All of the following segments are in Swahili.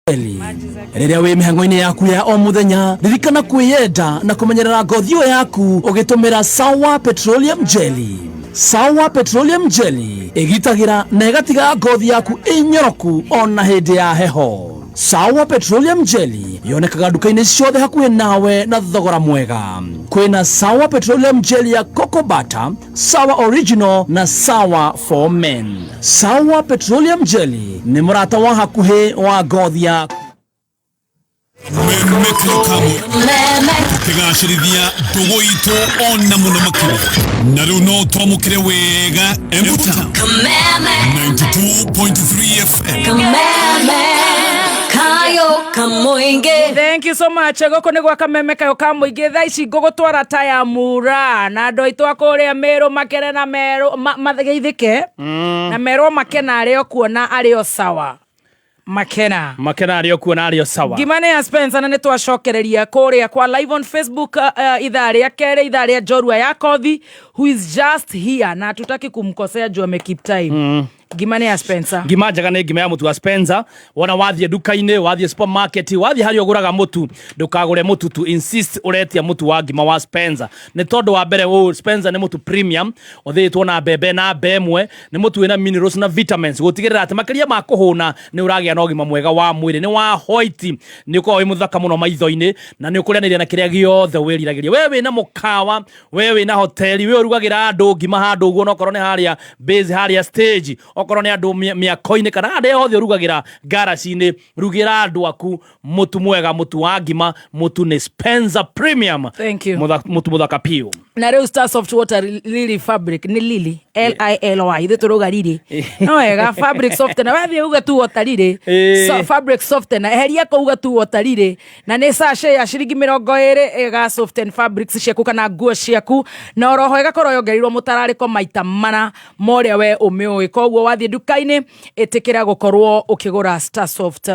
Rĩrĩa wĩ mĩhang'o-inĩ yaku ya o mũthenya, ririkana kwĩyenda na kũmenyerera ngothi ĩyo yaku ũgĩtũmĩra Sawa Petroleum Jelly. Sawa Petroleum Jelly ĩgitagĩra na ĩgatiga ngothi yaku ĩnyoroku ona hĩndĩ ya heho. Sawa Petroleum Jelly yonekaga nduka-inĩ ciothe hakuhĩ nawe na thogora mwega. Kwĩna Sawa Petroleum Jelly ya Cocoa Butter, Sawa Original na Sawa for Men. Sawa Petroleum Jelly nĩ mũrata wa hakuhĩ wa ngothi yaku. Tũkĩgacĩrithia ndũgũ itũ ona mũno makĩria, na rĩu no twamũkĩre wega Embu Town 92.3 FM. Thank you so much. Gũkũ nĩ gwa Kameme Kayo ka Mũingĩ. Thaa ici ngũgũtwara ta ya mura na andũ aitũ a kũrĩa Mĩrũ makene na merũ mageithĩke na merwo makena arĩ o kuona arĩ o sawa makena. Makena arĩ o kuona arĩ o sawa. Ngima nĩ ya Spencer, na nĩ twacokereria kũrĩa kwa live on Facebook, ithaa rĩa kerĩ, ithaa rĩa njorua ya Kothi, who is just here, na hatutaki kumkosea juu ame keep time. Ngima nĩ ya Spencer. Ngima njega nĩ ngima ya mũtu wa Spencer. Wona wathiĩ nduka-inĩ, wathiĩ supermarket, wathiĩ harĩa ũgũraga mũtu, ndũkagũre mũtu tu, insist ũretia mũtu wa ngima wa Spencer, nĩ tondũ wa mbere ũũ, Spencer nĩ mũtu premium ũthĩĩtwo na mbembe na mbemwe, nĩ mũtu wĩna minerals na vitamins gũtigĩrĩra atĩ makĩria ma kũhũna nĩ ũragĩa na ũgima mwega wa mwĩrĩ. Nĩ wa white, nĩ ũkoragwo wĩ mũthaka mũno maitho-inĩ na nĩ ũkũrĩanĩria na kĩrĩa gĩothe wĩriragĩria. We wĩna mũkawa, we wĩna hoteli, we ũrugagĩra andũ ngima handũ ũguo, nokorwo nĩ harĩa base, harĩa stage, okorwo nĩ andũ mĩako-inĩ kana harĩa hothe ũrugagĩra, ngaraci-inĩ, rugĩra andũ aku mũtu mwega, mũtu wa ngima, mũtu nĩ Spencer Premium. Thank you. Mũtu mũthaka piũ. Na rĩu Star Soft Water Lily Fabric nĩ Lily, Lily, ithuĩ tũrauga Lily no wega, fabric softener, wathiĩ uge tu water lily. So, fabric softener, eheria kũuga tu water lily, na nĩ sachet ya ciringi 20, ĩga soften fabrics ciaku kana nguo ciaku, na oroho ĩgakorwo yongereirwo mũtararĩko maita mana ma ũrĩa we ũmĩũĩ. Koguo wathiĩ nduka-inĩ, ĩtĩkĩra gũkorwo ũkĩgũra Star Soft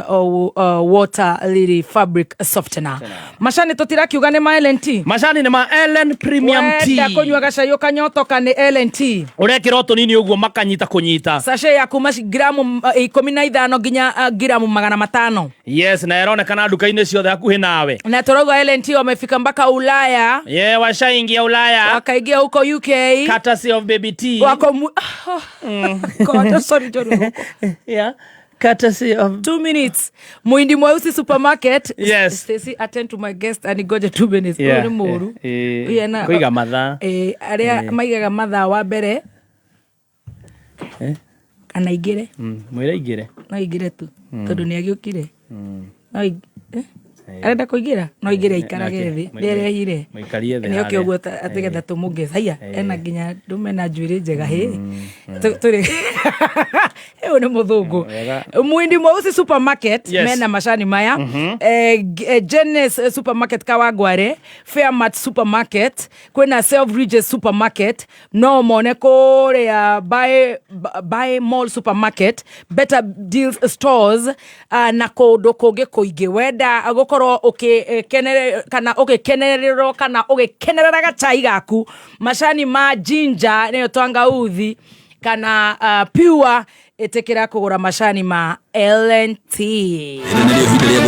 Water Lily Fabric Softener. Macani tũtirakiuga nĩ ma LNT. Macani nĩ ma Ellen Premium Wenda Tea. Kũnyua gacai ũkanyotoka nĩ LNT. Ũrekĩra o tũnini ũguo makanyita kũnyita. Sachet ya kuma gramu 15 nginya gramu 500. Yes, na ĩronekana nduka-inĩ ciothe hakuhĩ nawe. Na tũrauga LNT wamefika mpaka Ulaya. Ye washaingia Ulaya. Wakaingia huko UK. Courtesy of Baby T. Wako mu. God, sorry, John. Yeah, courtesy of 2 minutes. Muindi Mweusi Supermarket. Stacy, attend to my guest and ngoje 2 minutes. Ũyũ nĩ mũru. Ũyũ Kũiga mathaa. Arĩa maigaga mathaa wa mbere kana aingĩre. Mwĩre aingĩre. No aingĩre tu tondũ nĩ agĩũkire. No eh? Arenda kũingĩra, no aingĩre, aikarage thĩ, nĩarehire. Mũikarie thĩ nĩ oke harĩa. Ũguo atĩ getha tũmũngeza haiya, ena nginya ndũme na njuĩrĩ njega hĩ. Tũrĩ ũyũ nĩ mũthũngũ. Wega. Muindi Mweusi Supermarket mena macani maya, Genes Supermarket Kawangware, Fairmart Supermarket, kwĩna Selfridges Supermarket, no mone kũrĩa Buy Mall Supermarket, Better Deals Stores, na kũndũ kũngĩ kũingĩ. Wenda gũkorwo ũkĩkenere kana ũgĩkenererwo kana ũgĩkenerera gacai gaku, macani ma ginger nĩyo twangauthi kana pure, ĩtĩkĩra kũgũra macani ma LNT.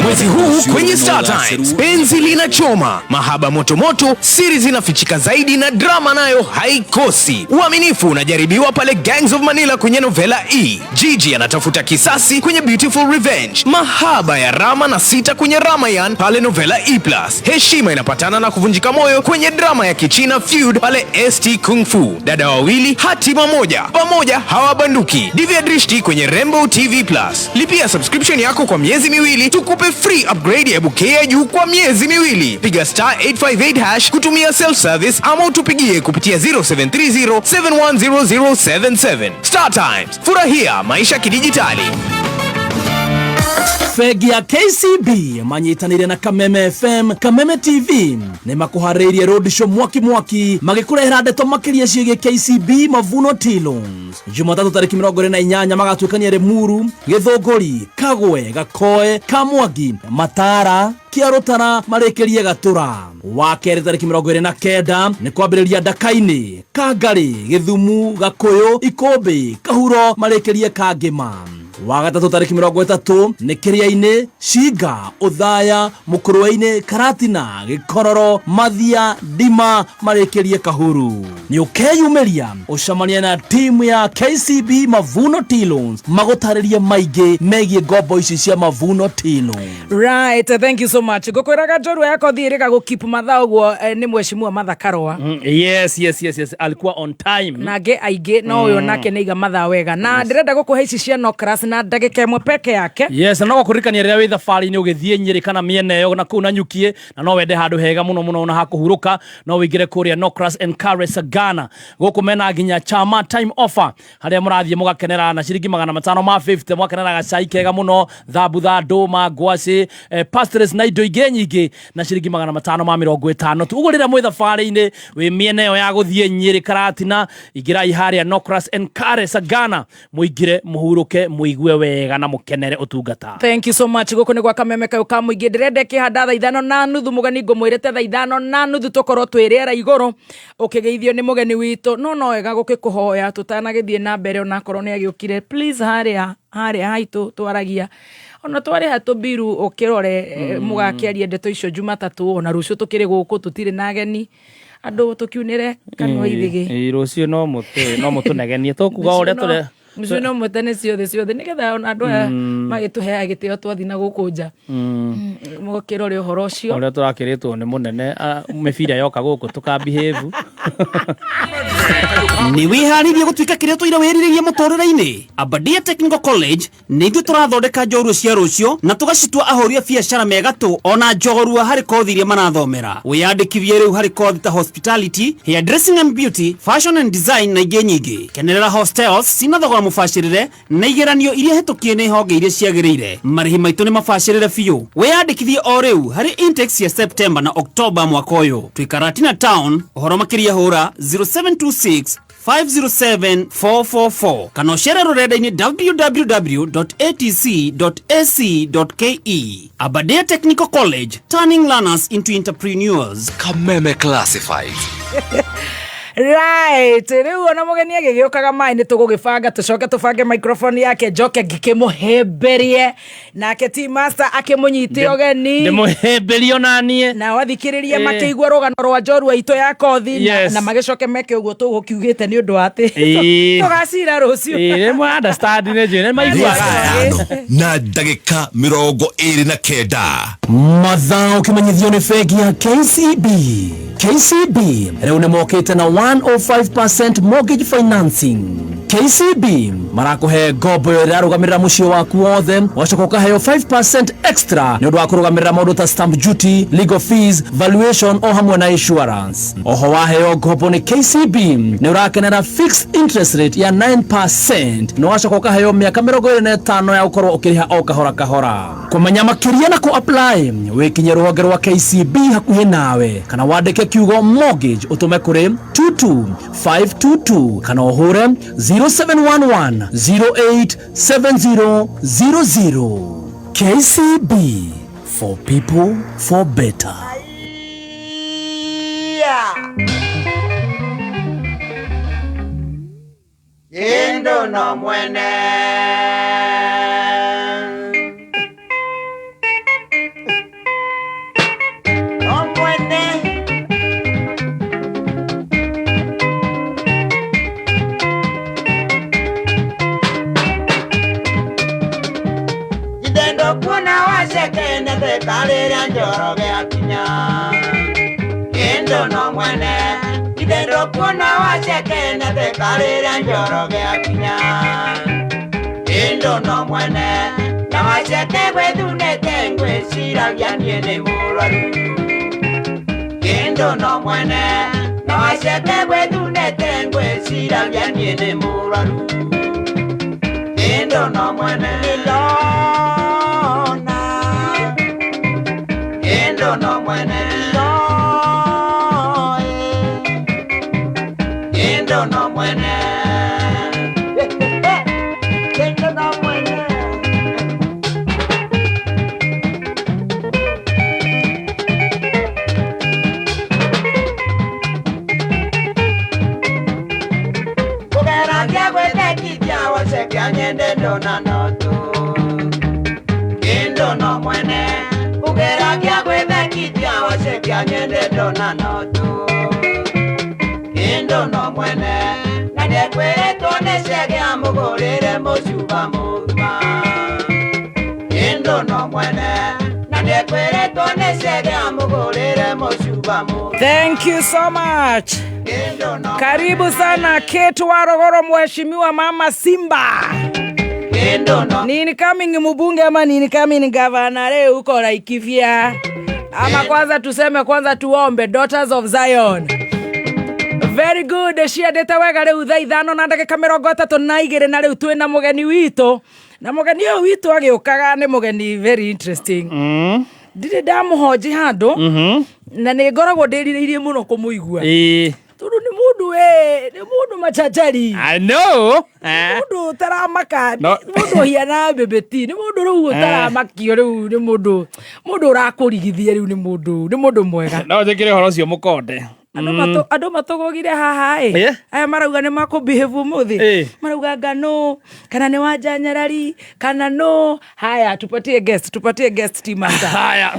Mwezi huu kwenye Star Times, penzi linachoma, mahaba motomoto, siri zinafichika zaidi na drama nayo haikosi. Uaminifu unajaribiwa pale Gangs of Manila kwenye Novela E. Gigi anatafuta kisasi kwenye Beautiful Revenge. Mahaba ya Rama na Sita kwenye Ramayan pale Novela E+. Heshima inapatana na kuvunjika moyo kwenye drama ya Kichina Feud pale ST Kung Fu. Dada wawili hatima moja, pamoja hawabanduki. Divya Drishti kwenye Rainbow TV Plus. Lipia subscription yako kwa miezi 2, tukupe free upgrade ya bouquet ya juu kwa miezi 2. Piga *858# kutumia self service ama utupigie kupitia 0730 710077. Star Times, furahia maisha kidijitali. Bengi ya KCB manyitanĩire na Kameme FM, Kameme TV nĩ makũharĩirie road show mwaki mwaki, magĩkũrehera ndeto makĩria ciĩgiĩ KCB Mavuno Tea Loans. Jumatatũ tarĩki 28 magatuĩkania Limuru, Gĩthũngũri, Kagwe, Gakoe, Kamwangi, Matara, Kĩarũtara, marĩkĩrie Gatũra. Wa kerĩ tarĩki 29 nĩ kwambĩrĩria Ndaka-inĩ, Kangarĩ, Gĩthumu, Gakũyũ, Ikũmbĩ, Kahuro, marĩkĩrie Kangĩma. Wa gatatũ tarĩki 30 nĩ Kĩrĩa-inĩ, Cinga, Ũthaya, Mũkũrwe-inĩ, Karatina, Gĩkororo, Mathia, Ndima, marĩkĩrie Kahuru. Nĩ ũkeyumĩria ũcemanie na timu ya KCB Mavuno Tea Loans magũtarĩrie maingĩ megiĩ ngombo ici cia Mavuno Tea Loans. Right, thank you so much. Ngũkwĩraga njorua ya kothi ĩrĩga gũkeep mathaa ũguo, nĩ mheshimiwa Martha Karũa. Yes, alikuwa on time. Na angĩ aingĩ, no ũyũ nake nĩ iga mathaa wega, na ndĩrenda gũkũhe ici cia Nocras na ndagĩka ĩmwe peke yake. Yes, na no gũkũririkania rĩrĩa wĩ thabarĩ-inĩ ũgĩthiĩ Nyĩrĩ kana mĩena ĩyo na kũu na Nyukie, na no wende handũ hega mũno mũno na hakũhurũka, no wĩingĩre kũrĩa Nocras and Carres Ghana. Gũkũ mena nginya chama time offer, harĩa mũrathiĩ mũgakenera na ciringi 550, mũgakenera gacai kega mũno, thambutha, ndũma, ngwacĩ, pastries na indo ingĩ nyingĩ na ciringi 550 tu. Ũguo rĩrĩa mwĩ thabarĩ-inĩ wĩ mĩena ĩyo ya gũthiĩ Nyĩrĩ, Karatina, ingĩrai harĩa Nocras and Carres Ghana, mũingĩre, mũhurũke, mũigue wega na mũkenere ũtungata. Thank you so much. Gũkũ nĩ gwa kameme kayũ ka mũingĩ. Ndĩrenda ĩkĩhanda thaa 5:30. Mũgeni ngũmwĩrĩte thaa 5:30 tũkorwo twĩ rĩera igũrũ ũkĩgeithio nĩ mũgeni witũ, no wega gũkĩkũhoya tũtanagĩthiĩ na mbere, onakorwo nĩ agĩũkire, please, harĩa harĩa haitũ twaragia ona twarĩha tũbiru ũkĩrore, mũgakĩaria ndeto icio Jumatatũ, ona rũciũ tũkĩrĩ gũkũ tũtirĩ na ageni, andũ tũkiunĩre kanua ithĩgĩ. Ĩĩ, rũciũ no mũtũnegenie, tũkuga ũrĩa tũrĩa. Rũciũ no mũtene ciothe ciothe, nĩgetha ona andũ aya magĩtũheaga gĩtĩo twathiĩ na gũkũ nja mũkĩrore ũhoro ũcio. Ũrĩa tũrakĩrĩtwo nĩ mũnene, mĩbira yoka gũkũ tũkambihĩvu. Nĩ wĩharĩirie gũtuĩka kĩrĩa tũire wĩrirĩrie mũtũrĩre-inĩ? Abadia Technical College nĩ ithuĩ tũrathondeka njorua cia rũciũ na tũgacitua ahũri a biacara megatũ ona njorua harĩ kothi iria marathomera. Wĩyandĩkithie rĩu harĩ kothi ta hospitality, hairdressing and beauty, fashion and design na ingĩ nyingĩ. Kenerera hostels cina thogora mũbacĩrĩre na igeranio iria hĩtũkie nĩ honge iria ciagĩrĩire. Marĩhi maitũ nĩ mabacĩrĩre biũ. Wĩyandĩkithie o rĩu harĩ intakes cia September na October mwaka ũyũ. Twĩ Karatina Town. Ũhoro makĩria hũra 0726 507 444 kana ũcere rũrenda-inĩ www.atc.ac.ke. Aberdare Technical College, turning learners into entrepreneurs. Kameme Classifieds. Right, rĩu ona mũgeni agĩgĩũkaga maĩ nĩ tũgũgĩbanga, tũcoke tũbange microphone yake, njoke ngĩkĩmũhĩmbĩrie nake team master akĩmũnyite ũgeni. Ndĩmũhĩmbĩrie onaniĩ. Nao athikĩrĩria Ĩĩ. makĩigua rũgano rwa njorua itũ ya kothi na, na magĩcoke meke ũguo tũgũkiugĩte nĩ ũndũ wa atĩ tũgacira rũciũ. Ĩĩ, nĩ understand, nĩ njũĩ nĩ maiguaga. 5:29. Mathaa ũkĩmenyithio nĩ bengi ya KCB. KCB rĩu nĩ mokĩte na 105% mortgage financing. KCB marakũhe ngombo ĩyo ĩrarũgamĩrĩra mũciĩ waku wothe, wacoka ũkaheo 5% extra nĩ ũndũ wa kũrũgamĩrĩra maũndũ ta stamp duty, legal fees, valuation o hamwe na insurance. Oho waheo ngombo nĩ KCB nĩ ũrakenera fixed interest rate ya 9% na wacoka ũkaheo mĩaka 25 ya gũkorwo ũkĩrĩha o kahora kahora. Kũmenya makĩria na kũ apply, wĩkinye rũhonge rwa KCB hakuhĩ nawe kana wandĩke kiugo mortgage ũtũme kũrĩ 22522 kana ũhũre 0711 087000. KCB, for people, for better. Kĩndũ no mwene. No mwene. Jidendo kuona wacekene thekarĩrĩa Njoroge akinya. Kĩndũ no mwene. Jidendo kuona wacekene thekarĩrĩa Njoroge akinya. Kĩndũ no mwene. Na waceke gwĩthunĩte ngwĩciragia niĩ nĩ mũrwaru. Kĩndũ no mwene. Na waceke gwĩthunĩte ngwĩciragia niĩ nĩ mũrwaru. Kĩndũ no mwene. Nĩndona. Kĩndũ no mwene. Ndoĩ. Kĩndũ no mwene. Kĩndũ no mwene. Kũgeragia gwĩthekithia waceke anyende ndona no tu. Ngwĩciria nyende ndona no tu Kĩndũ no mwene na nĩekwĩrĩtwo nĩ cege amũgũrĩre mũcuba mũgima Kĩndũ no mwene na nĩekwĩrĩtwo nĩ cege amũgũrĩre mũcuba mũgima. Thank you so much. Karibu sana Kate Warogoro, mheshimiwa mama Simba. Ni incoming mbunge ama ni incoming governor leo huko Laikipia? Ama kwanza tuseme, kwanza tuombe Daughters of Zion. Very good. Ciendete wega rĩu thaa 5:32 na rĩu twĩna mũgeni witũ, na mũgeni ũyũ witũ agĩũkaga nĩ mũgeni very interesting. Ndirĩ ndamũhonji handũ na nĩ ngoragwo ndĩrirĩirie mũno kũmũigua tondũ nĩ mũndũ we nĩ mũndũ machachari. I know. Mũndũ ũtaramaka. No. Mũndũ ũhiana bebeti, nĩ mũndũ rĩu ũtaramakio, rĩu nĩ mũndũ ũrakũrigithia, rĩu nĩ mũndũ mwega. No njĩkĩre ũhoro ũcio mũkonde. Andũ matũgũgire haha ĩ aya marauga nĩ makũbehave ũmũthĩ. Marauga ngano kana nĩ wanja nyarari kana no. Haya, tupatie guest team master. Haya,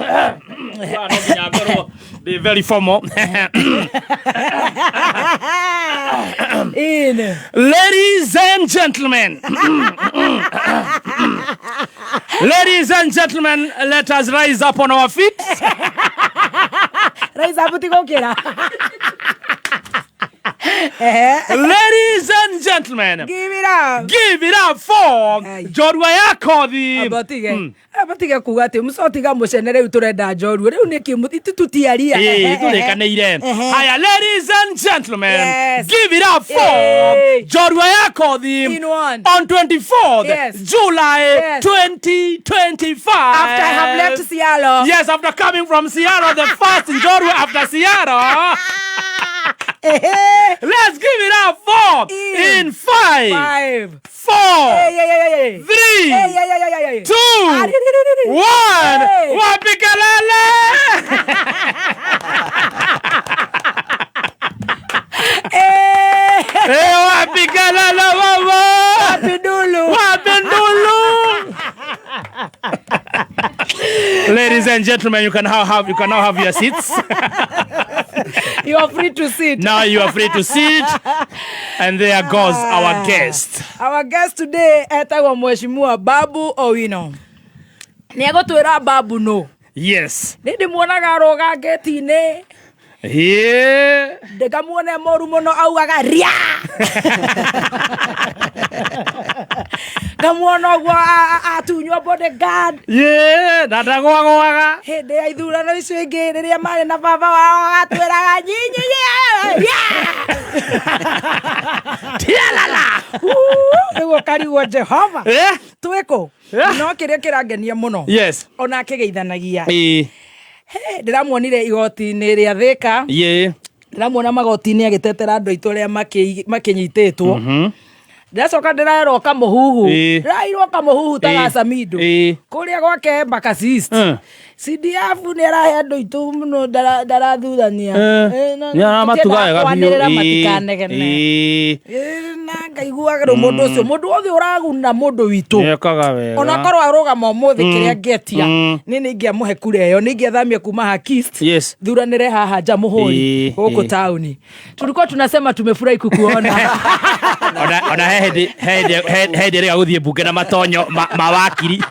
no nginya ngorwo ndĩ very formal. In Ladies and gentlemen, ladies and gentlemen, let us rise up on our feet. Rise up, tigũkĩra. Ladies and gentlemen, Give it up. Give it up for Ai. Njorua ya Kothi. Abatige kuga atä mũcotiga mũcene rĩu tũrenda njorua rĩu nĩkĩ tutiaria. Ĩĩ, tũrĩkanĩire. Haya, ladies and gentlemen, give it up for Hey. Njorua ya Kothi In one. on 24th July 2025. After I have left Seattle. Yes, after coming from Seattle, the first Njorua after Seattle. Let's give it up for In in 5, Five. 4, Hey, hey, hey, hey. 3, Hey, hey, hey, hey, hey. 2, Ah, ri, ri, ri, ri. 1. Hey. Wapi kelele? Eh, Eh, wapi kelele mama? Wapi nduru? Wapi nduru? Ladies and gentlemen, you can now have your seats. You are free to sit. Now you are free to sit. And there goes our guest. Our guest today etagwo Mheshimiwa Babu Owino. Nĩ egũtwĩra Babu no. Yes. Nĩ ndĩmuonaga arũga ngĩti-inĩ. Yeah. Ndĩkamuone moru mũno augaga ria. Ngamuona ũguo atunywo bodyguard. Yeah, na ndagwagwaga. Hĩndĩ ya ithurano icio ingĩ rĩrĩa marĩ na baba wao atwĩraga nyinyi Tialala. nĩguo karigwo Jehova twĩkũ no kĩrĩa kĩrangenia mũno ona akĩgeithanagia. Ndĩramuonire igoti-inĩ rĩa Thĩka. Ndĩramuona magoti-inĩ agĩtetera andũ aitũ arĩa makĩnyitĩtwo. Ndĩracoka ndĩrerwo kamũhuhu. Ndĩrairwo kamũhuhu ta gacamindo kũrĩa gwake Embakasi East. CDF nĩ arahe andũ aitũ mũno, ndarathurania. Nĩ aramatuga wega biũ. Kwanĩrĩra matikanegene. Na ngaiguaga rĩu mũndũ ũcio, mũndũ wothe ũraguna mũndũ witũ, Nĩekaga wega. onakorwo arũgama ũmũthĩ, kĩrĩa ngĩetia nĩ ingĩamũhe kura ĩyo, nĩ ingĩathamia kuma Hakist thuranĩre haha Jamhuri gũkũ taũni. Tulikuwa tunasema tumefurahi kukuona. Ona he hĩndĩ ĩrĩa gũthiĩ mbunge na matonyo ma wakiri.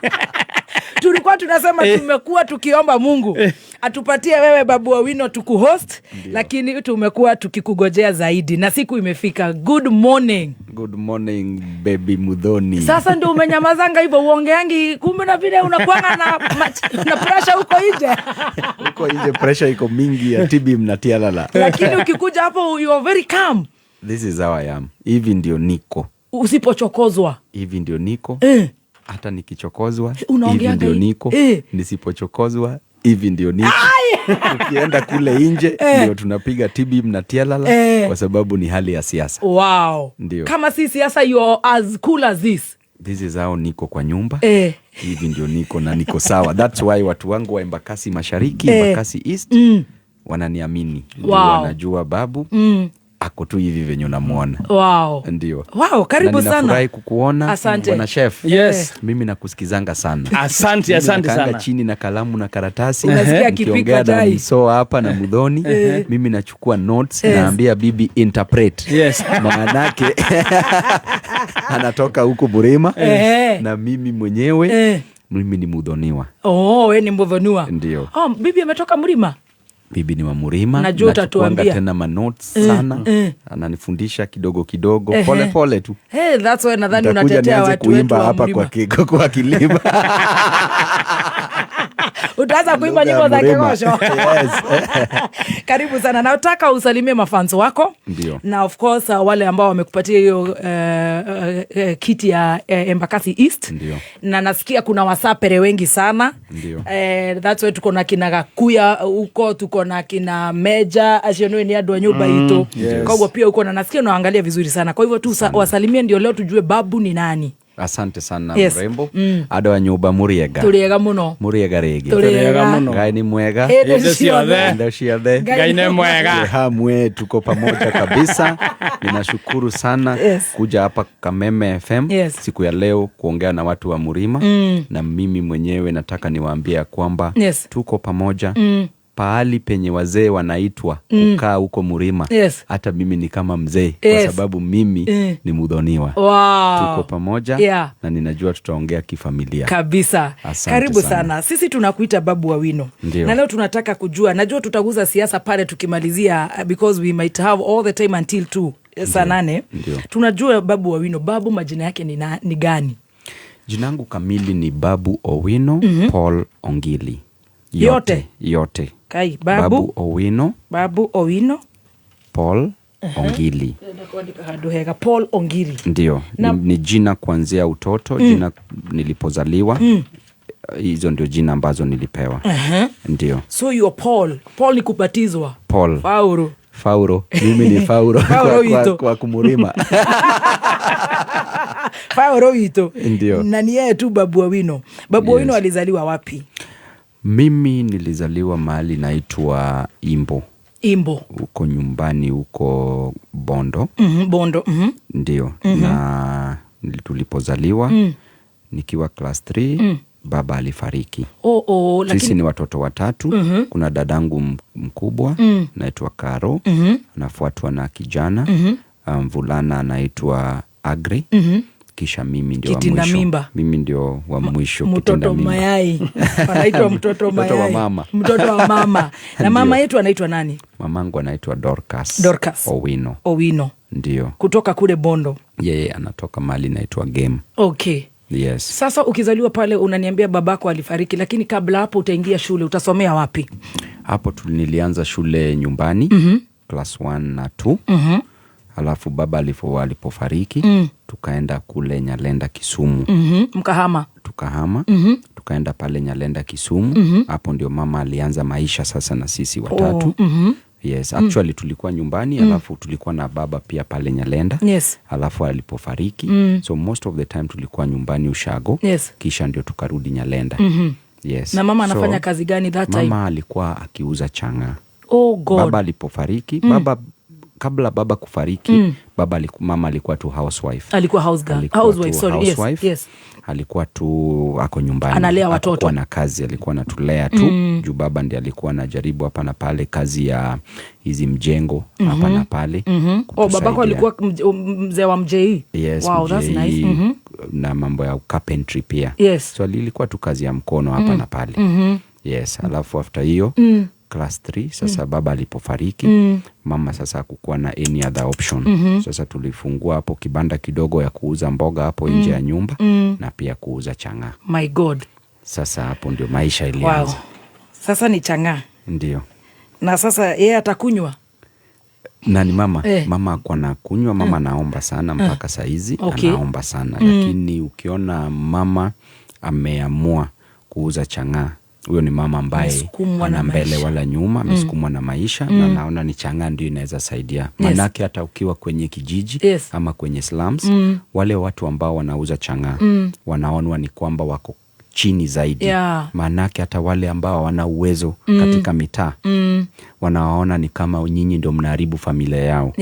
Tulikuwa tunasema tumekuwa tukiomba Mungu atupatie wewe Babu Owino tukuhost, lakini tumekuwa tukikugojea zaidi na siku imefika. Good morning. Good morning, baby Muthoni. Sasa ndio umenyamazanga hivyo, uongeangi, kumbe na vile unakuanga na pressure huko nje. Huko nje pressure iko mingi ya TB mnatialala. Lakini ukikuja hapo you are very calm. This is how I am. Hivi ndio niko. Usipochokozwa. Hivi ndio niko. Hata nikichokozwa, hivi Unaongeanga ndio hivi. niko. Nisipochokozwa, hivi ndio niko. Ukienda kule nje ndio tunapiga TB mnatialala kwa sababu ni hali ya siasa. Ndio. Kama si siasa you are as cool as this. This is how niko kwa nyumba. Hivi ndio niko na niko sawa. That's why watu wangu wa Embakasi Mashariki, Embakasi East wananiamini. Ndio wanajua Babu. Ako tu hivi venye unamuona. Wow. Ndio. Wow, karibu na sana. Nafurahi kukuona. Asante. Bwana Chef. Yes. Mimi nakusikizanga sana. Asante, asante sana. Chini na kalamu na karatasi. Unasikia akipika chai. Mso hapa na Muthoni. Mimi nachukua notes, naambia bibi interpret. Yes. Maanake anatoka huko Burema na mimi mwenyewe mimi ni Muthoniwa. Oh, wewe ni Muthoniwa. Ndio. Oh, bibi ametoka Mlima. Bibi ni wa Murima. Najua utatuambia tena ma notes sana. Ananifundisha kidogo kidogo, pole pole tu. Hey, that's why nadhani unatetea watu wetu wa hapa Mlima. Kwa kilima. Utaanza kuimba nyimbo za Kigosho. Yes. Karibu sana. Nataka usalimie mafans wako. Ndio. Na of course wale ambao wamekupatia hiyo kiti ya Embakasi East. Ndio. Na nasikia kuna wasapere wengi sana. Ndio. That's why tuko na kina Gakuya huko, tuko na kina Meja, acionwe ni andũ a nyũmba itũ. Yes. Kwa hivyo pia huko na nasikia unaangalia vizuri sana. Kwa hivyo tu wasalimie ndio leo tujue babu ni nani. Asante sana. Yes. Mrembo. Andũ a nyũmba mũrĩega. Tũrĩega mũno. Mũrĩega rĩngĩ. Tũrĩega mũno. Ngai nĩ mwega. Hĩndĩ ciothe. Hĩndĩ ciothe. Ngai nĩ mwega. Hamwe tuko pamoja kabisa. Ninashukuru sana. Yes. Kuja hapa Kameme FM. Yes. Siku ya leo kuongea na watu wa Murima. Na mimi mwenyewe nataka niwaambie kwamba yes, tuko pamoja. Pahali penye wazee wanaitwa kukaa huko Murima. Yes. Hata mimi ni kama mzee. Yes. Kwa sababu mimi ni Muthoniwa. Wow. Tuko pamoja. Yeah. Na ninajua tutaongea kifamilia. Kabisa. Asante karibu sana. Sana. Sisi tunakuita Babu Owino. Ndiyo. Na leo tunataka kujua, najua tutaguza siasa pale tukimalizia because we might have all the time until 2 saa 8. Tunajua Babu Owino, babu majina yake ni gani? Jina langu kamili ni Babu Owino Paul Ongili. Yote. Yote. Kai, Babu Owino. Babu Owino Paul Ongili. Paul Ongili. Ndio. Ni jina kuanzia utoto, jina nilipozaliwa. Hizo ndio jina ambazo nilipewa. Ndio. So you are Paul. Paul ni kubatizwa. Paul. Fauro. Fauro. Mimi ni Fauro. Fauro kwa kumurima. Fauro ito. Ndio. Na ni yeye tu Babu Owino. Babu Owino alizaliwa wapi? Mimi nilizaliwa mahali naitwa Imbo. Imbo. Huko nyumbani huko Bondo. Bondo. Ndio. Na tulipozaliwa nikiwa class 3 baba alifariki. Lakini sisi ni watoto watatu. Kuna dadangu mkubwa anaitwa Karo, anafuatwa na kijana mvulana anaitwa Agri. Kisha mimi ndio wa mwisho. Mimba. Mimi ndio wa mwisho. Mtoto mayai. Anaitwa mtoto mayai. Mtoto wa mama. Mtoto wa mama. Na mama yetu anaitwa nani? Mamangu anaitwa Dorcas. Dorcas Owino. Owino. Ndio. Kutoka kule Bondo. Yeye anatoka mahali inaitwa Game. Okay. Yes. Sasa ukizaliwa pale unaniambia babako alifariki, lakini kabla hapo utaingia shule, utasomea wapi? Hapo nilianza shule nyumbani. Class 1 na 2. Alafu baba alipofariki tukaenda kule Nyalenda Kisumu. Mkahama. Tukahama. Tukaenda pale Nyalenda Kisumu. Hapo ndio mama alianza maisha sasa na sisi watatu. Yes, actually tulikuwa nyumbani, alafu tulikuwa na baba pia pale Nyalenda. Yes. Alafu alipofariki. So most of the time tulikuwa nyumbani Ushago. Yes. Kisha ndio tukarudi Nyalenda. Yes. Na mama anafanya kazi gani that time? Mama alikuwa akiuza chang'aa. Oh God. Baba alipofariki, kabla baba kufariki, mama alikuwa tu housewife. Alikuwa house girl. Housewife, sorry. Housewife. Yes, yes. Alikuwa tu ako nyumbani. Analea watoto. Alikuwa na kazi, alikuwa anatulea tu. Juu baba ndiye alikuwa anajaribu hapa na pale kazi ya hizi mjengo hapa na pale. Oh, babako alikuwa mzee wa mjei. Yes, wow, that's nice. Na mambo ya carpentry pia. Yes. So ilikuwa tu kazi ya mkono hapa na pale. Yes, alafu after hiyo class 3 sasa baba alipofariki, mama sasa hakukuwa na any other option. Sasa tulifungua hapo kibanda kidogo ya kuuza mboga hapo nje ya nyumba na pia kuuza chang'aa. My God. Sasa hapo ndio maisha ilianza. Wow. Sasa ni chang'aa. Ndio. Na sasa yeye atakunywa? Nani mama? Mama hakuwa anakunywa, mama anaomba sana mpaka saa hizi. Okay. Anaomba sana. Lakini ukiona mama ameamua kuuza chang'aa, huyo ni mama ambaye ana mbele wala nyuma, amesukumwa na maisha na naona ni chang'aa ndio inaweza saidia. Manake hata ukiwa kwenye kijiji ama kwenye slums, wale watu ambao wanauza chang'aa wanaonwa ni kwamba wako Chini zaidi. Maanake hata wale ambao hawana uwezo katika mitaa wanawaona ni kama nyinyi ndio mnaharibu familia yao.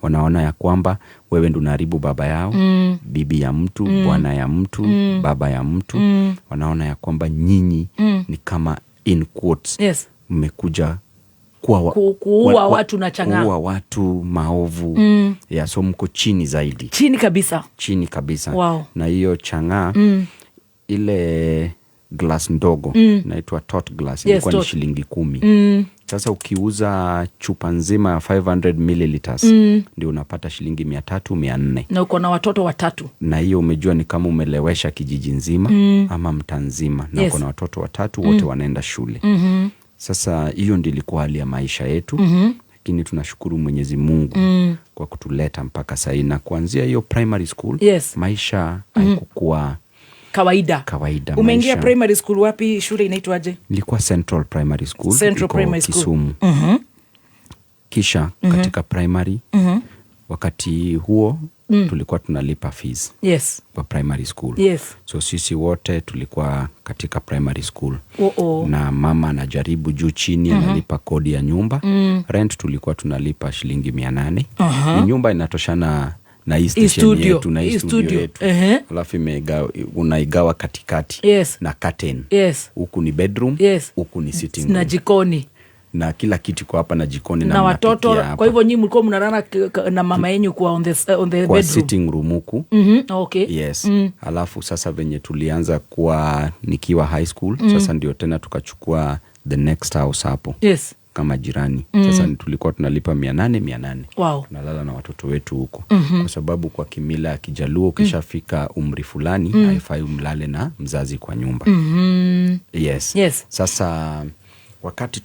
Wanaona ya kwamba wewe ndio unaharibu baba yao, bibi ya mtu, bwana ya mtu, baba ya mtu. Wanaona ya kwamba nyinyi ni kama, in quotes, mmekuja Kuua watu na chang'aa. Kuua watu maovu. Yeah, so mko chini zaidi. Chini kabisa. Chini kabisa. Na hiyo chang'aa, ile glass ndogo inaitwa tot glass, ilikuwa ni tot. shilingi 10. Sasa ukiuza chupa nzima ya 500 milliliters ndio unapata shilingi 300, 400. Na uko na watoto watatu. Na hiyo umejua ni kama umelewesha kijiji nzima ama mtaa nzima, na uko na watoto watatu wote wanaenda shule. Sasa hiyo ndio ilikuwa hali ya maisha yetu. Lakini tunashukuru Mwenyezi Mungu kwa kutuleta mpaka sahii, na kuanzia hiyo primary school maisha haikukuwa kawaida. Kawaida. Umeingia Maisha. Primary school wapi? Shule inaitwaje? Nilikuwa Central Primary School, Central iko Primary School. Kisumu. Kisha katika primary wakati huo tulikuwa tunalipa fees kwa primary school. So sisi wote tulikuwa katika primary school. Oh-oh. Na mama anajaribu juu chini, analipa kodi ya nyumba. Rent tulikuwa tunalipa shilingi 800. Ni nyumba inatoshana na hii Hii station studio. yetu na hii Hii studio studio. yetu. Alafu unaigawa katikati na curtain. Huku ni bedroom, huku ni sitting Na room. jikoni. Na kila kitu iko hapa na jikoni na na watoto. mnapikia hapa. Kwa hivyo nyinyi mlikuwa mnalala na mama yenyu kwa on the Kwa bedroom. sitting room huku. Okay. Yes. Alafu sasa venye tulianza kuwa nikiwa high school, sasa ndio tena tukachukua the next house hapo. Kama jirani. Sasa tulikuwa tunalipa 800, 800. Tunalala na watoto wetu huko. Kwa sababu kwa kimila ya Kijaluo ukishafika umri fulani, haifai umlale na mzazi kwa nyumba. Yes. Sasa wakati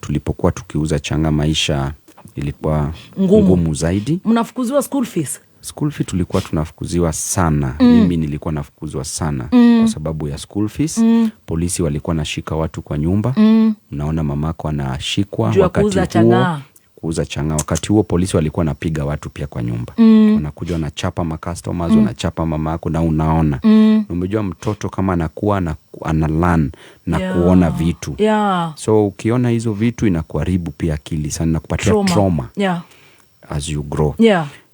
tulipokuwa tukiuza chang'aa, maisha ilikuwa Ngumu. ngumu zaidi. Mnafukuziwa school fees? School fee tulikuwa tunafukuziwa sana. Mimi nilikuwa nafukuzwa sana kwa sababu ya school fees. Polisi walikuwa nashika watu kwa nyumba. Unaona mamako anashikwa Juu ya wakati kuuza huo, chang'aa. kuuza chang'aa. Wakati huo polisi walikuwa wanapiga watu pia kwa nyumba. Wanakuja wanachapa ma customers, wanachapa mamako na unaona. Na umejua mtoto kama anakuwa ana learn na kuona vitu. So ukiona hizo vitu inakuharibu pia akili sana na kupatia Trauma. trauma as you grow.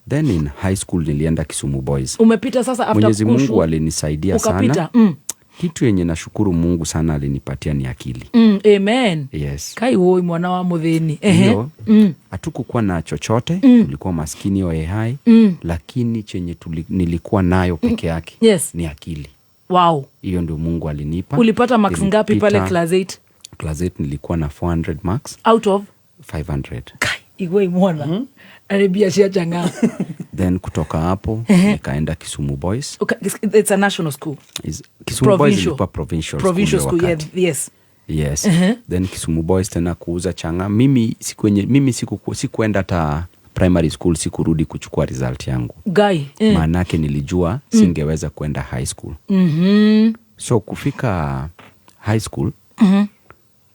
Then in high school nilienda Kisumu Boys. Umepita sasa after Mwenyezi kushu, Mungu alinisaidia ukapita. sana. Kitu yenye nashukuru Mungu sana alinipatia ni akili. Amen. Yes. Kai woi mwana wa muthini. Hiyo, hatukukuwa na chochote, tulikuwa maskini wa hai, lakini chenye nilikuwa nayo peke yake ni akili. Hiyo ndio Mungu alinipa. Ulipata marks ngapi pale Nilipita class 8? Class 8 nilikuwa na 400 marks. Out of? 500. Kai, igwe mwana. Arabia cia chang'aa. Then kutoka hapo nikaenda Kisumu Boys. Okay, it's a national school. Kisumu Boys Provincial. ilikuwa provincial Provincial school school, yeah, wakati. yes. Yes. Then Kisumu Boys tena kuuza chang'aa. Mimi sikuenda hata primary school, sikurudi kuchukua result yangu. Guy. Maanake nilijua singeweza kwenda high school. So kufika high school,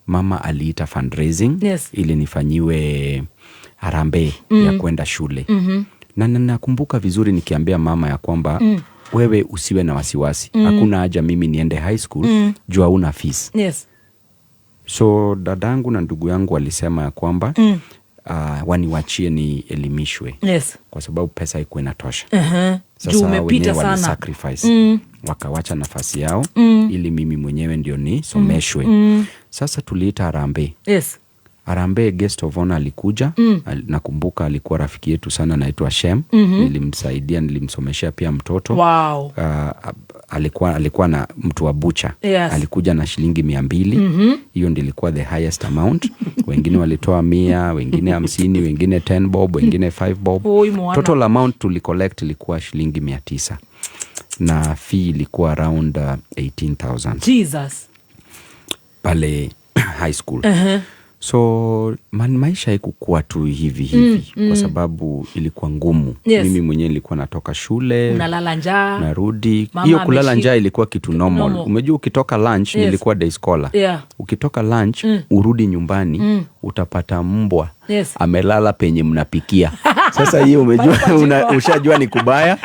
mama aliita fundraising ili nifanyiwe harambee ya kwenda shule. Na nakumbuka vizuri nikiambia mama ya kwamba wewe usiwe na wasiwasi. Hakuna haja mimi niende high school juu hauna fees. So dadangu na ndugu yangu walisema ya kwamba waniwachie nielimishwe. Kwa sababu pesa haikuwa inatosha. Sasa Juu umepita wenyewe sana. walisacrifice. Wakawacha nafasi yao ili mimi mwenyewe ndio nisomeshwe. Sasa tuliita harambee. Harambee guest of honor alikuja. Nakumbuka alikuwa rafiki yetu sana anaitwa Shem. Nilimsaidia, nilimsomeshea pia mtoto. Alikuwa na mtu wa bucha. Alikuja na shilingi 200. Hiyo ndio ilikuwa the highest amount. Wengine walitoa 100, wengine 50, wengine 10 bob, wengine 5 bob. Oi, mwana. Total amount tulicollect ilikuwa shilingi 900. Na fee ilikuwa around 18,000. Jesus. Pale high school. So maisha haikukuwa tu hivi hivi kwa sababu ilikuwa ngumu. Mimi mwenyewe nilikuwa natoka shule, Unalala njaa. Narudi. Mama Hiyo kulala njaa ilikuwa kitu normal. Normal. Umejua ukitoka lunch, nilikuwa day scholar. Ukitoka lunch, urudi nyumbani, utapata mbwa amelala penye mnapikia. Sasa hiyo umejua, Pale kwa jiko. ushajua ni kubaya.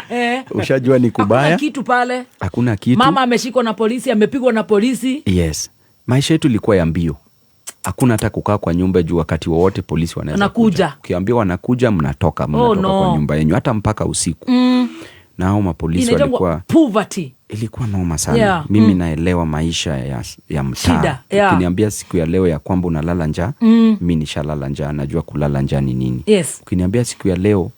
Ushajua ni kubaya. Hakuna kitu pale. Hakuna kitu. Mama ameshikwa na polisi, amepigwa na polisi. Yes. Maisha yetu ilikuwa ya mbio. Hakuna hata kukaa kwa nyumba juu wakati wowote polisi wanaweza Wanakuja. kuja. Ukiambiwa wanakuja, mnatoka Oh, no. kwa nyumba yenyu hata mpaka usiku. Na hao mapolisi Inaitwa walikuwa poverty. Ilikuwa noma sana. Mimi naelewa maisha ya mtaa. Shida, yeah. Ukiniambia siku ya leo ya kwamba unalala njaa, mimi nishalala njaa, najua kulala njaa ni nini. Ukiniambia siku ya leo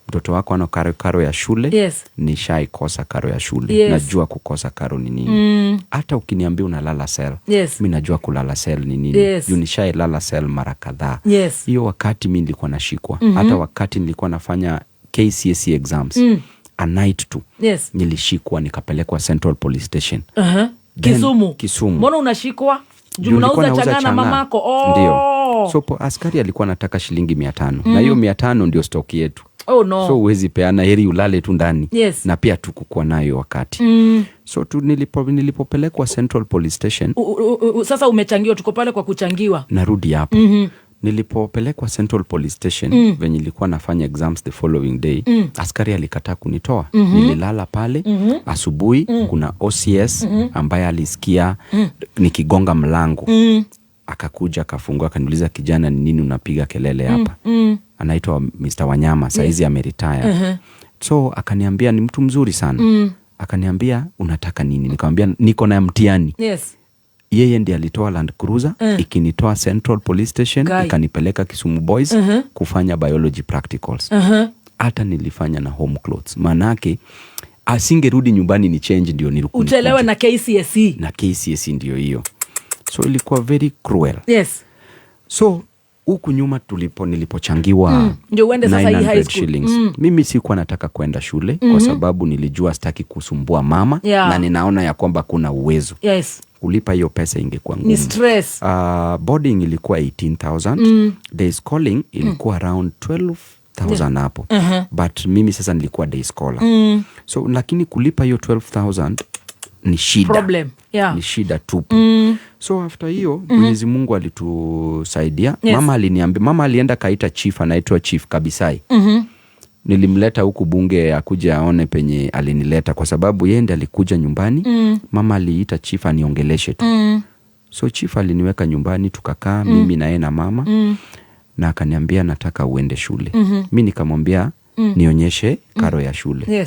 mtoto wako ana karo ya shule, nishaikosa karo ya shule. Najua kukosa karo ni nini. Hata ukiniambia unalala cell, mi najua kulala cell ni nini. Juu nishailala cell mara kadhaa. Hiyo wakati mi nilikuwa nashikwa. Hata wakati nilikuwa nafanya KCSE exams, a night tu. Nilishikwa nikapelekwa Central Police Station. Then, Kisumu. Kisumu. Mbona unashikwa? Juu Juu nilikuwa mnauza nauza chang'aa na chang'aa. mamako. Oh. Ndio. So askari alikuwa anataka shilingi 500. Na hiyo 500 ndio stock yetu. Oh, no. So huwezi peana, heri ulale tu ndani. Na pia tukukuwa nayo wakati. So tu nilipopelekwa Central Police Station. Sasa umechangiwa, tuko pale kwa kuchangiwa. Narudi hapo. Nilipopelekwa Central Police Station, venye nilikuwa nafanya exams the following day, askari alikataa kunitoa. Nililala pale. Asubuhi kuna OCS ambaye alisikia nikigonga mlango. Akakuja akafungua akaniuliza, kijana, ni nini unapiga kelele hapa? Anaitwa Mr. Wanyama, saizi ameretire. So akaniambia, ni mtu mzuri sana. Akaniambia, unataka nini? Nikamwambia niko na mtihani. Yeye ndiye alitoa Land Cruiser, ikinitoa Central Police Station, Guy. ikanipeleka Kisumu Boys kufanya biology practicals. Hata nilifanya na home clothes. Manake asingerudi nyumbani ni change ndio nilikuwa Uchelewe na KCSE. Na KCSE ndio hiyo. So ilikuwa very cruel. So huku nyuma nilipochangiwa Ndio uende sasa hii high 900 school. shillings. Mimi sikuwa nataka kwenda shule kwa sababu nilijua sitaki kusumbua mama na ninaona ya kwamba kuna uwezo. Kulipa hiyo pesa ingekuwa Ni ngumu. stress. Boarding ilikuwa 18,000. Day schooling ilikuwa around 12,000 hapo. But mimi sasa nilikuwa day scholar. So lakini kulipa hiyo 12,000 ni shida. Problem. Ni shida tupu. So after hiyo, Mwenyezi Mungu alitusaidia. Mama aliniambia, mama alienda kaita chief, anaitwa Chief Kabisai. Nilimleta huku bunge akuje aone penye alinileta kwa sababu yeye ndiye alikuja nyumbani. Mama aliita chief aniongeleshe tu. So chief aliniweka nyumbani tukakaa, mimi na yeye na mama. Na akaniambia nataka uende shule. Mimi nikamwambia nionyeshe karo ya shule.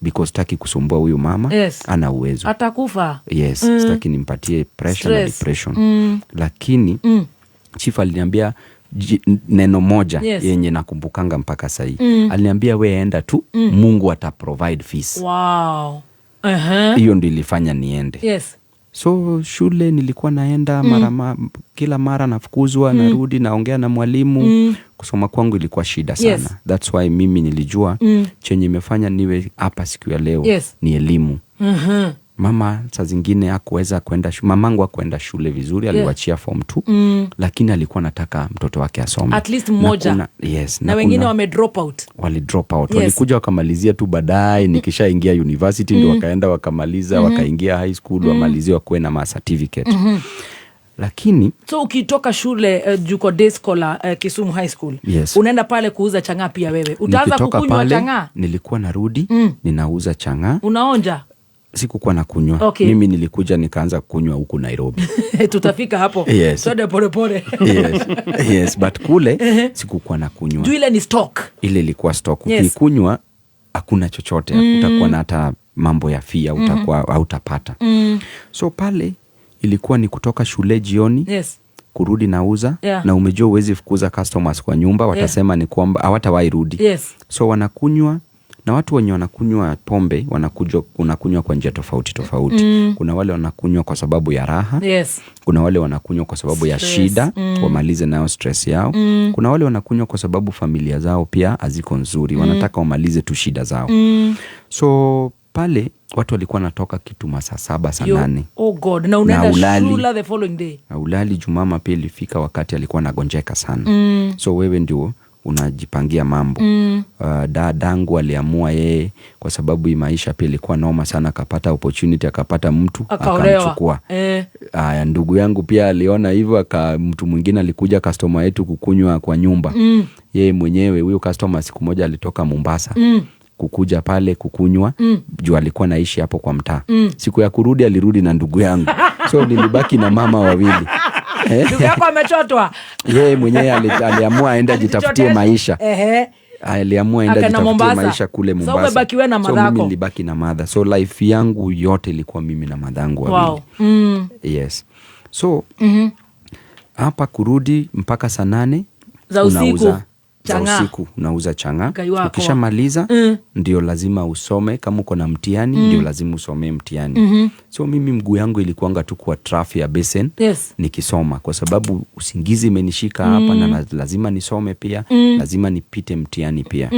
Because sitaki kusumbua huyu mama, ana uwezo. Atakufa. Yes, sitaki nimpatie pressure na Stress. depression. Lakini chief aliniambia neno moja yenye nakumbukanga mpaka sahii. Aliniambia we enda tu, Mungu ata provide fees. Wow. Hiyo ndio ilifanya niende. So shule nilikuwa naenda kila mara nafukuzwa, narudi naongea na mwalimu. Kusoma kwangu ilikuwa shida sana. That's why mimi nilijua chenye imefanya niwe hapa siku ya leo ni elimu. Mama saa zingine hakuweza kwenda mamangu hakuenda shule vizuri, aliwachia form 2, lakini alikuwa anataka mtoto wake asome. At least mmoja. Na wengine wame drop out. Wali drop out. Walikuja wakamalizia tu baadaye, nikishaingia university ndio wakaenda wakamaliza, wakaingia high school, wamalizie wakuwe na ma certificate. Lakini so ukitoka shule, juko day scholar, Kisumu High School. Unaenda pale kuuza chang'aa pia wewe. Utaanza Nikitoka kukunywa pale, chang'aa? Nilikuwa narudi, ninauza chang'aa. Unaonja? Sikukuwa na kunywa. Mimi nilikuja nikaanza kunywa huku Nairobi. Tutafika hapo. Twende pole pole. Yes. Yes, but kule sikukuwa na kunywa. Juu ile ni stock. Ile ilikuwa stock. Ukikunywa hakuna chochote, utakuwa na hata mambo ya fee, hautapata. So pale ilikuwa ni kutoka shule jioni. Kurudi nauza. Na umejua huwezi fukuza customers kwa nyumba, watasema ni kwamba hawatawahi rudi. So wanakunywa, na watu wenye wanakunywa pombe wanakunywa kwa njia tofauti tofauti. Kuna wale wanakunywa kwa sababu ya raha. Kuna wale wanakunywa kwa sababu ya Stress. shida, wamalize nayo stress yao. Kuna wale wanakunywa kwa sababu familia zao pia haziko nzuri, wanataka wamalize tu shida zao. So pale Watu walikuwa natoka kitu masaa 7, saa 8. Oh God, na unaenda ulali. shule the following day. Na ulali juu mama pia ilifika wakati alikuwa anagonjeka sana. So wewe ndio unajipangia mambo. Dadangu aliamua yeye, kwa sababu hii maisha pia ilikuwa noma sana, akapata opportunity, akapata mtu, Akaolewa. akamchukua. Aya, ndugu yangu pia aliona hivyo, mtu mwingine alikuja customer yetu kukunywa kwa nyumba. Yeye mwenyewe huyo customer siku moja alitoka Mombasa. Kukuja pale kukunywa, juu alikuwa naishi hapo kwa mtaa. Siku ya kurudi alirudi na ndugu yangu. So nilibaki na mama wawili. Ndugu yako amechotwa. Yeye mwenyewe aliamua aende ajitafutie Alijichotesha. maisha. Aliamua aende Akaenda ajitafutie Mombasa. maisha kule So Mombasa. umebaki wewe na So mimi madhako. nilibaki na madha. So life yangu yote ilikuwa mimi na madhangu wawili. Wow. Yes. So hapa kurudi mpaka saa 8 Za usiku. unauza, za Chang'aa. usiku unauza chang'aa. Ngai wako. Ukishamaliza ndio lazima usome, kama uko na mtihani ndio lazima usomee mtihani. So mimi mguu yangu ilikuanga tu kwa trafi ya basin. Nikisoma kwa sababu usingizi imenishika hapa na lazima nisome pia, lazima nipite mtihani pia.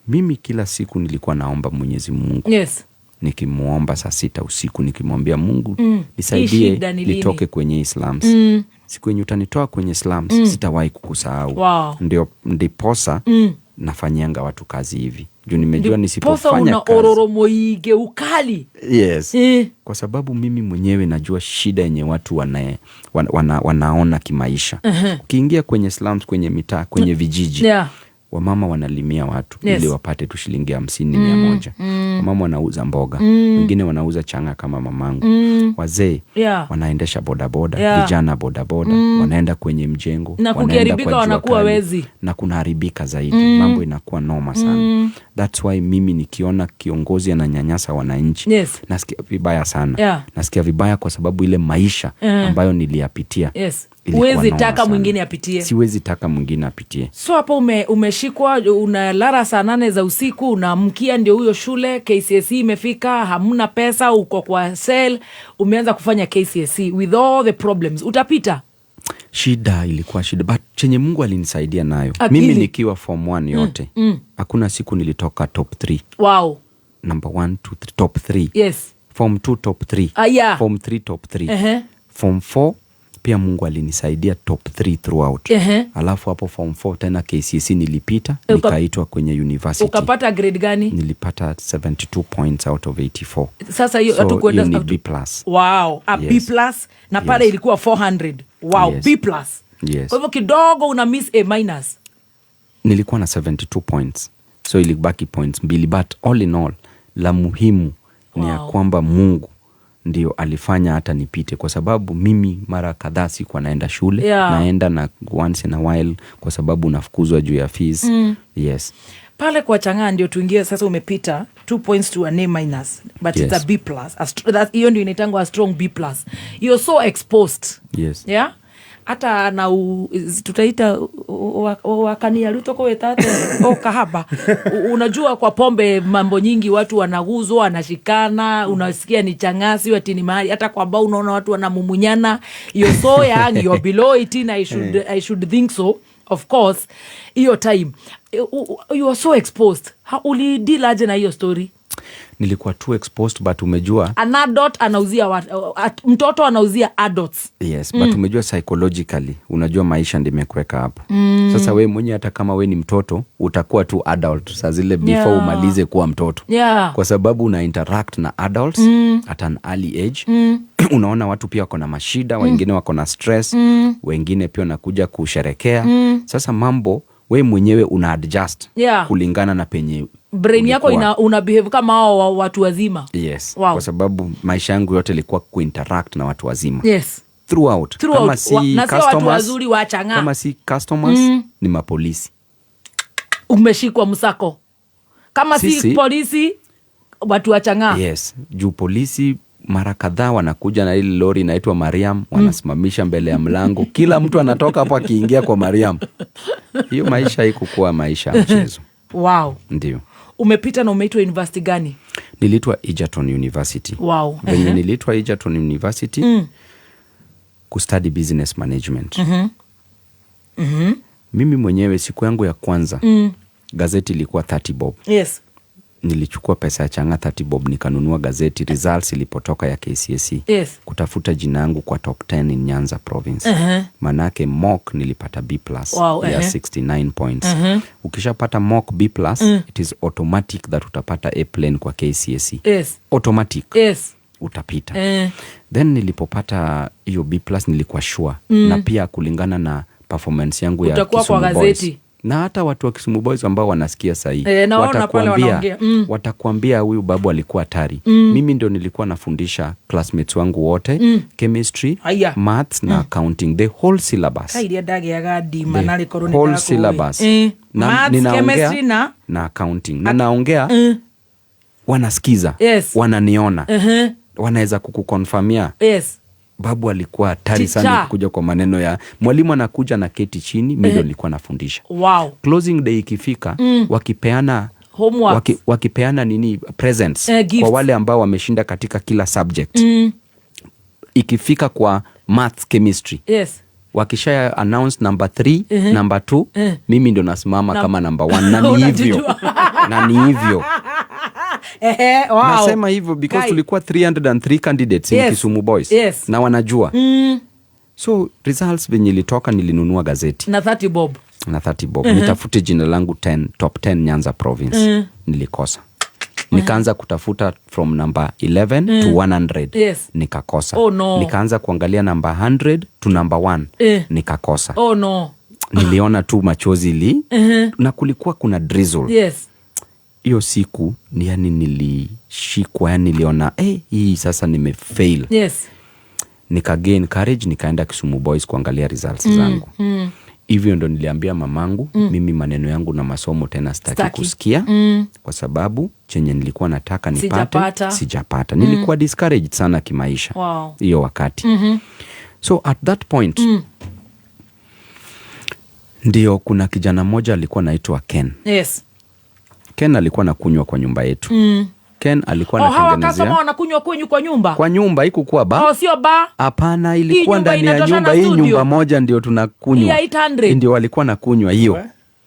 Mimi kila siku nilikuwa naomba Mwenyezi Mungu. Nikimuomba saa 6 usiku nikimwambia Mungu, nisaidie Hii shida ni lini? nitoke kwenye slums. Siku yenye utanitoa kwenye slums, sitawahi kukusahau. Wow. Ndio ndiposa nafanyianga watu kazi hivi. Juu nimejua Ndiposa nisipofanya una kazi. ororo moige ukali. Yes. Kwa sababu mimi mwenyewe najua shida yenye watu wanaona kimaisha. Ukiingia kwenye slums, kwenye mitaa, kwenye vijiji. Wamama wanalimia watu ili wapate tu shilingi 50, 100. Wamama wanauza mboga, wengine wanauza changa kama mamangu. Wazee wanaendesha bodaboda, vijana bodaboda, wanaenda kwenye mjengo, Na wanaenda kukiharibika kwa jua wanakuwa kali. wezi. Na kunaharibika zaidi, mambo inakuwa noma sana. That's why mimi nikiona kiongozi ananyanyasa wananchi, nasikia vibaya sana. Nasikia vibaya kwa sababu ile maisha ambayo niliyapitia. Ilikuwa Huwezi noma taka sana. mwingine apitie. Siwezi taka mwingine apitie. So hapo umeshikwa, unalala saa 8 za usiku, unaamkia ndio huyo shule, KCSE imefika, hamna pesa, uko kwa cell, umeanza kufanya KCSE with all the problems. Utapita? Shida ilikuwa shida, but chenye Mungu alinisaidia nayo. Akili. Mimi nikiwa form 1 yote, hakuna siku nilitoka top 3. Wow. Number 1, 2, 3, top 3. Form 2 top 3. Form 3 top 3. Form 4 pia Mungu alinisaidia top 3 throughout. Alafu hapo form 4 tena KCSE nilipita, nikaitwa kwenye university. Ukapata grade gani? Nilipata 72 points out of 84. Sasa hiyo So, hatu kuenda hiyo ni out B plus. Wow, a B plus na pale ilikuwa 400. Wow, B plus. Kwa hivyo kidogo una miss A minus. Nilikuwa na 72 points. So ilibaki points 2, but all in all la muhimu ni ya kwamba Mungu ndio alifanya hata nipite, kwa sababu mimi mara kadhaa sikuwa naenda shule. Naenda na once in a while kwa sababu nafukuzwa juu ya fees. Yes. Pale kwa chang'aa ndio tuingie sasa. Umepita 2 points to an A minus, but it's a B plus. Hiyo ndio inaitangwa a strong B plus. You're so exposed. Yeah? Hata na tutaita wakania ruto kwa tate o kahaba. Unajua kwa pombe mambo nyingi watu wanaguzwa, wanashikana, unasikia ni chang'asi ati ni mahali hata kwa bao unaona watu wanamumunyana. You're so young, you're below 18, I should think so. Of course, hiyo time you are so exposed. How ulideal aje na hiyo story? Nilikuwa too exposed, but umejua an adult anauzia mtoto anauzia adults. Yes, but umejua psychologically, unajua maisha ndio imekuweka hapo. Sasa we mwenyewe hata kama we ni mtoto utakuwa tu adult saa zile before umalize kuwa mtoto. Kwa sababu una interact na adults at an early age. Unaona watu pia wako na mashida, wengine wako na stress, wengine pia wanakuja kusherekea. Sasa mambo we mwenyewe una adjust kulingana na penye brain yako ulikuwa. Una behave kama hao watu wazima. Yes. Wow. Kwa sababu maisha yangu yote ilikuwa kuinteract na watu wazima. Throughout. Throughout. Kama si Na sio watu customers, wazuri wa chang'aa. Kama si customers, ni mapolisi. Umeshikwa msako. Kama si Sisi polisi, watu wa chang'aa. Yes, juu polisi mara kadhaa wanakuja na ile lori inaitwa Mariam, wanasimamisha mbele ya mlango. Kila mtu anatoka hapo akiingia kwa Mariam. Hiyo maisha haikukuwa maisha ya mchezo. Wow. Ndio. Umepita na umeitwa university gani? Niliitwa Egerton University. Wow. Venye niliitwa Egerton University kustudy business management. Mimi mwenyewe siku yangu ya kwanza, gazeti ilikuwa 30 bob. Nilichukua pesa ya chang'aa 30 bob, nikanunua gazeti results ilipotoka ya KCSE, kutafuta jina yangu kwa top 10 in Nyanza Province. Manake mock nilipata B plus ya 69 points. Ukishapata mock B plus, it is automatic that utapata A plain kwa KCSE. Automatic. Utapita. Then nilipopata hiyo B plus nilikuwa sure, na pia kulingana na performance yangu ya Utakuwa kwa Kisumu Boys. gazeti. Na hata watu wa Kisumu Boys ambao wanasikia sahii Eh, naona pale wanaongea. watakuambia huyu babu alikuwa hatari. Mimi ndio nilikuwa nafundisha classmates wangu wote chemistry, Haya. maths na accounting, the whole syllabus. Kairia ndageaga ndima The narĩ korwo nĩ whole ndakũĩ. syllabus. Na Maths, ninaongea chemistry na na accounting na naongea, wanasikiza, wananiona, wanaweza kukukonfamia babu alikuwa hatari sana Teacher. kuja kwa maneno ya mwalimu anakuja na keti chini, mi ndio nilikuwa nafundisha. Closing day ikifika, wakipeana Homeworks. wakipeana nini, presents, Gifts. kwa wale ambao wameshinda katika kila subject, ikifika kwa maths, chemistry, wakisha announce number 3, number 2, mimi ndo nasimama kama number 1, na ni hivyo. Unajijua. Na ni hivyo. Ehe, wow. Nasema hivyo because Kai. tulikuwa 303 candidates in Kisumu Boys, na wanajua. So results venye ilitoka, nilinunua gazeti na 30 bob. Na 30 bob, nitafute jina langu 10, top 10 Nyanza Province. Nilikosa. Nikaanza kutafuta from number 11 to 100. Nikakosa. Oh, no. Nikaanza kuangalia number 100 to number 1. Nikakosa. Oh no. Niliona tu machozi li na kulikuwa kuna drizzle. Hiyo siku ni yani nilishikwa, yani niliona, eh, hii sasa nimefail. Nikagain courage, nikaenda Kisumu Boys kuangalia results zangu. Hivyo ndo niliambia mamangu, mimi maneno yangu na masomo tena sitaki Sitaki. kusikia, kwa sababu chenye nilikuwa nataka nipate Sijapata. sijapata. Nilikuwa discouraged sana kimaisha hiyo wakati. So at that point ndio kuna kijana mmoja alikuwa anaitwa Ken. Ken alikuwa nakunywa kwa nyumba yetu. Ken alikuwa Oh, hawa anatengenezea customer wanakunywa kwenyu kwa nyumba? Kwa nyumba, ikukuwa ba. Oh, sio ba. Hapana, ilikuwa Hii nyumba ndani ya inatoshana nyumba hii, studio? nyumba moja ndio tunakunywa. Hii ya 800? Ndio walikuwa nakunywa hiyo.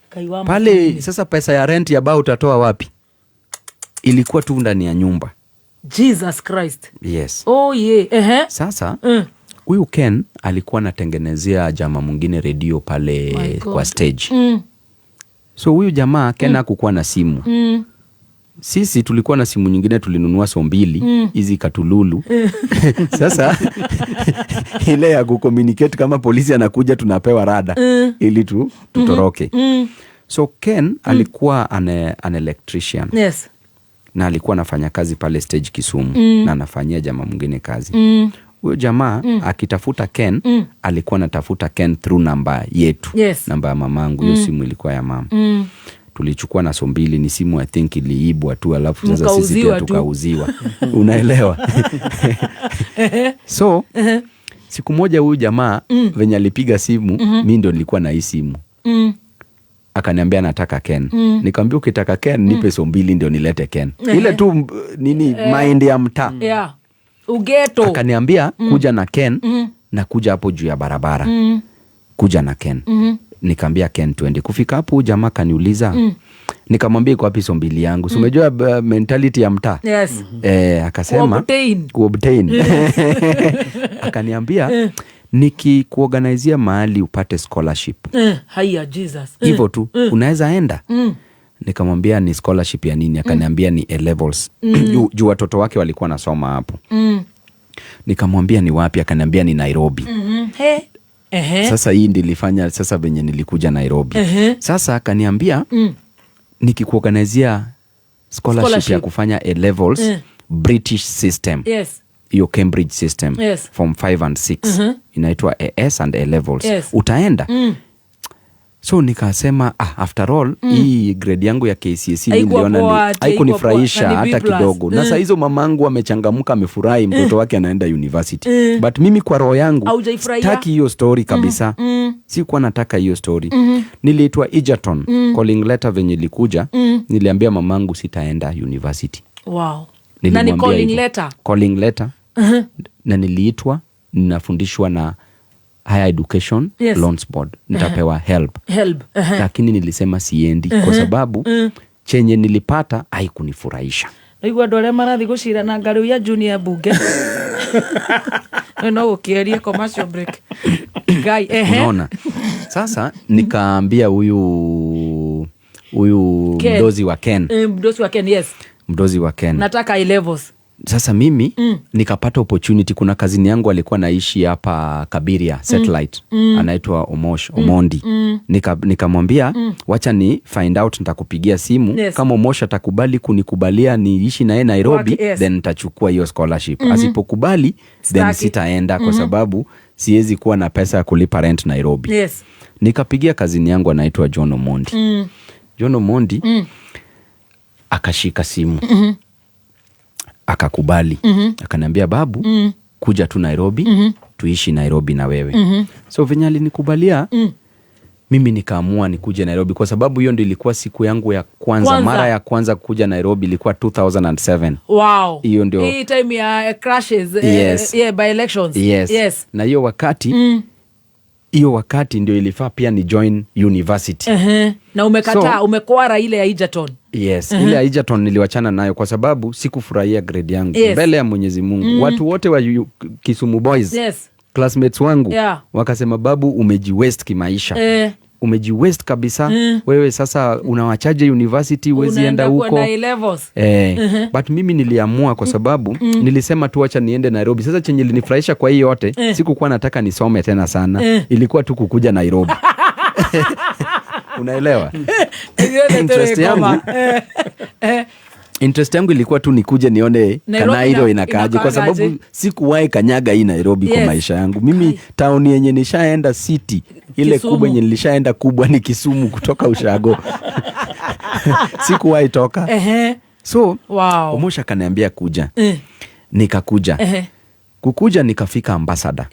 Kaiwama. Pale sasa pesa ya rent ya baa utatoa wapi? Ilikuwa tu ndani ya nyumba. Jesus Christ. Yes. Oh yeah. Ehe. Sasa huyu Ken alikuwa anatengenezea jamaa mwingine redio pale My God. kwa stage. So huyu jamaa Ken hakukuwa na simu. Sisi tulikuwa na simu nyingine, tulinunua so mbili hizi katululu. Sasa ile ya kucommunicate kama polisi anakuja tunapewa rada ili tutoroke. So Ken alikuwa an electrician. Na alikuwa anafanya kazi pale stage Kisumu, na anafanyia jamaa mwingine kazi. Huyo jamaa akitafuta Ken, alikuwa anatafuta Ken through namba yetu. Namba ya mamangu, hiyo simu ilikuwa ya mama. Tulichukua na so mbili, ni simu I think iliibwa tu, alafu sasa sisi pia Mkauziwa tu. tukauziwa. Unaelewa? So siku moja huyu jamaa venye alipiga simu, mi ndo nilikuwa na hii simu. Akaniambia nataka Ken. Nikamwambia ukitaka Ken nipe so mbili ndio nilete Ken. Ile tu nini, mind ya mtaa. Yeah. Ugeto. Akaniambia kuja na Ken, na kuja hapo juu ya barabara. Kuja na Ken. Nikamwambia Ken twende. Kufika hapo huyu jamaa kaniuliza. Nikamwambia iko wapi so mbili yangu? Si umejua mentality ya mtaa? Akasema Kuobtain. Kuobtain. Akaniambia nikikuorganizia mahali upate scholarship. Haya Jesus. Hivyo tu unaweza enda. Nikamwambia ni scholarship ya nini? Akaniambia ni A levels. Juu watoto wake walikuwa nasoma hapo. Nikamwambia ni wapi? Akaniambia ni Nairobi. He. Ehe. Sasa hii ndilifanya sasa venye nilikuja Nairobi. Sasa akaniambia nikikuorganizia scholarship ya Scholarship. kufanya A levels, British system. Hiyo Cambridge system. Form 5 and 6. Inaitwa AS and A levels. Utaenda? So nikasema, after all, hii grade yangu ya KCSE Haikuwa niliona poa, ati haikuwa haikunifurahisha poa, na ni hata B plus. kidogo. Na saa hizo mamangu amechangamka, amefurahi mtoto wake anaenda university. But mimi kwa roho yangu Haujaifurahia? sitaki hiyo story kabisa. Sikuwa nataka hiyo story. Niliitwa Egerton, calling letter venye ilikuja, niliambia mamangu sitaenda university. Wow. Na ni Nilimwambia calling hivyo. letter. Calling letter. Na niliitwa, ninafundishwa na Higher Education Loans Board. Nitapewa help. Help. Lakini nilisema siendi kwa sababu Chenye nilipata haikunifurahisha. Naigua andũ arĩa marathiĩ gũcirana ngarĩ ya junior bunge no gũkĩerie commercial break Ngai, ehe. Unaona, sasa nikaambia huyu Ken. mdozi wa Ken. Mdosi wa Ken, yes. Mdozi wa Ken. Nataka A levels. Sasa mimi nikapata opportunity. Kuna kazini yangu alikuwa naishi hapa Kabiria Satellite, anaitwa Omosh Omondi. Nikamwambia wacha ni find out, nitakupigia simu. Kama Omosh atakubali kunikubalia niishi naye Nairobi, Wake, yes. then nitachukua hiyo scholarship. Asipokubali, then Staki. sitaenda kwa sababu siwezi kuwa na pesa ya kulipa rent Nairobi. Nikapigia kazini yangu anaitwa John Omondi. John Omondi akashika simu, akakubali, akaniambia, "Babu, kuja tu Nairobi, tuishi Nairobi na wewe." So venye alinikubalia, mimi nikaamua nikuje Nairobi kwa sababu hiyo ndio ilikuwa siku yangu ya kwanza, Kwanza. Mara ya kwanza kuja Nairobi ilikuwa 2007. Hiyo ndio. Hii time ya crashes, Yes. yeah, by elections. Yes. Na hiyo wakati ndio ilifaa pia ni join university. Na umekataa, So- umekwara ile ya Egerton. Yes, ile ya Egerton niliwachana nayo kwa sababu sikufurahia grade yangu mbele ya Mwenyezi Mungu. Watu wote wa Kisumu Boys, classmates wangu, wakasema, "Babu, umejiwaste kimaisha. Umejiwaste kabisa. Wewe sasa unawachaje university, huwezi enda Unaenda kuwa huko." na A levels. Eh, but mimi niliamua kwa sababu nilisema tu wacha niende Nairobi. Sasa chenye linifurahisha kwa hii yote, sikukuwa nataka nisome tena sana. Ilikuwa tu kukuja Nairobi. Unaelewa? Interest yangu ilikuwa tu nikuje nione Nairobi Kanairo inakaaje, kwa sababu inakaaje? sikuwahi kanyaga hii Nairobi kwa maisha yangu. Mimi town yenye nishaenda, city ile Kisumu. kubwa yenye nilishaenda kubwa ni Kisumu kutoka ushago. Sikuwahi toka. So Omosha akaniambia kuja. Nikakuja. Kukuja nikafika Ambassador.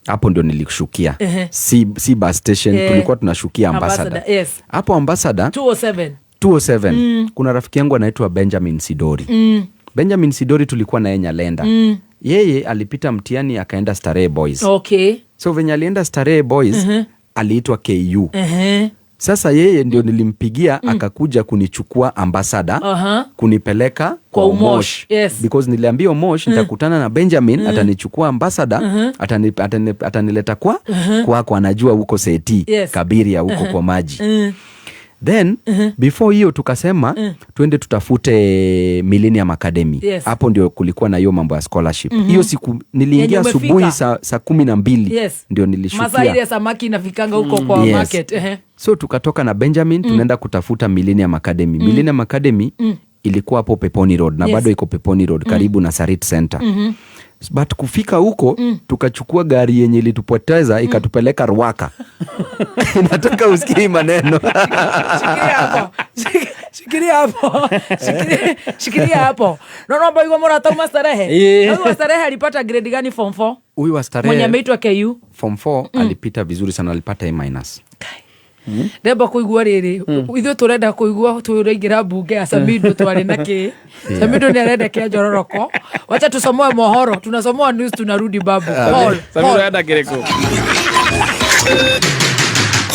Hapo ndio nilishukia. Si bus station, tulikuwa tunashukia Ambassador. Ambassador, yes. Hapo Ambassador 207. 207. Kuna rafiki yangu anaitwa Benjamin Sidori. Benjamin Sidori tulikuwa naye Nyalenda. Yeye alipita mtihani akaenda Starehe Boys. So venye alienda Starehe Boys, aliitwa KU. Sasa yeye ndio nilimpigia, akakuja kunichukua Ambassador, kunipeleka Kwa kwa Umosh. Omosh. Because niliambia Omosh nitakutana na Benjamin, atanichukua Ambassador, atanileta kwako, anajua huko Seti, Kabiria huko kwa maji. Then before hiyo tukasema twende tutafute Millennium Academy. Hapo ndio kulikuwa na hiyo mambo ya scholarship. Hiyo siku niliingia Yenye umefika. asubuhi saa 12 ndio Masaa nilishukia. ile samaki inafikanga huko kwa market. So tukatoka na Benjamin, tunaenda kutafuta Millennium Academy. Millennium Academy ilikuwa hapo Peponi Road na bado iko Peponi Road, karibu na Sarit Center. But kufika huko, tukachukua gari yenye ilitupoteza, ikatupeleka Ruaka. Nataka usikie hii maneno. Shikilia hapo. Shikilia hapo. Shikilia hapo. No no boy mura tauma Starehe. Yeah. Huyu wa Starehe alipata grade gani form 4? Huyu wa Starehe Mwenye ameitwa KU. Form 4 alipita vizuri sana, alipata A minus. Ndemba kuigua rĩrĩ, ithuĩ tũrenda kũigua tũraingĩra mbunge ya Samido twarĩ na kĩ Samido nĩ arenda kĩa njororoko. Wacha tusomoe mohoro, tunasomoa news, tunarudi babu Paul, Samido Paul. enda kĩrĩkũ?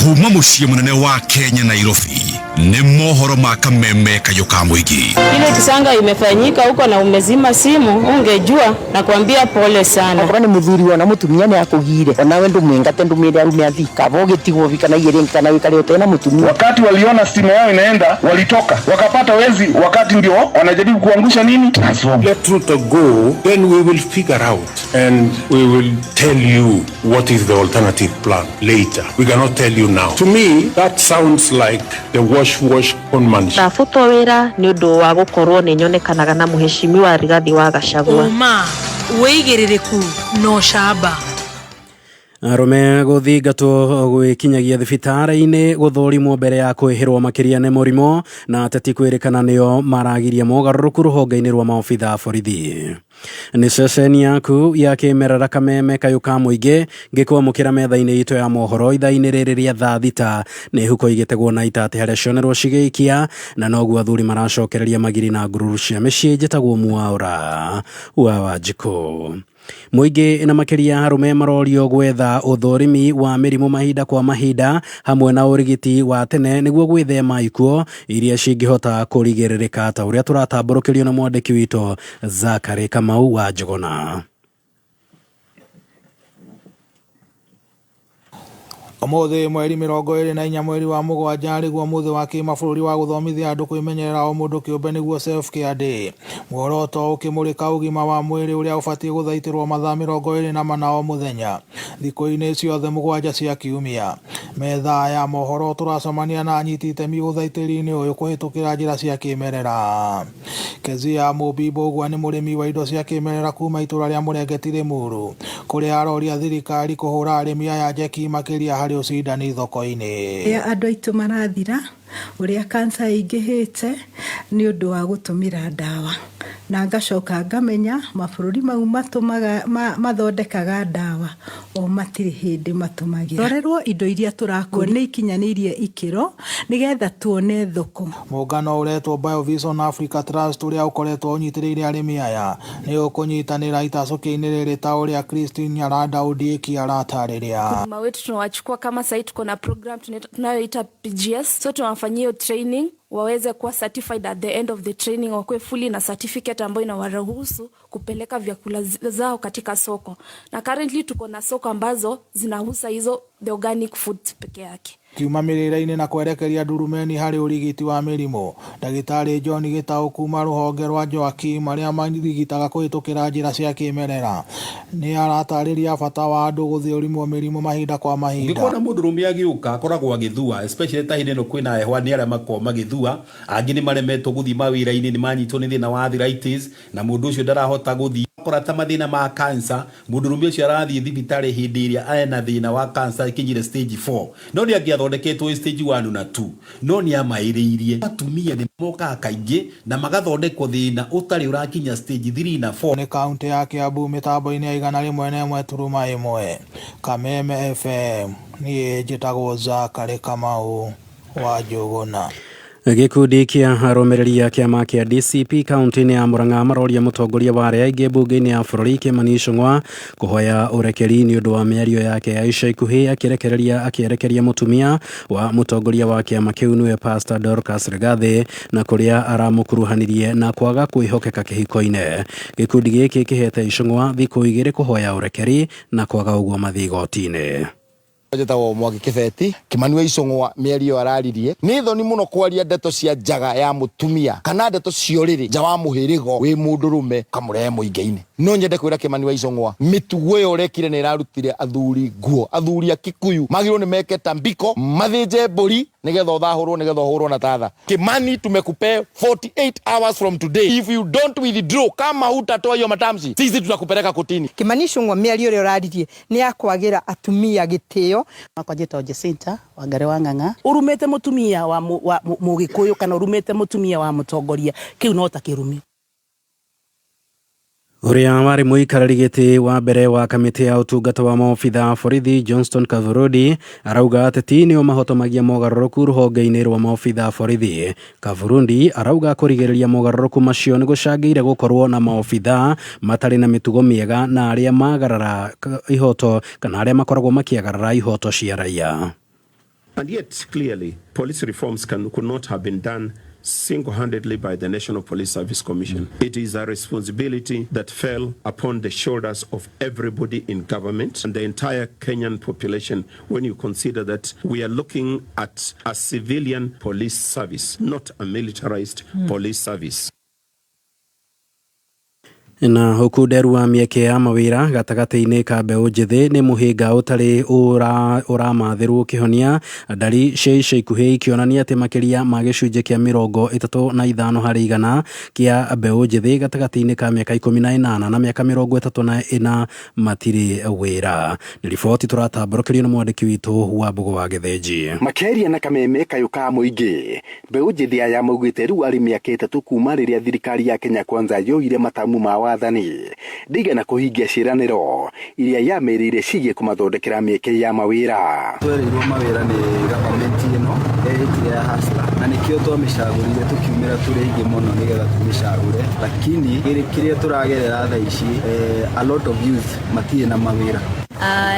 Kuma mũciĩ mũnene wa Kenya, Nairobi, nĩ mohoro ma kameme kayũ ka mũingĩ. Ile kisanga imefanyika huko na umezima simu, ungejua na kuambia pole sana. Okorwo nĩ mũthuri wona mũtumia nĩ akũgire onawe ndũmwĩngate ndũmĩre arume athi kaba ũgĩtigwo kana igĩrĩ kana wĩkare ũtarĩ na mũtumia. Wakati waliona stima yao inaenda, walitoka wakapata wezi, wakati ndio wanajaribu kuangusha nini transformer. Let Ruto go, then we will figure out and we will tell you what is the alternative plan later. We cannot tell you now. To me, that sounds like the wash wash conmanship. Ndabutwo wĩra nĩ ũndũ wa gũkorwo nĩ nyonekanaga na mũheshimiwa Rigathi wa Gachagua. Ũma, wĩigĩrĩrĩku na ũcamba. Arũme gũthingatwo gwĩkinyagia thibitarĩ-inĩ gũthũrimwo mbere ya kwĩhĩrwo makĩria nĩ mũrimũ na ateti kwĩrĩkana nĩo maragiria mogarũrũku rũhonge-inĩ rwa maobitha a borithi. Nĩ ceceni yaku ya kĩmerera kameme kayũ ka mũingĩ ngĩkwamũkĩra metha-inĩ itũ ya mohoro ithaa-inĩ rĩrĩ rĩa thaa 6 nĩ huko igĩtegwo na itatĩ harĩa cionerwo cigĩikia na noguo athuri maracokereria magiri na ngururu cia mĩciĩ. Njĩtagwo Mwaũra wa Wanjikũ. Mũingĩ na makĩria arũme marorio gwetha ũthũrimi wa mĩrimũ mahinda kwa mahinda hamwe na ũrigiti wa tene nĩguo gwĩthema ikuũ iria cingĩhota kũrigĩrĩrĩka ta ũrĩa tũratambũrũkĩrio na mwandĩki witũ Zakari Kamau wa Njũgũna. Ũmũthĩ mweri 24 mweri wa 7 arĩguo mũthĩ wa kĩmabũrũri wa gũthomithia andũ kwĩmenyerera o mũndũ kĩũmbe nĩguo self care day. Muoroto ũkĩmũrĩka ũgima wa mwĩrĩ ũrĩa ũbatiĩ gũthaitĩrwo mathaa 24 o mũthenya thikũ-inĩ ciothe 7 cia kiumia. Metha ya mohoro tũracemania na anyiti itemi ũthaitĩri-inĩ ũyũ kũhĩtũkĩra njĩra cia kĩmerera. Kezia Mũmbi Mbũgua nĩ mũrĩmi wa indo cia kĩmerera kuma itũra rĩa Mũrengeti Rĩmuru kũrĩa aroria thirikari kũhũra arĩmi aya njeki makĩria harĩ ũcindani thoko-inĩ. Ũrĩa andũ aitũ marathira, ũrĩa kansa ĩingĩhĩte nĩ ũndũ wa gũtũmĩra ndawa, na ngacoka ngamenya mabũrũri mau matũmaga mathondekaga ndawa o matirĩ hĩndĩ matũmagĩra. Rorerwo indo iria tũrakũria nĩ ikinyanĩirie ikĩro nĩgetha tuone thoko. Mũngano ũretwo Biovision Africa Trust ũrĩa ũkoretwo ũnyitĩrĩire arĩmi aya nĩ ũkũnyitanĩra itacũkĩ-inĩ rĩrĩ ta ũrĩa Christine Nyaranda Ondieki aratarĩria. Wakulima wetu tunawachukua kama sahii tuko na program tunayoita PGS, so tunawafanyia hiyo training waweze kuwa certified at the end of the training, wakuwe fully na certificate ambayo inawaruhusu kupeleka vyakula zao katika soko. Na currently tuko na soko ambazo zinauza hizo the organic food peke yake. Kiuma mĩrĩre-inĩ na kwerekeria ndurumeni harĩ ũrigiti wa mĩrimũ, ndagĩtarĩ John Gĩtaũ kuma rũhonge rwa Joakim arĩa marigitaga kũhĩtũkĩra njĩra cia kĩmerera nĩ aratarĩria bata wa andũ gũthũrimwo mĩrimũ mahinda kwa mahinda. Ũngĩkona mũndũrũme agĩũka akoragwo agĩthua, especially ta hĩndĩ ĩno kwĩna heho, nĩ arĩa makoragwo magĩthua, angĩ nĩ maremetwo gũthiĩ mawĩra-inĩ, nĩ manyitwo nĩ thĩna wa arthritis na mũndũ ũcio ndarahota gũthiĩ. Akora ta mathĩna ma cancer, mũndũrũme ũcio arathiĩ thibitarĩ hĩndĩ ĩrĩa ena thĩna wa cancer ĩkinyire stage 4, no nĩ angĩathondeketwo stage 1 na 2, no nĩ amaĩrĩirie. Atumia nĩ mokaga kaingĩ na magathondekwo thĩna ũtarĩ ũrakinya stage 3 na 4. Nĩ kaunti ya Kiambu mĩtambo-inĩ ya 101.1 Kameme FM, niĩ njĩtagwo Zakari Kamau wa Njũgũna. Gĩkundi kĩa arũmĩrĩri a kĩama kĩa DCP kaunti-inĩ ya Murang'a maroria mũtongoria wa arĩa aingĩ mbunge-inĩ ya bũrũri Kimani Ichung'wa kũhoya ũrekeri nĩ ũndũ wa mĩario yake ya ica ikuhĩ akĩerekeria mũtumia wa mũtongoria wa kĩama kĩu nĩwe Pastor Dorcas Rigathi na kũrĩa aramũkuruhanirie na kwaga kwĩhokeka kĩhiko-inĩ. Gĩkundi gĩkĩ kĩhete Ichung'wa thikũ 2 kũhoya ũrekeri na kwaga ũguo mathiĩ igoti-inĩ. Njĩtagwo Mwangi Kĩbeti. Kimani wa Ichung'wa mĩario araririe nĩ thoni mũno kwaria ndeto cia njaga ya mũtumia kana ndeto cia ũrĩrĩ nja wa mũhĩrĩgo wĩ mũndũrũme ũkamũrehe mũingĩ-inĩ. No nyende kwĩra Kimani wa Ichung'wa mĩtugo ĩyo ũrekire nĩ ĩrarutire athuri nguo. Athuri a Kikuyu magĩrĩirwo nĩ meke tambiko mathĩnje mbũri nĩgetha ũthahũrwo nĩgetha ũhũrwo na tatha. Kimani, tumekupe 48 hours from today. If you don't withdraw, kama hutatoa hiyo matamshi, sisi tutakupeleka kotini. Kimani Ichung'wa mĩario ĩrĩa ũraririe nĩ ya kwagĩra atumia gĩtĩo. Makwa njĩtagwo Jacinta Wangari wa Ng'ang'a. Ũrumĩte mũtumia wa Mũgĩkũyũ kana ũrumĩte mũtumia wa mũtongoria, kĩu no ta kĩrumi. Ũrĩa warĩ mũikarĩri gĩtĩ wa mbere wa kamĩtĩ ya ũtungata wa maobitha a borithi Johnston Kavurudi arauga ateti nĩo mahotomagia mogarũrũku rũhonge-inĩ rwa maobitha a borithi. Kavurundi arauga kũrigĩrĩria mogarũrũku macio nĩ gũcangĩire gũkorwo na maobitha matarĩ na mĩtugo mĩega na arĩa magarara ihoto kana arĩa makoragwo makĩagarara ihoto cia raia. And yet clearly police reforms could not have been done single-handedly by the National Police Service Commission. It is a responsibility that fell upon the shoulders of everybody in government and the entire Kenyan population when you consider that we are looking at a civilian police service, not a militarized police service. Na huku nderu wa mĩeke ya mawĩra gatagatĩ-inĩ ka mbeũ njĩthĩ nĩ mũhĩnga ũtarĩ ũramathĩrwo kĩhonia, ndari cia ica ikuhĩ ikĩonania atĩ makĩria ma gĩcunjĩ kĩa 35 harĩ igana kĩa mbeũ njĩthĩ gatagatĩ-inĩ ka mĩaka 18 na mĩaka 34 matirĩ wĩra. Nĩ riboti tũratambũrũkĩrio nĩ mwandĩki witũ wa Mbũgũ wa Gĩthĩnji. Makĩaria na kameme kayũ ka mũingĩ, mbeũ njĩthĩ aya maugĩte rĩu arĩ mĩaka 3 kuma rĩrĩa thirikari ya Kenya Kwanza yoire matamu ma wathani ndĩigana kũhingia ciĩranĩro iria yamĩrĩire ciĩgiĩ kũmathondekera mĩeke ya mawĩra. Twereirwo mawĩra nĩ government ĩno ĩtire ya hustler na nĩkĩo twamĩcagũrire tũkiumĩra tũrĩ aingĩ mũno nĩgetha tũmĩcagũre, lakini kĩrĩa tũragerera thaa ici, a lot of youth matirĩ na mawĩra.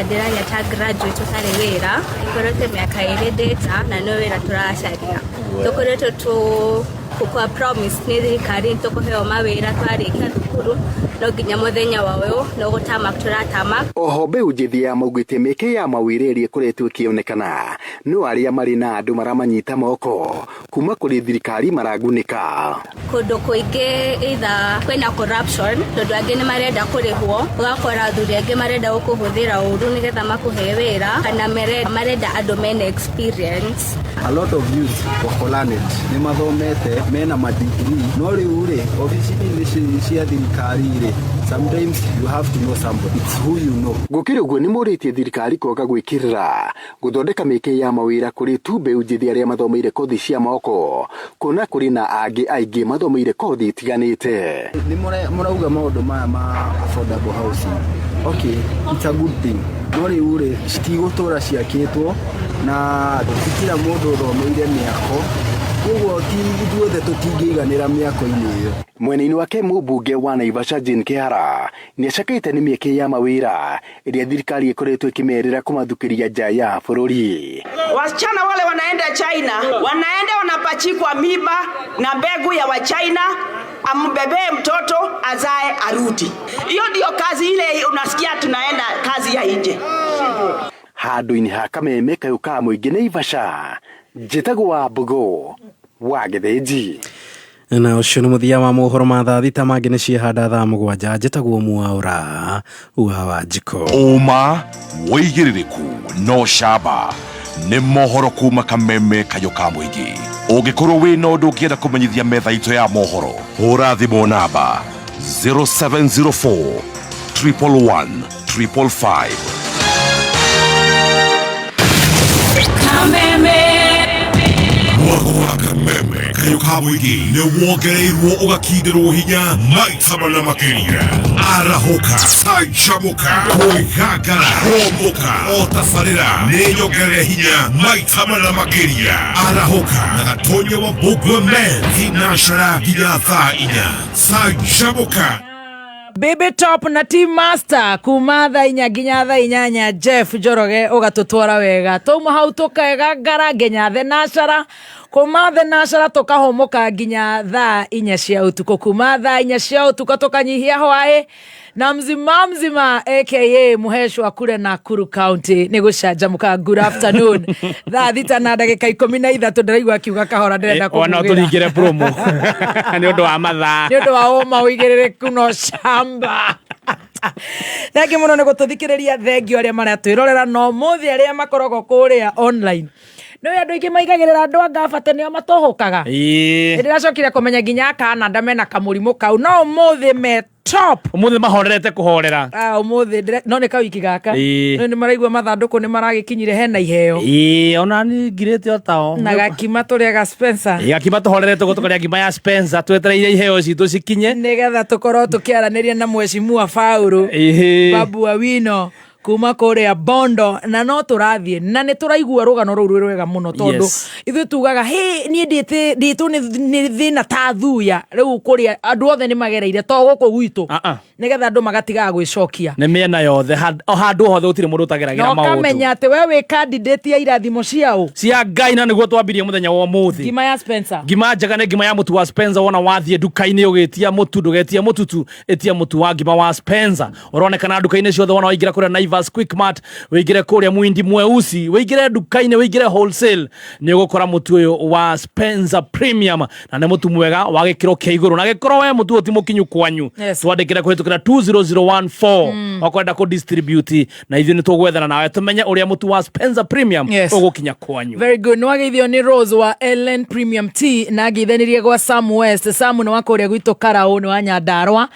Ndĩraria ta graduate ũtarĩ wĩra, ikoretwo mĩaka 2 ndĩta na no wĩra tũracaria. Tũkoretwo tũ kwa promise nĩ thirikari tũkũheo mawĩra twarĩkia thukuru, no nginya mũthenya wa ũyũ no gũtama tũratama. Oho mbeũ njĩthĩ ya maugĩte mĩeke ya mawĩra ĩrĩa ĩkoretwo ĩkĩonekana no arĩa marĩ na andũ maramanyita moko kuma kũrĩ thirikari maragunĩka. Kũndũ kũingĩ either kwĩna corruption, tondũ angĩ nĩ marenda kũrĩhwo, ũgakora athuri angĩ marenda gũkũhũthĩra ũru nĩgetha makũhe wĩra, kana marenda andũ mena experience. A lot of youth wako learned, nĩ mathomete, mena madigiri, no rĩu rĩ obici-inĩ cia thirikari rĩ, sometimes you have to know somebody, it's who you know. Gũkĩrĩ ũguo nĩ morĩtie thirikari kwaga gwĩkĩrĩra gũthondeka mĩeke ya mawĩra kũrĩ tu mbeũ njĩthĩ arĩa mathomeire kothi cia moko, kuona kũrĩ na angĩ aingĩ mathomeire kothi itiganĩte. Nĩ mũrauga maũndũ maya ma affordable housing, okay, it's a good thing, no rĩu rĩ citigũtũra ciakĩtwo na ti kila mũndũ ũthomeire mĩako, koguo ti ithuothe tũtingĩiganĩra mĩako-inĩ ĩyo. Mwena-inĩ wake mũmbunge wa Naivasha Jane Kihara nĩacakaĩte nĩ mĩeke ya mawĩra ĩrĩa thirikari ĩkoretwo ĩkĩmerĩra kũmathukĩria nja ya bũrũri. Wasichana wale wanaenda China, wanaenda wanapachikwa miba na mbegu ya Wachina, ambebee mtoto azae arudi. Hiyo ndio kazi ile unasikia tunaenda kazi ya nje. Handũ-inĩ ha kameme kayũ ka mũingĩ Naivasha, njĩtagwo wa Mbugo wa Gĩthĩnji. Na ũcio nĩ mũthia wa mohoro ma thaa 6, mangĩ nĩ ciehanda thaa 7. Njĩtagwo Mwaũra wa Wanjikũ. Ũma wĩigĩrĩrĩku no camba nĩ mohoro kuma kameme kayũ ka mũingĩ. Ũngĩkorwo wĩna ũndũ ũngĩenda kũmenyithia metha itũ ya mohoro, hũra thimũ namba 0704 111 555. Kameme. Mwako wa kameme kayũ ka mũingĩ nĩ wongereirwo ũgakindĩrwo hinya maita mana makĩria. Arahũka, canjamũka, kwĩgangara, kũmbũka, o tabarĩra nĩ nyongerere hinya maita mana makĩria. Arahũka na Gatonya wa Mbũgua Men thinacara nginya thaa 4. Canjamũka. Baby Top na Team Master kuma thaa 4 nginya thaa 8. Jeff Njoroge ũgatũtwara wega, twauma hau tũkegangara nginya thenacara, kuma thenacara tũkahũmũka nginya thaa 4 cia ũtukũ, kuma thaa 4 cia ũtukũ tũkanyihia hwaĩ na mzima mzima aka Muhesho akure Nakuru County nĩ gũcanjamũka. Good afternoon. Thaa 6 na ndagĩka 13 ndĩraigua akiuga kahora ndĩrenda Ona kũmugĩra. Tũringĩre promo nĩ ũndũ wa mathaa. Nĩ ũndũ wa ũma ũigĩrĩrĩku no camba. Thengiũ mũno nĩ gũtũthikĩrĩria, thengio arĩa maratwĩrorera no mũthĩ arĩa makoragwo kũrĩa online. Nĩ andũ aingĩ maigagĩrĩra andũ a ngabate nĩo matũhũkaga. Ĩĩ. Nĩndĩracokire kũmenya nginya Canada mena kamũrimũ kau, no ũmũthĩ me top. Ũmũthĩ mahorerete kũhorera. Ah, ũmũthĩ no nĩ kawiki gaka. Ĩĩ. No nĩ maraigua mathandũkũ nĩ maragĩkinyire hena iheo. Ĩĩ, ona ni ngirĩte o tao. Na gakima tũrĩaga Spencer. Ĩĩ, gakima tũhorerete ũguo tũkarĩa ngima ya Spencer twetereire iheo citũ cikinye. Nĩgetha tũkorwo tũkĩaranĩria na mheshimiwa Faulu. Ĩhĩ. Babu Awino kuma kũrĩa Bondo, na no tũrathiĩ na nĩ tũraigua rũgano rũu rwĩ rwega mũno tondũ ithuĩ tugaga hĩ niĩ ndĩtwo nĩ thĩna ta thuya rĩu kũrĩa andũ othe nĩ magereire to gũkũ gwitũ, nĩgetha andũ magatigaga gwĩcokia. Nĩ mĩena yothe, o handũ hothe gũtirĩ mũndũ ũtageragĩra Na maũndũ. ũkamenya atĩ we wĩ candidate ya irathimo ciao cia Ngai, na nĩguo twambirie mũthenya wa ũmũthĩ. Ngima ya Spencer. Ngima njega nĩ ngima ya mũtu wa Spencer. Wona wathiĩ nduka-inĩ ũgĩtia mũtu, ndũgetie mũtu tu, ĩtia mũtu wa ngima wa Spencer. Ũronekana nduka-inĩ ciothe, wona waingĩra kũrĩa Naivas Quickmart, wĩingĩre kũrĩa Muindi Mweusi, wĩingĩre nduka-inĩ, wĩingĩre wholesale, nĩ ũgũkora mũtu ũyũ wa Spencer Premium, na nĩ mũtu mwega wa gĩkĩro kĩa igũrũ. Na gĩkorwo we mũtu ũyũ ti mũkinyu kwanyu, twandĩkĩre kũhĩtũkĩra 20014 wakwenda kũ distribute, na ithuĩ nĩ tũgwethana nawe tũmenye ũrĩa mũtu wa Spencer Premium ũgũkinya kwanyu. Very good. Nĩwageithio nĩ Rose wa Ellen Premium Tea na ngeithanirie gwa Sam West. Sam nĩ wa kũrĩa gwitũ Karaũ, nĩ wa Nyandarua.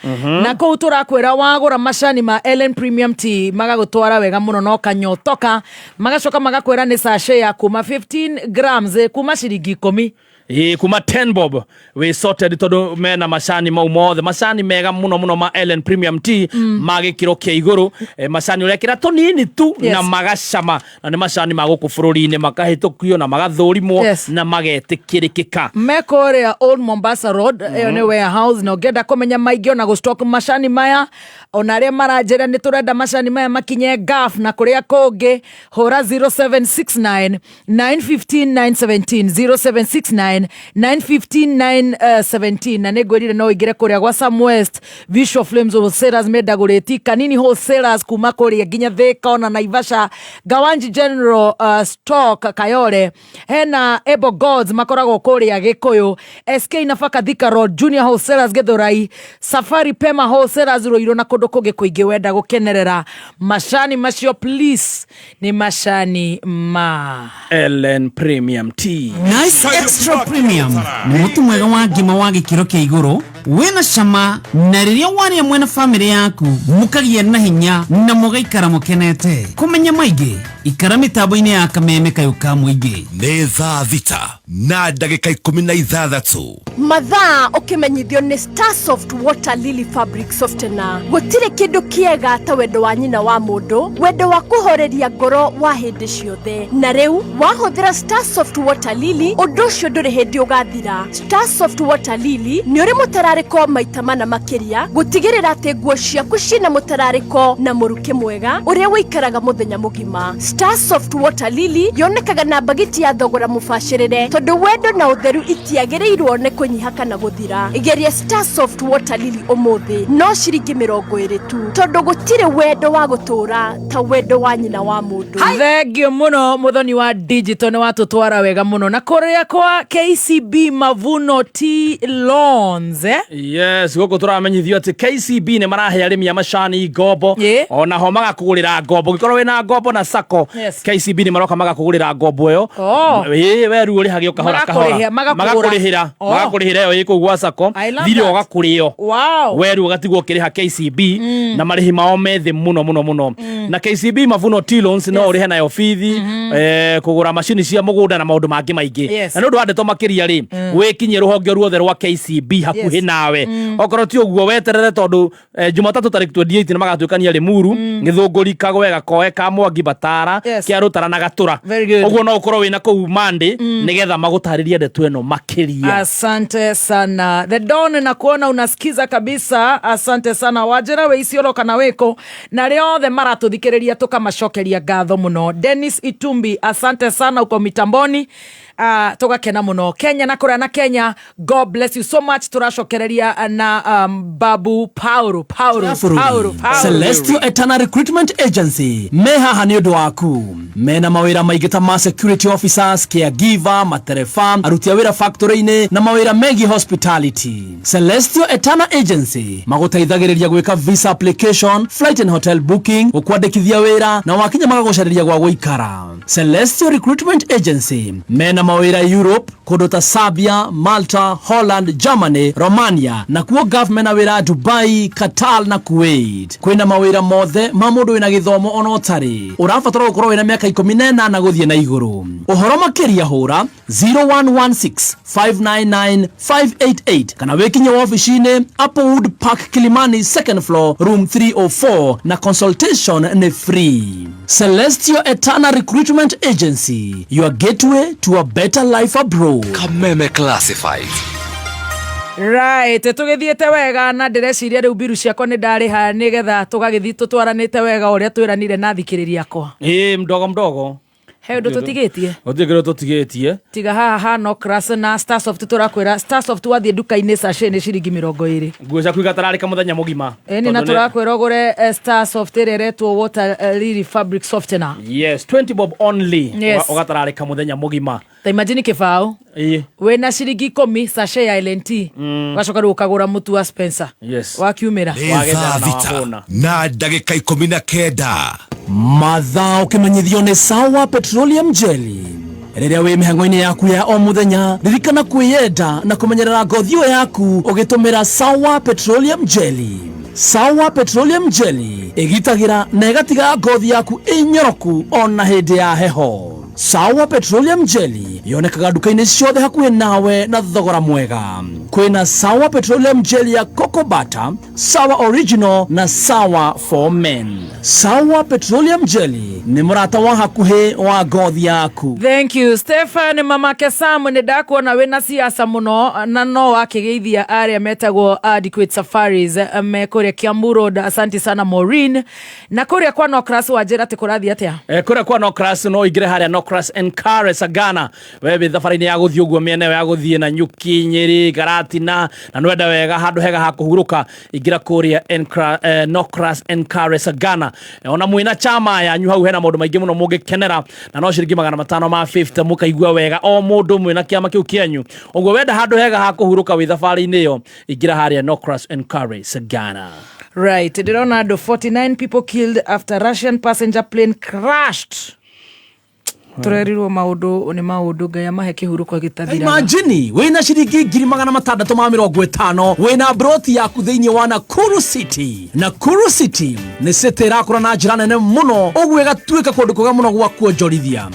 Na kũu tũrakwĩra wagũra macani ma Ellen Premium Tea magagũtwara wega mũno no kanyotoka, magacoka magakwĩra nĩ sachet ya kuma 15 grams, kuma ciringi 10. Ĩĩ, kuma 10 bob wĩ sorted tondũ mena macani mau mothe, macani mega mũno mũno ma Ellen Premium Tea ma gĩkĩro kĩa igũrũ. Macani ũrekĩra tũnini tu na magacama, na nĩ macani ma gũkũ bũrũri-inĩ, makahĩtũkio na magathũrimwo na magetĩkĩrĩkĩka. Mekũrĩa Old Mombasa Road, ĩyo nĩ warehouse, na ũngĩenda kũmenya maingĩ ona gũstock macani maya, ona arĩa maranjĩra nĩ tũrenda macani maya makinye Gulf na kũrĩa kũngĩ, hũra 0769 915 917, 0769 915 917. Na nĩ ngwĩrire no ũingĩre kũrĩa gwa Sam West Visual Flames Wholesalers, mendagũrĩti Kanini Wholesalers kuma kũrĩa nginya Thika ona Naivasha, Gawanji General Stock Kayole, hena Able Gods makoragwo kũrĩa Gĩkũyũ, SK Nafaka Thika Road, Junior Wholesalers Gĩthũrai, Safari Pema Wholesalers Ruiru na kũndũ kũngĩ kũingĩ. Wenda gũkenerera macani macio, please, nĩ macani ma Ellen Premium Tea. Nice Extra Premium nĩ mũtu mwega wa ngima wa gĩkĩro kĩa igũrũ wĩna cama, na rĩrĩa warĩa mwena bamĩrĩ yaku mũkagĩa na hinya na mũgaikara mũkenete. Kũmenya maingĩ, ikara mĩtambo-inĩ ya Kameme kayũ ka mũingĩ. Nĩ thaa 6:16. Mathaa ũkĩmenyithio nĩ Starsoft Water Lily Fabric Softener. Gũtirĩ kĩndũ kĩega ta wendo wa nyina wa mũndũ, wendo wa kũhoreria ngoro wa hĩndĩ ciothe. Na rĩu wahũthĩra Starsoft Water Lily, ũndũ ũcio ndũrĩ hĩndĩ ũgathira. Starsoft Water Lily nĩ ũrĩ mũtararĩko maita mana makĩria, gũtigĩrĩra atĩ nguo ciaku ciĩna mũtararĩko na mũrukĩ mwega ũrĩa ũikaraga mũthenya mũgima. Starsoft Water Lily yonekaga na mbagiti ya thogora mũbacĩrĩre, tondũ wendo na ũtheru itiagĩrĩirwo nĩ kũnyiha kana gũthira. Geria Starsoft Water Lily ũmũthĩ, no ciringi 20 tu, tondũ gũtirĩ wendo wa gũtũũra ta wendo wa nyina wa mũndũ. Thengio mũno, mũthoni wa digital, nĩ watũtwara wega mũno na kũrĩa kwa KCB Mavuno Tea Loans, eh? Yes, gũkũ tũramenyithio atĩ KCB nĩ marahe arĩmi a macani ngombo, onaho magakũgũrĩra ngombo. Ũngĩkorwo wĩna ngombo na sacco, KCB nĩ maroka magakũgũrĩra ngombo ĩyo. Ĩĩ, we rĩu ũrĩhage o kahora kahora. Magakũrĩhĩa, magakũgũra. Magakũrĩhĩra. Magakũrĩhĩra ĩyo ĩ kũu gwa sacco. I love thirĩ that. ũgakũrĩo. We rĩu ũgatigwo ũkĩrĩha KCB na marĩhi mao me thĩ mũno mũno mũno. Na KCB Mavuno Tea Loans no ũrĩhe nayo bithi, kũgũra macini cia mũgũnda na maũndũ mangĩ maingĩ. Na nĩ ũndũ wa ndeto makĩria rĩ, wĩkinyie rũhonge ruothe rwa KCB hakuhĩ nawe. Okorwo ti ũguo, weterere, tondũ Jumatatu tarĩki 28 nĩ magatuĩkania Limuru, Gĩthũngũri, Kagwe, Gakoe, Kamwangi, Batara, Kĩarũtara na Gatũra. Very good. Ũguo no ũkorwo wĩna kũu Monday nĩgetha magũtarĩrie ndeto ĩno makĩria. Asante sana The Don, na kuona unasikiza kabisa. Asante sana Wanjĩra wĩ Isiolo kana wĩkũ, na arĩa othe maratũthikĩrĩria tũkamacokeria ngatho mũno. Dennis Itumbi, asante sana, uko mitamboni. Tũgakena mũno Kenya na kũrĩa na Kenya. God bless you so much. Tũracokereria na Babu Paulo Paulo Paulo Paulo. Celestial Eternal Recruitment Agency me haha nĩ ũndũ waku. Mena mawĩra maingĩ ta ma security officers, caregiver, matereba, aruti a wĩra factory-inĩ na mawĩra megiĩ hospitality. Celestial Eternal Agency magũteithagĩrĩria gwĩka visa application, flight and hotel booking, gũkwandĩkithia wĩra, na wakinya magagũcarĩria gwa gũikara. Celestial Recruitment Agency mena mawĩra Europe, kũndũ ta Serbia, Malta, Holland, Germany, Romania, na kuo Gulf mena wĩra Dubai, Qatar na Kuwait. Kwĩna mawĩra mothe ma mũndũ wĩna gĩthomo ona ũtarĩ. Ũrabatara gũkorwo wĩna mĩaka 18 gũthiĩ na igũrũ. Ũhoro makĩria, hũra 0116 599 588 kana wĩkinye wabici-inĩ Applewood Park, Kilimani, second floor, room 304, na consultation nĩ free. Celestial Eternal Recruitment Agency, your gateway to a better life abroad. Kameme Classifieds. Right, tũgĩthiĩte wega na ndĩreciria rĩu mbiru ciakwa nĩ ndarĩha, nĩgetha tũgagĩthiĩ tũtwaranĩte wega ũrĩa twĩranire na thikĩrĩria akwa. Ĩĩ, mdogo mdogo. He ũndũ tũtigĩtie? Gũtirĩ kĩndũ tũtigĩtie. Tiga haha hano Crass na Starsoft. Tũrakwĩra Starsoft, wathiĩ nduka-inĩ, sachet nĩ ciringi 20. Nguo ciaku igatararĩka mũthenya mũgima. Ĩni na Tondũ tũrakwĩra ũgũre Starsoft ĩrĩa ĩretwo Water Lily Fabric Softener. Yes, 20 bob only. Ũgatararĩka mũthenya mũgima. Ta imagine kĩbaũ wĩna ciringi 10, sachet ya LNT, ũgacoka rĩu ũkagũra mũtu wa Spencer wakiumĩra. Nĩ thaa 6:19. Mathaa ũkĩmenyithio nĩ Sawa Petroleum Jelly. Rĩrĩa wĩ mĩhang'o-inĩ yaku ya o mũthenya, ririkana kwĩyenda na kũmenyerera ngothi ĩyo yaku ũgĩtũmĩra Sawa Petroleum Jelly. Sawa Petroleum Jelly ĩgitagĩra na ĩgatiga ngothi yaku ĩnyoroku ona hĩndĩ ya heho. Sawa Petroleum Jelly yonekaga nduka-inĩ ciothe hakuhĩ nawe na thogora mwega. Kwĩna Sawa Petroleum Jelly ya Cocoa Butter, Sawa Original na Sawa for Men. Sawa Petroleum Jelly nĩ mũrata wa hakuhĩ wa ngothi yaku. Thank you Stephen mamake Sam, nĩ ndakuona wĩna siasa mũno na no wakĩgeithia arĩa metagwo Adequate Safaris me kũrĩa Kiambu Road. Asante sana Maureen. Na kũrĩa kwa Nocras wanjĩra atĩ kũrathiĩ atĩa? Kũrĩa kwa Nocras no ũingĩre harĩa Nocras and Kare Sagana, we wĩ thabarĩ-inĩ ya gũthiĩ ũguo mĩena ĩyo ya gũthiĩ na Nyuki, Nyĩrĩ, Garatina, na nwenda wega handũ hega ha kũhurũka, ingĩra kũrĩa Nocras and Kare Sagana. Ona mwĩna chama yanyu hau hena maũndũ maingĩ mũno mũngĩkenera, na no ciringi 550 mũkaigua wega o mũndũ mwĩna kĩama kĩu kĩanyu. Ũguo wenda handũ hega ha kũhurũka wĩ thabarĩ-inĩ ĩyo, ingĩra harĩa Nocras and Kare Sagana. Right, ndĩrona andũ 49 people killed after Russian passenger plane crashed. Tũrerirwo maũndũ nĩ maũndũ, Ngai amahe kĩhurũko gĩtathiraga. Imagine wĩna ciringi 650,000 wĩna broti yaku thĩinĩ wa Nakuru City. Nakuru City nĩ city ĩrakũra na njĩra nene mũno, ũguo ĩgatuĩka kũndũ kwega mũno gwa kuonjorithia.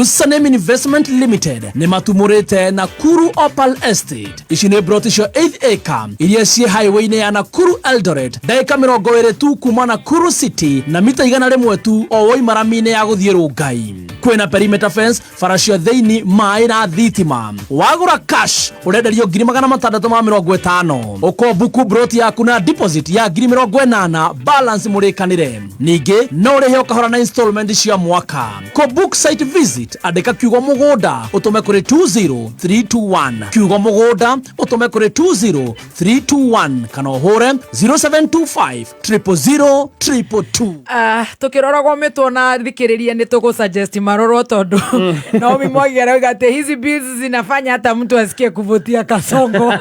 Username Investment Limited nĩ matumũrĩte Nakuru Opal Estate. Ici nĩ broti cia 8 acre iria ciĩ highway-inĩ ya Nakuru Eldoret, ndagĩka 20 tu kuma Nakuru City na mita 100 tu o woima rami-inĩ ya gũthiĩ Rongai. Kwĩna perimeter fence, bara cia thĩinĩ, maĩ na thitima. Wagũra cash ũrenderio 650,000. Ũkombuku broti yaku na deposit ya 80,000, balance mũrĩkanĩre. Ningĩ no ũrĩhe ũkahora na installment cia mwaka. Kũ book site visit, andĩka kiugo mũgũnda ũtũme kũrĩ 20321, kiugo mũgũnda ũtũme kũrĩ 20321, kana ũhũre 0725 000 222. Tukiroragwo mĩtwo na thikĩrĩria nĩ tũgũsuggest marorwo tondũ Naomi Mwangi arauga atĩ hizi bills zinafanya hata mtu asikie kuvutia kasongo.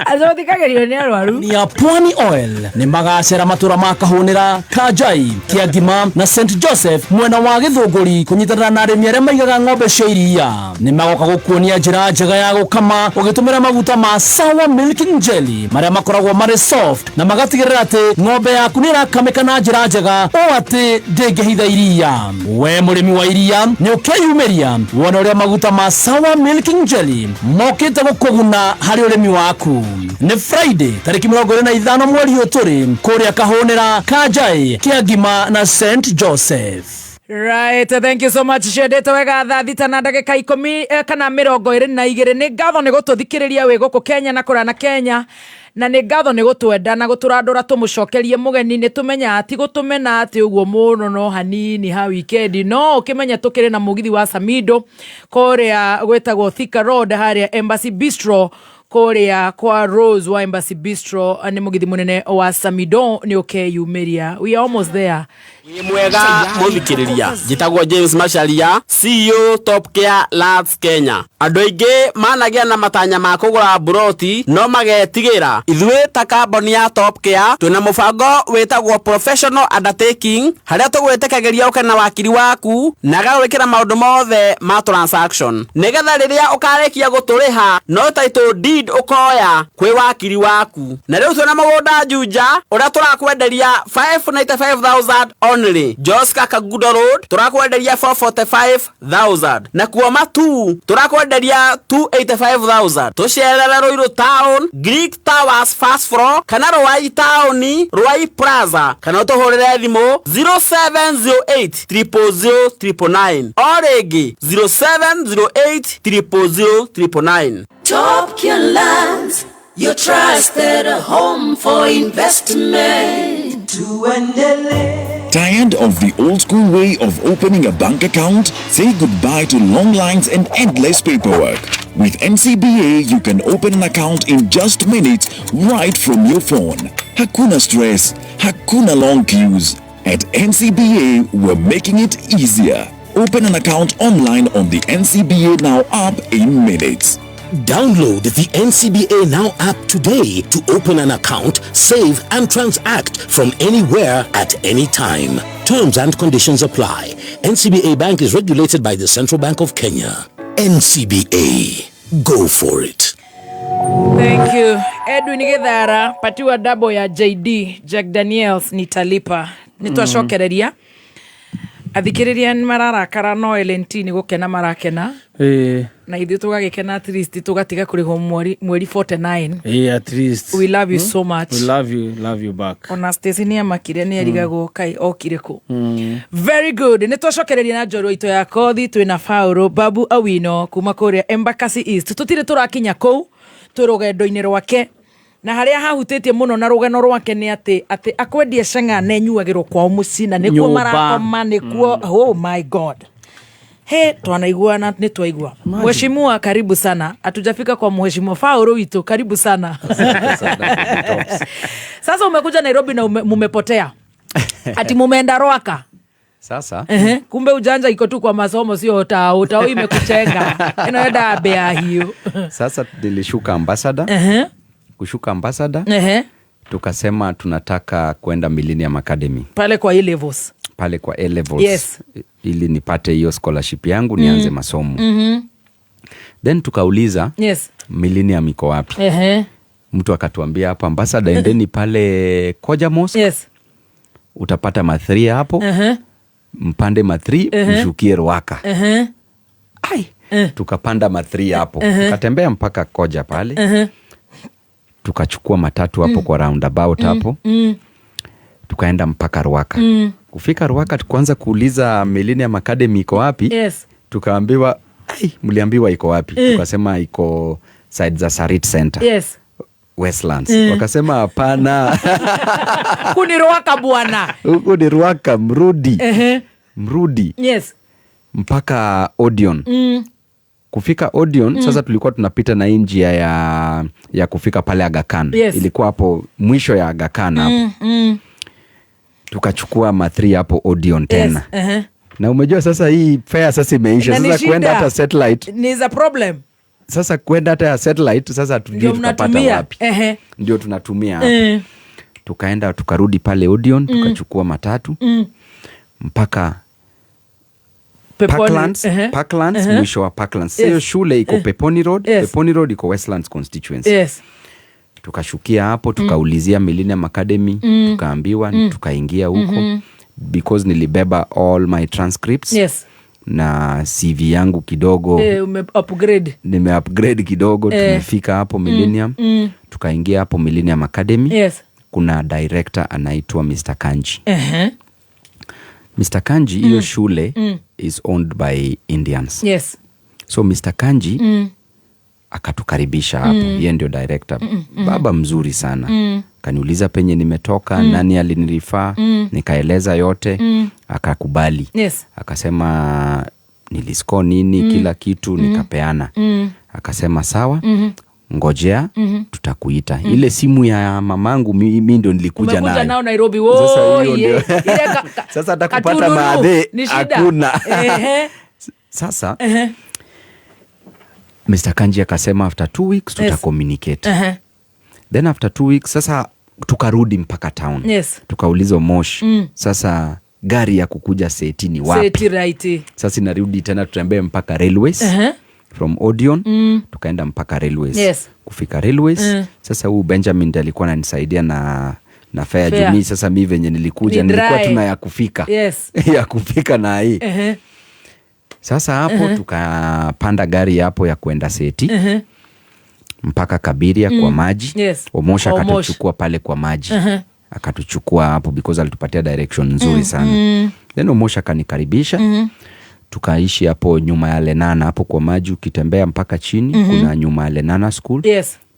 Azothikagĩrio nĩ arwaru. Ni ya Pwani Oil nĩ magacera matũra ma Kahũnĩra, Kanjai, Kĩangima na St Joseph mwena wa Gĩthũngũri kũnyitanĩra na arĩmi arĩa maigaga ng'ombe cia iria. Nĩ magoka gũkuonia njĩra njega ya gũkama ũgĩtũmĩra maguta ma Sawa Milking Jelly marĩa makoragwo marĩ soft na magatigĩrĩra atĩ ng'ombe yaku nĩ ĩrakamĩka na njĩra njega ũũ atĩ ndĩngĩhitha iria. We mũrĩmi wa iria nĩ ũkeyumĩria wone ũrĩa maguta ma Sawa Milking Jelly mokĩte gũkũguna harĩ ũrĩmi waku. Nĩ Friday tarĩki 25 mweri ũyũ tũrĩ kũrĩa Kahũnĩra, Kanjai, Kĩangima na St Joseph. Right, thank you so much. Ciendete wega thaa 6 na ndagĩka 10 kana 22. Nĩ ngatho nĩ gũtũthikĩrĩria wĩ gũkũ Kenya na kũraya na Kenya, na nĩ ngatho nĩ gũtwenda na gũtũrandũra tũmũcokerie mũgeni. Nĩ tũmenyaga ti gũtũmena atĩ ũguo mũno no hanini ha weekend, no ũkĩmenye tũkĩrĩ na mũgithi wa Samido kũrĩa gwĩtagwo Thika Road harĩa Embassy Bistro, kũrĩa kwa Rose wa Embassy Bistro. Nĩ mũgithi mũnene wa Samido nĩ ũkeyumĩria. We are almost there. Wĩ mwega mũthikĩrĩria, njĩtagwo James Macharia, CEO Top Care Lands Kenya. Andũ aingĩ managĩa na matanya ma kũgũra mburoti no magetigĩra. Ithuĩ ta kambuni ya Top Care twĩna mũbango wĩtagwo Professional Undertaking, harĩa tũgwĩtĩkagĩria ũke na wakiri waku na agagwĩkĩra maũndũ mothe ma transaction, nĩgetha rĩrĩa ũkarĩkia gũtũrĩha no title deed ũkoya kwĩ wakiri waku. Na rĩu twĩna mũgũnda Juja ũrĩa tũrakwenderia 595,000 only. Joska Kagudo Road turakwenderia 445,000, na kuo Matu turakwenderia 285,000. Tucerere Ruiru Town, Greek Towers first floor, kana Ruai Town, Ruai Plaza, kana ũtũhũrĩre thimũ 0708 000 999, o rĩngĩ 0708 000 999. Top Care Lands, your trusted home for investment. Tired of the old school way of opening a bank account? Say goodbye to long lines and endless paperwork. With NCBA, you can open an account in just minutes right from your phone. Hakuna stress, hakuna long queues. At NCBA, we're making it easier. Open an account online on the NCBA Now app in minutes. Download the NCBA Now app today to open an account, save and transact from anywhere at any time. Terms and conditions apply. NCBA Bank is regulated by the Central Bank of Kenya. NCBA. Go for it. Thank you. Edwin Githara, patiwa dabo ya JD, Jack Daniels nitalipa. Nitwacokereria. Athikĩrĩria nĩ mararakara, no LNT nĩ gũkena marakena, na ithuĩ tũgagĩkena, at least tũgatiga kũrĩhwo mweri mweri 49. At least. We love you so much. We love you, love you back. Ona Stacy nĩ amakire, nĩ erigagwo kai okire kũ. Very good, nĩ twacokereria na njorua itũ ya kothi. Twĩna Faũrũ Babu Awino kuma kũrĩa Embakasi East. Tũtirĩ tũrakinya kũu, twĩ rũgendo-inĩ rwake, na harĩa hahutĩtie mũno na rũgano rwake nĩ atĩ akwendia cang'a na ĩnyuagĩrwo kwao mũciĩ na nĩkuo Nyũmba. marakoma nĩkuo. Oh my God, he twanaigua na nĩ twaigua. Mheshimiwa, karibu sana. Hatujafika kwa mheshimiwa Faũrũ witũ, karibu sana. Sasa umekuja Nairobi na mumepotea ati mumeenda Rwaka. Sasa. Ehe, kumbe ujanja iko tu kwa masomo, sio tao tao imekuchenga ĩno enda ya hiyo. Sasa nilishuka Ambassador. Kushuka Ambassador, tukasema tunataka kwenda Millennium Academy pale kwa A-levels. Pale kwa A levels, ili nipate hiyo scholarship yangu nianze masomo. Then tukauliza Millennium iko wapi? Mtu akatuambia hapa Ambassador, endeni pale Koja Mosque, utapata ma3 hapo, mpande ma3, mshukie Ruaka. Ai, tukapanda ma3 hapo, tukatembea mpaka Koja pale, tukachukua matatu hapo kwa roundabout hapo, tukaenda mpaka Ruaka. Kufika Ruaka, tukaanza kuuliza Millennium Academy iko wapi. Tukaambiwa, ai, mliambiwa iko wapi? Tukasema iko side za Sarit Center, Westlands. Wakasema hapana, Kuni Ruaka, bwana. Huku ni Ruaka, mrudi, mrudi mpaka Odeon. Kufika Odeon, sasa tulikuwa tunapita na hii njia ya kufika pale Aga Khan. Ilikuwa hapo mwisho ya Aga Khan hapo. Tukachukua ma3 hapo Odeon tena. Na umejua sasa hii fare sasa imeisha. Na ni Sasa kwenda shida. hata satellite. Ni za problem. Sasa kwenda hata ya satellite sasa hatujui Ndio tutapata mnatumia. wapi. Ndio tunatumia hapo. Tukaenda tukarudi pale Odeon, tukachukua matatu mpaka Peponi. Parklands, Parklands, mwisho wa Parklands. Hiyo shule iko Peponi Road, Peponi Road iko Westlands constituency. Tukashukia hapo, tukaulizia Millennium Academy, tukaambiwa, tukaingia huko. Because nilibeba all my transcripts na CV yangu kidogo. Eh, ume upgrade. Nime upgrade kidogo, tumefika hapo Millennium. Tukaingia hapo Millennium Academy. Kuna director anaitwa Mr. Kanji. Mr. Kanji, hiyo shule is owned by Indians. So Mr. Kanji akatukaribisha hapo. Yeye ndio director. Baba mzuri sana. Kaniuliza penye nimetoka, nani alinirifaa, nikaeleza yote, akakubali. Akasema niliscore nini, kila kitu nikapeana. Akasema sawa, ngojea, tutakuita. Ile simu ya mamangu mi ndio nilikuja Umekuja nayo. nao Nairobi. Sasa hiyo Woi, ndio. ile Sasa hata kupata katululu, maadhe ni shida. hakuna. Sasa Mr. Kanji akasema after 2 weeks tuta communicate. Then after 2 weeks sasa tukarudi mpaka town. Tukauliza Mosh. Sasa gari ya kukuja Seti ni wapi? Seti, right. Sasa inarudi tena tutembee mpaka Railways. From Odeon tukaenda mpaka Railways. Kufika Railways, sasa huu Benjamin ndiye alikuwa ananisaidia na fare Fare. juu mi sasa mi venye nilikuja Ni nilikuwa dry. tuna ya kufika. Ya kufika na hii. Sasa hapo tukapanda gari hapo ya kwenda Seti mpaka Kabiria kwa maji. Omosha Omosh. akatuchukua pale kwa maji. Akatuchukua hapo because alitupatia direction nzuri sana. Then Omosha akanikaribisha. Tukaishi hapo nyuma ya Lenana hapo kwa maji, ukitembea mpaka chini kuna nyuma ya Lenana School.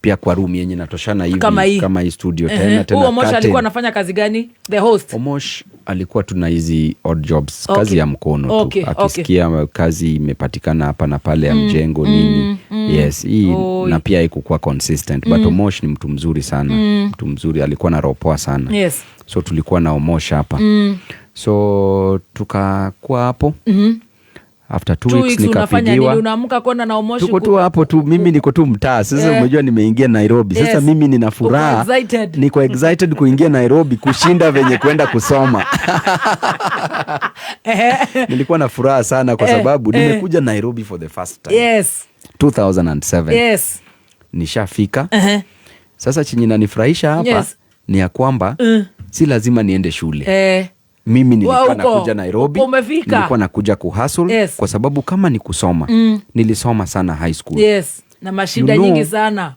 Pia kwa room yenye natoshana hivi Kama hii. kama hii studio tena tena. Huyu Omosh Curtain. alikuwa anafanya kazi gani? The host. Omosh alikuwa tuna hizi odd jobs, kazi ya mkono tu. Akisikia kazi imepatikana hapa na pale ya mjengo nini. Yes, hii Oi. na pia haikukuwa consistent, but Omosh ni mtu mzuri sana. Mtu mzuri, alikuwa na roho poa sana. So tulikuwa na Omosh hapa. So tukakuwa hapo. After 2 Two weeks weeks unafanya nini? nikapigiwa. Unaamka kwenda na Omoshi Tuko tu hapo tu, mimi niko tu mtaa. Sasa umejua nimeingia Nairobi. Sasa mimi nina furaha. Uko excited. Niko excited kuingia Nairobi kushinda venye kwenda kusoma. Nilikuwa na furaha sana kwa sababu nimekuja Nairobi for the first time. 2007. Nishafika. Sasa chenye inanifurahisha hapa ni ya kwamba si lazima niende shule. Mimi nilikuwa Wa uko, nakuja Nairobi, umefika. Nilikuwa nakuja kuhustle kwa sababu kama ni kusoma, nilisoma sana high school. Yes, na mashida nyingi sana.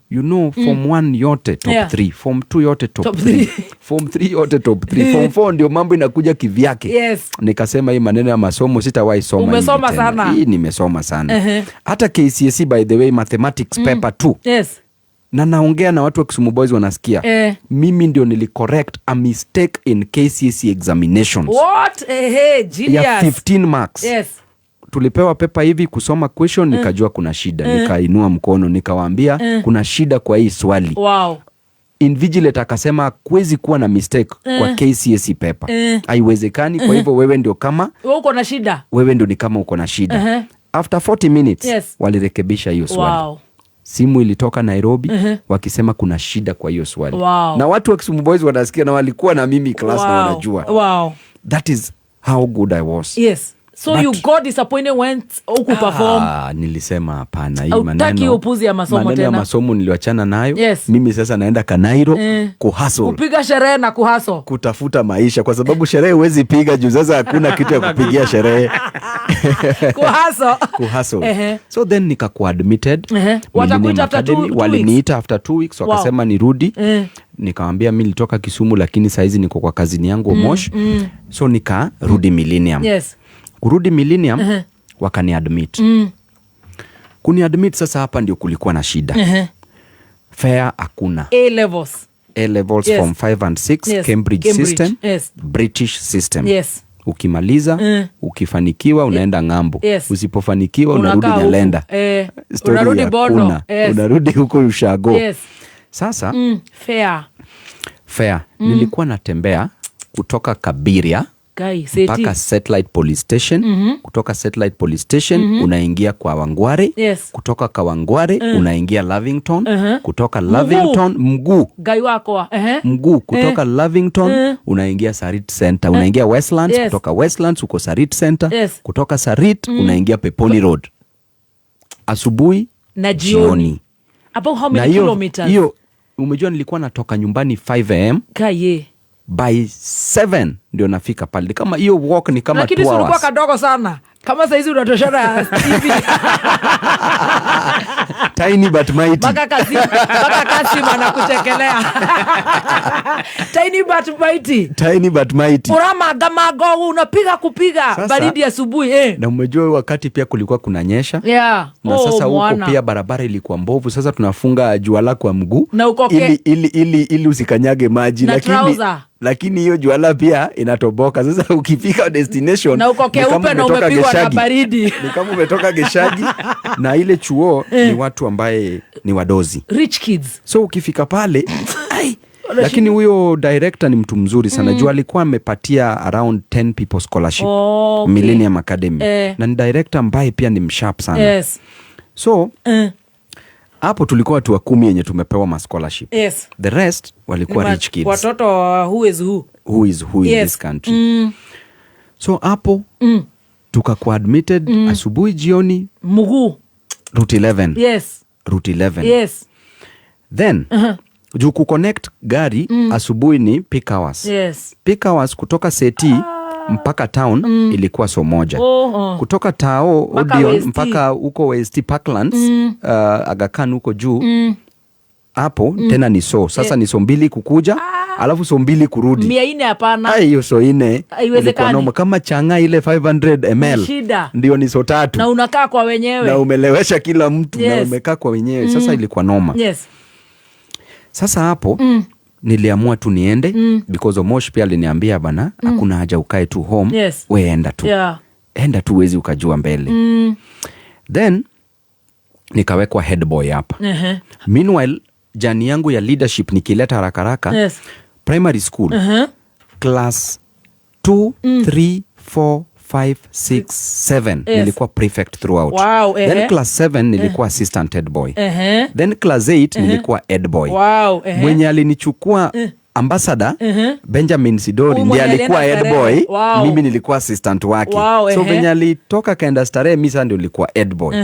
Form 1 yote top 3, form 2 yote top Top 3, 3. form 3 yote top 3, form 4 ndio mambo inakuja kivyake. Nikasema hii maneno ya masomo sitawahi soma hivi Umesoma tena. sana. Hii nimesoma sana. Hata KCSE, by the way, mathematics paper 2. Na naongea na watu wa Kisumu Boys wanasikia. Mimi ndio nilicorrect a mistake in KCSE examinations. What? Hey, genius. Ya 15 marks. Tulipewa pepa hivi kusoma question, nikajua kuna shida. Nikainua mkono nikawaambia kuna shida kwa hii swali. Invigilator akasema kuwezi kuwa na mistake kwa KCSE paper. Haiwezekani, kwa hivyo wewe ndio kama Wewe uko na shida. Wewe ndio ni kama uko na shida. After 40 minutes walirekebisha hiyo swali. Simu ilitoka Nairobi wakisema kuna shida kwa hiyo swali. Na watu wa Kisumu Boys wanasikia na walikuwa na mimi class na wanajua. That is how good I was. Yes. So But you got disappointed when huku perform. Ah, nilisema hapana, hii Hautaki upuzi ya masomo maneno ya tena. masomo niliwachana nayo. Mimi sasa naenda Kanairo kuhustle. Kupiga sherehe na kuhustle. Kutafuta maisha, kwa sababu sherehe huwezi piga juu sasa hakuna kitu ya kupigia sherehe. Kuhustle. Kuhustle. So then nikakuwa admitted. Millennium Watakuita after Academy. 2 weeks. Waliniita after 2 weeks, wakasema nirudi. Nikamwambia mimi nilitoka Kisumu lakini saizi niko kwa kazini yangu Omosh. So nikarudi Millennium. Kurudi Millennium, wakaniadmit. Kuniadmit sasa hapa ndio kulikuwa na shida. Fare hakuna. A levels. A levels form 5 and 6, Cambridge Cambridge. system, British system. Ukimaliza, ukifanikiwa unaenda ng'ambo. Usipofanikiwa Unakaa unarudi huku. Nyalenda. Story Unarudi ya Bondo. kuna. Unarudi huko Ushago. Sasa, Fare. Fare. Nilikuwa natembea kutoka Kabiria Guy, seti. mpaka Satellite Police Station. Kutoka Satellite Police Station, unaingia kwa Kawangware. Kutoka Kawangware, unaingia Lavington. Kutoka Mguu. Lavington, mguu. Guy wako, Mguu. Kutoka Lavington, unaingia Sarit Center. Unaingia Westlands. Kutoka Westlands uko Sarit Center. Kutoka Sarit, unaingia Peponi Road. Asubuhi na jioni. Jioni. About how Na many kilometers? hiyo, umejua nilikuwa natoka nyumbani 5 a.m. Kaye. By 7 ndio nafika pale. Kama hiyo walk ni kama Lakini 2 si ulikuwa hours. kadogo sana. Kama saizi unatoshana hivi. Tiny but mighty. Mpaka Kasim anakuchekelea. Tiny but mighty. Tiny but mighty. Uramanga magogo unapiga kupiga Sasa, baridi asubuhi. Na umejua wakati pia kulikuwa kunanyesha. Na Oh, sasa huko mwana. pia barabara ilikuwa mbovu. Sasa tunafunga juala kwa mguu. Na uko Ili usikanyage maji. Na trouser. Lakini hiyo juala pia inatoboka. Sasa ukifika destination, Na uko ni kama keupe na umetoka umepigwa na Geshagi. baridi. Ni kama umetoka Geshagi. Na ile chuo ni watu ambaye ni wadozi. Rich kids. So ukifika pale, ai, lakini huyo director ni mtu mzuri sana. Juu alikuwa amepatia around 10 people scholarship. Oh, okay. Millennium Academy. Na ni director ambaye pia ni msharp sana. So, hapo tulikuwa watu wa 10 yenye tumepewa ma scholarship. The rest walikuwa Ni rich kids. Watoto wa who is who. Who is who in this country. So hapo tukakuwa admitted asubuhi jioni. Mguu. Route 11. Route 11. Then juu kuconnect gari asubuhi ni peak hours. Peak hours kutoka Seti mpaka town ilikuwa so moja. Kutoka Tao Mpaka Odeon West. mpaka huko West Parklands, Aga Khan huko juu. Hapo tena ni so. Sasa ni so mbili kukuja, alafu so mbili kurudi. 400 hapana. Ai, hiyo so 4 Haiwezekani. ilikuwa noma. Kama changa ile 500 ml. Shida. Ndio ni so 3. Na unakaa kwa wenyewe. Na umelewesha kila mtu na umekaa kwa wenyewe. Sasa ilikuwa noma. Sasa hapo niliamua tu niende because Omosh pia aliniambia bana, hakuna haja ukae tu home. We enda tu. Enda tu, huwezi ukajua mbele. Then nikawekwa head boy hapa. Meanwhile journey yangu ya leadership nikileta haraka haraka, primary school, class 2, 3, 4, 5, 6, 7. Nilikuwa prefect throughout. Wow, Then class 7 nilikuwa assistant head boy. Then class 8 nilikuwa head boy. Wow, Mwenye alinichukua ambassador, Benjamin Sidori, Huyu ndiye mwenye alikuwa alienda head boy. starehe. Wow. Mimi nilikuwa assistant wake. Wow, So venye alitoka kaenda starehe, mimi sasa ndio nilikuwa head boy.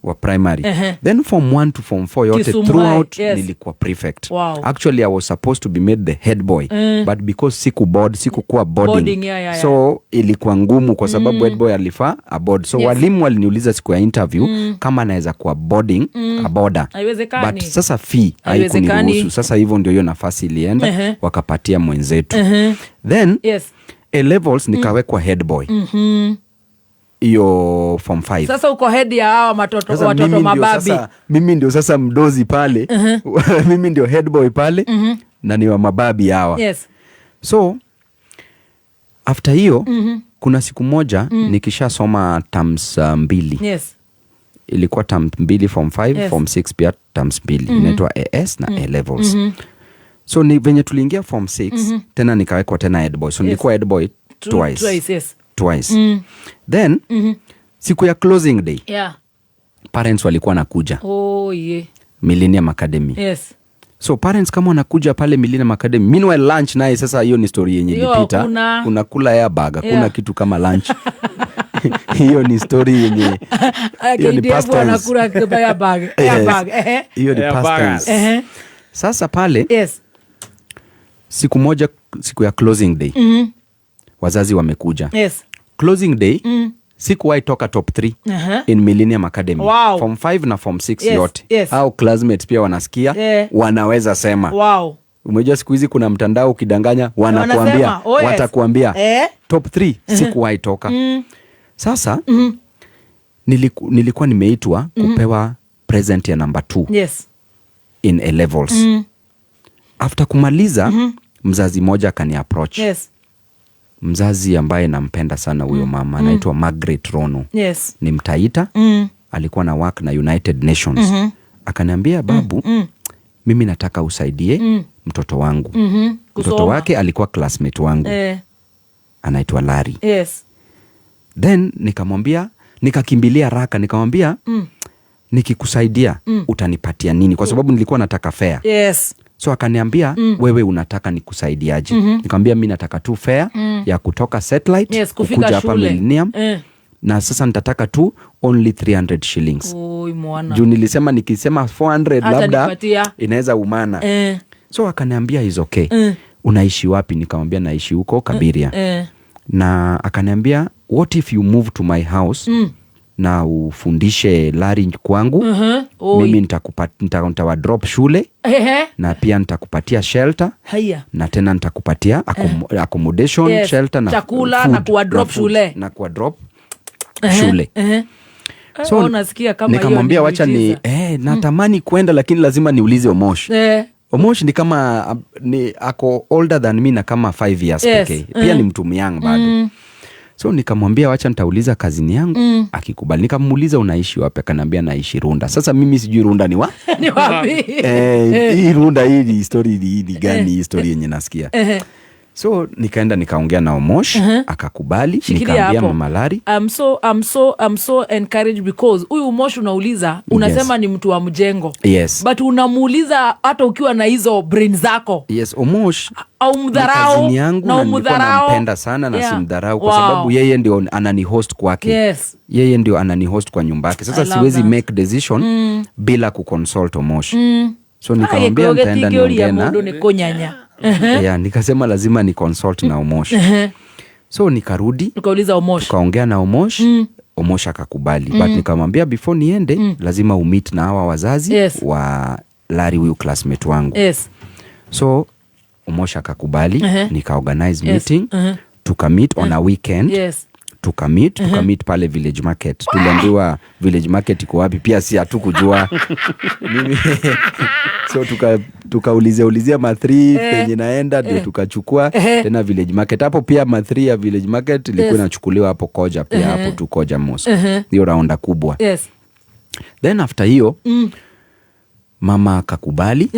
Wa primary. Then form 1 to form 4 yote Kisumu throughout High, yes. nilikuwa prefect. Wow. Actually I was supposed to be made the head boy, but because sikukuwa boarding, Boarding, yeah. So ilikuwa ngumu kwa sababu head boy alifaa a board. So walimu waliniuliza siku ya interview kama naweza kuwa boarding, a boarder. Haiwezekani. But sasa fee Haiwezekani. haikuniruhusu. Sasa hivyo ndio hiyo nafasi ilienda, wakapatia mwenzetu. Then A levels nikawekwa head boy. Hiyo form 5. Sasa uko head ya hawa Sasa watoto mimi ndio mababi. sasa, mimi ndio sasa mdozi pale. Mimi ndio head boy pale. Na ni wa mababi hawa. So after hiyo, kuna siku moja nikishasoma terms 2. Ilikuwa term 2 form 5, form 6 pia terms 2. Inaitwa AS na A levels. So ni venye tuliingia form 6, tena nikawekwa tena head boy. So nilikuwa head boy twice. Twice, yes. Twice. Then, siku ya closing day, parents walikuwa wanakuja. Oh, yeah. Millennium Academy. So parents kama wanakuja pale Millennium Academy, meanwhile lunch naye sasa hiyo ni story yenye Hiyo ilipita. hakuna. Unakula ya bag, hakuna kitu kama lunch. Hiyo ni story yenye, hiyo ni KDF past tense. wanakula kibaya ya bag, ya Yes. bag, ehe. Hiyo ni Ya past bag. tense. Ehe. Sasa pale, siku moja, siku ya closing day, wazazi wamekuja. Closing day, sikuwahi toka top 3 in Millennium Academy. Wow. Form 5 na form 6 yote. Au classmates pia wanasikia, wanaweza sema. Wow. Umejua siku hizi kuna mtandao ukidanganya, wanakuambia, Wanasema, oh yes. watakuambia. Top 3 sikuwahi toka. Sasa, nilikuwa nimeitwa kupewa present ya number 2 in A levels. After kumaliza, mzazi mmoja akani approach. Mzazi ambaye nampenda sana huyo mama, anaitwa Margaret Rono. Ni Mtaita. Alikuwa na work na United Nations. Akaniambia, babu, mimi nataka usaidie mtoto wangu. Mtoto Kusoma. wake alikuwa classmate wangu. Anaitwa Larry. Then nikamwambia, nikakimbilia haraka nikamwambia, nikikusaidia utanipatia nini? Kwa sababu nilikuwa nataka fare. So akaniambia, wewe unataka nikusaidiaje? Nikamwambia mimi nataka tu fare ya kutoka satellite Kufika kukuja hapa shule. Millennium. Na sasa nitataka tu only 300 shillings. Oi, mwana. Juu nilisema nikisema 400 Hata labda nipatia. inaweza umana. So akaniambia is okay. Unaishi wapi? Nikamwambia naishi huko Kabiria. Na akaniambia what if you move to my house na ufundishe Larry kwangu? Oi. Mimi nitawa drop shule. Na pia nitakupatia shelter. Na tena nitakupatia accommodation, shelter na Chakula food, na kuwa drop na food, shule. na kuwa drop shule. So, Unasikia kama hiyo nikamwambia ni wacha ni, miujiza. natamani kwenda lakini lazima niulize Omosh. Omosh ni kama, ni ako older than me na kama 5 years pekee. Pia ni mtu myang bado. So nikamwambia wacha nitauliza kazini yangu, akikubali. Nikamuuliza unaishi wapi? Akaniambia naishi Runda. Sasa mimi sijui Runda ni wa? Ni wapi? Hii Runda hii ni story hii ni gani hii story yenye nasikia? So nikaenda nikaongea na Omosh, akakubali, Shikilia nikaambia hapo. Mama Larry. I'm so encouraged because huyu Omosh unauliza, unasema ni mtu wa mjengo. But unamuuliza hata ukiwa na hizo brain zako. Yes, Omosh Au ni mdharau, kazini yangu na na nilikuwa umdharau. nampenda sana na simdharau kwa sababu yeye ndio anani host kwake. Yeye ndio anani host kwa nyumba yake. Sasa I love siwezi that. make decision bila kuconsult Omosh. So Aye, nikamwambia kuoge nitaenda tigori ya niongee na mundu ni kunyanya. Yeah, nikasema lazima ni consult na Omosh. So nikarudi, Nikauliza Omosh. Tukaongea na Omosh. Omosh akakubali. But nikamwambia before niende, lazima umeet na hawa wazazi wa Larry huyu classmate wangu. So Omosh akakubali, nikaorganize meeting, tukameet on a weekend. Tukameet pale Village Market. Tuliambiwa Village Market iko wapi pia si hatukujua. Mimi so tukaulizia ulizia ma3 penye naenda ndio tukachukua tena Village Market. Hapo pia ma3 ya Village Market ilikuwa inachukuliwa hapo Koja pia, hapo tu Koja Mosque. Hiyo raunda kubwa. Then after hiyo, mama akakubali.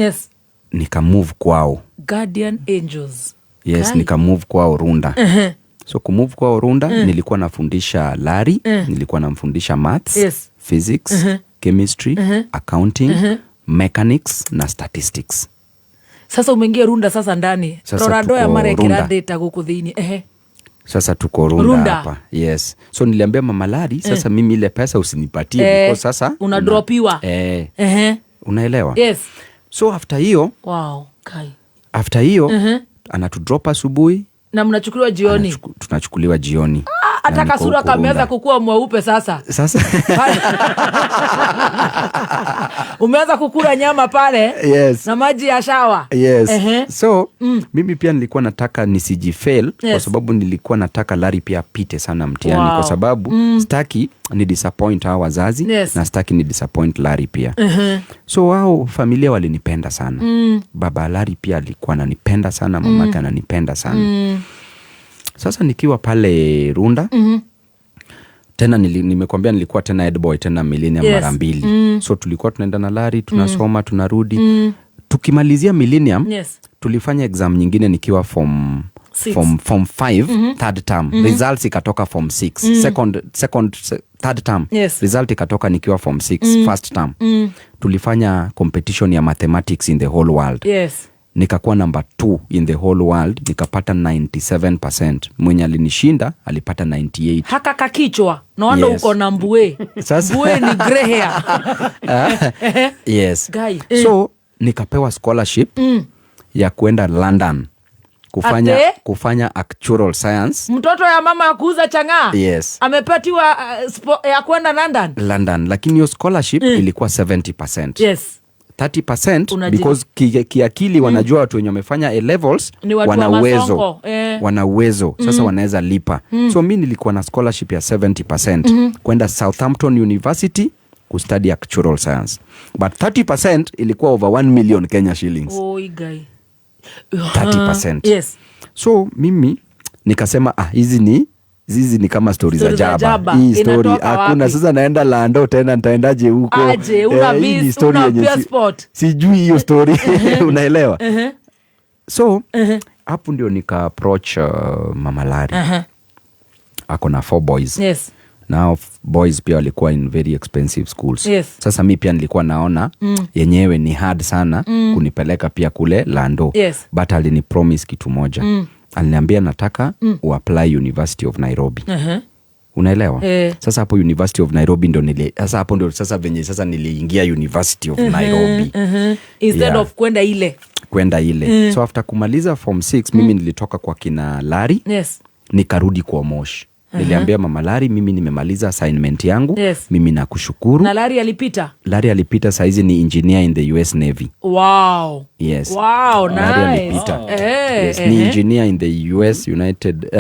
Nika move kwao. Guardian Angels. Yes, Kai. nika move kwao Runda. So kumove kwao Runda, nilikuwa nafundisha Larry, nilikuwa namfundisha maths, physics, chemistry, accounting, mechanics na statistics. Sasa umeingia Runda sasa ndani. Sasa Rora ndoya tuko marekera Runda. data guku thiini. Sasa tuko Runda hapa. Yes. So niliambia Mama Larry, sasa mimi ile pesa usinipatie because sasa unadropiwa. Unaelewa? Yes. So after hiyo, wow, kai. After hiyo anatudrop asubuhi na mnachukuliwa jioni. Tunachukuliwa jioni. Hata kasura kameanza kukua mweupe sasa. Sasa umeanza kukula nyama pale. Yes. Na maji ya shawa. Yes. So mimi pia nilikuwa nataka nisijifail, yes, kwa sababu nilikuwa nataka Larry pia apite sana mtihani, wow, kwa sababu sitaki ni disappoint hawa wazazi, yes, na sitaki ni disappoint Larry pia. So wao familia walinipenda sana. Baba Larry pia alikuwa ananipenda sana, mamake ananipenda sana. Sasa nikiwa pale Runda, tena nimekwambia nilikuwa tena head boy tena Millennium, yes, mara mbili. So tulikuwa tunaenda na Larry, tunasoma, tunarudi. Tukimalizia Millennium, yes, tulifanya exam nyingine nikiwa form 5, third term. Results ikatoka form 6. Second third term. Yes. Result ikatoka nikiwa form 6, first term. Tulifanya competition ya mathematics in the whole world. Yes. Nikakuwa number 2 in the whole world, nikapata 97%. Mwenye alinishinda alipata 98. Haka kakichwa, naona yes, uko na mbue. Sasa mbue ni grey hair. Yes. Guy. So nikapewa scholarship ya kuenda London kufanya actuarial science. Mtoto ya mama ya kuuza chang'aa. Yes. Amepatiwa ya kuenda London. London, lakini hiyo scholarship ilikuwa 70%. Yes. 30% because kiakili wanajua watu wenye wamefanya A levels wana uwezo. Wana uwezo. Sasa wanaweza lipa. So mimi nilikuwa na scholarship ya 70% kwenda Southampton University kustudy actuarial science. But 30% ilikuwa over 1 million Kenya shillings. Oh, guy. 30%. Yes. So mimi nikasema hizi ni kama story za jaba. Hii story hakuna. Sasa naenda Lando tena nitaendaje huko? Aje, una visa, una passport. Sijui hiyo story. Unaelewa? So hapo ndio nika approach Mama Larry. Ako na 4 boys. Yes. Now boys pia walikuwa in very expensive schools. Yes. Sasa mi pia nilikuwa naona yenyewe ni hard sana kunipeleka pia kule Lando. Yes. But alini promise kitu moja. Aliniambia nataka uapply University of Nairobi. Unaelewa? Sasa hapo University of Nairobi ndo sasa hapo ndo sasa venye sasa niliingia University of Nairobi. Instead of kwenda ile. Kwenda ile. So after kumaliza form 6 mimi nilitoka kwa kina Larry. Yes. Nikarudi kwa Moshi. Niliambia Mama Larry mimi nimemaliza assignment yangu. Yes. Mimi nakushukuru. Na Larry alipita? Larry alipita, saizi ni engineer in the US Navy. Wow. Yes. Wow, nice. Larry alipita. Yes, ni engineer in the US United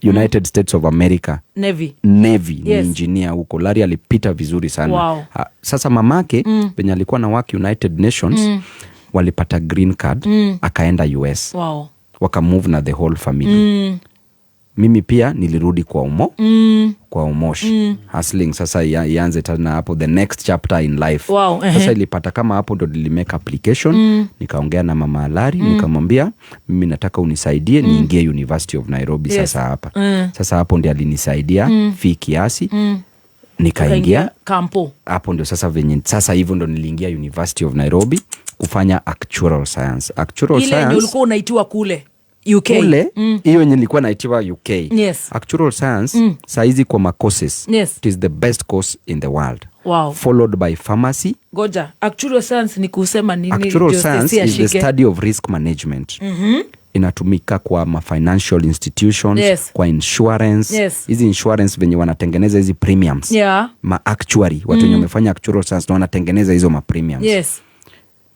United States of America. Navy. Navy, yes. Ni engineer huko. Larry alipita vizuri sana. Wow. Sasa mamake penye alikuwa na work United Nations walipata green card, akaenda US. Wow. Wakamove na the whole family. Mimi pia nilirudi kwa kwa Umoshi. Hustling sasa ianze tena hapo, the next chapter in life. Wow, sasa ilipata kama hapo ndo nilimake application, nikaongea na Mama Larry, nikamwambia mimi nataka unisaidie niingie University of Nairobi. Yes. Sasa hapa. Sasa hapo ndio alinisaidia fee kiasi. Nikaingia kampo. Hapo ndio sasa venye sasa hivyo ndo niliingia University of Nairobi kufanya actuarial science. Actuarial ile science ndio ulikuwa unaitiwa kule UK. Kule, hiyo yenye nilikuwa naitiwa UK. Yes. Actuarial science saizi kwa ma courses. Yes. It is the best course in the world. Wow. Followed by pharmacy. Goja, actuarial science ni kusema nini? Actuarial science is the study of risk management. Inatumika kwa ma financial institutions, yes, kwa insurance. Yes. Hizi insurance venye wanatengeneza hizi premiums. Yeah. Ma actuary, watu wenye wamefanya actuarial science na wanatengeneza hizo ma premiums. Yes.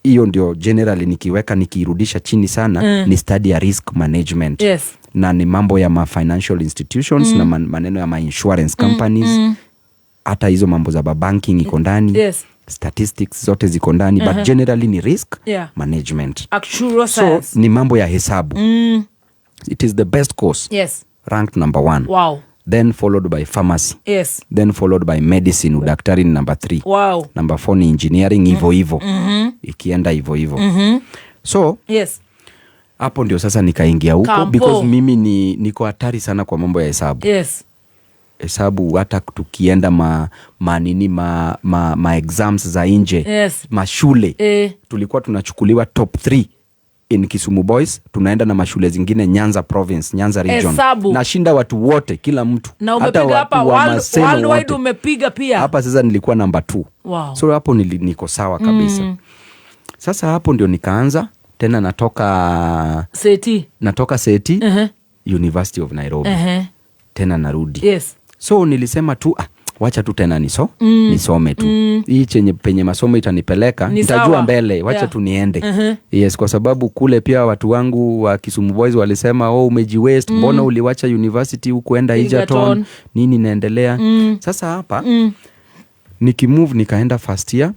Hiyo ndio generally nikiweka nikiirudisha chini sana ni study ya risk management. Yes. Na ni mambo ya ma financial institutions na maneno ya ma insurance companies. Hata hizo mambo za banking iko ndani. Yes. Statistics zote ziko ndani, but generally ni risk management. Actuarial science. So ni mambo ya hesabu. It is the best course. Yes. Ranked number 1. Wow. Then followed by pharmacy. Yes. Then followed by medicine, udaktari ni number 3. Wow. Number 4 ni engineering, hivo hivo. Ikienda hivo hivo. So, yes, hapo ndio sasa nikaingia huko because mimi niko hatari sana kwa mambo ya hesabu. Yes. Hesabu hata tukienda ma exams za nje, yes, mashule, tulikuwa tunachukuliwa top 3 In Kisumu Boys, tunaenda na mashule zingine Nyanza Province, Nyanza Region. Hesabu. Nashinda watu wote, kila mtu. Na Hata umepiga watu hapa wa Maseno worldwide wote. Umepiga pia. Hapa sasa nilikuwa namba 2. So hapo niko sawa kabisa. Sasa hapo ndio nikaanza tena natoka Seti. Natoka Seti, University of Nairobi. Tena narudi. So nilisema tu wacha tu tena nisome tu. Hii chenye penye masomo itanipeleka, Ni nitajua sawa. mbele, wacha tu niende. Yes, kwa sababu kule pia watu wangu wa Kisumu Boys walisema, oh, umejiwaste, mbona uliwacha university hukuenda Egerton. Egerton, nini inaendelea? Sasa hapa nikimove nikaenda first year,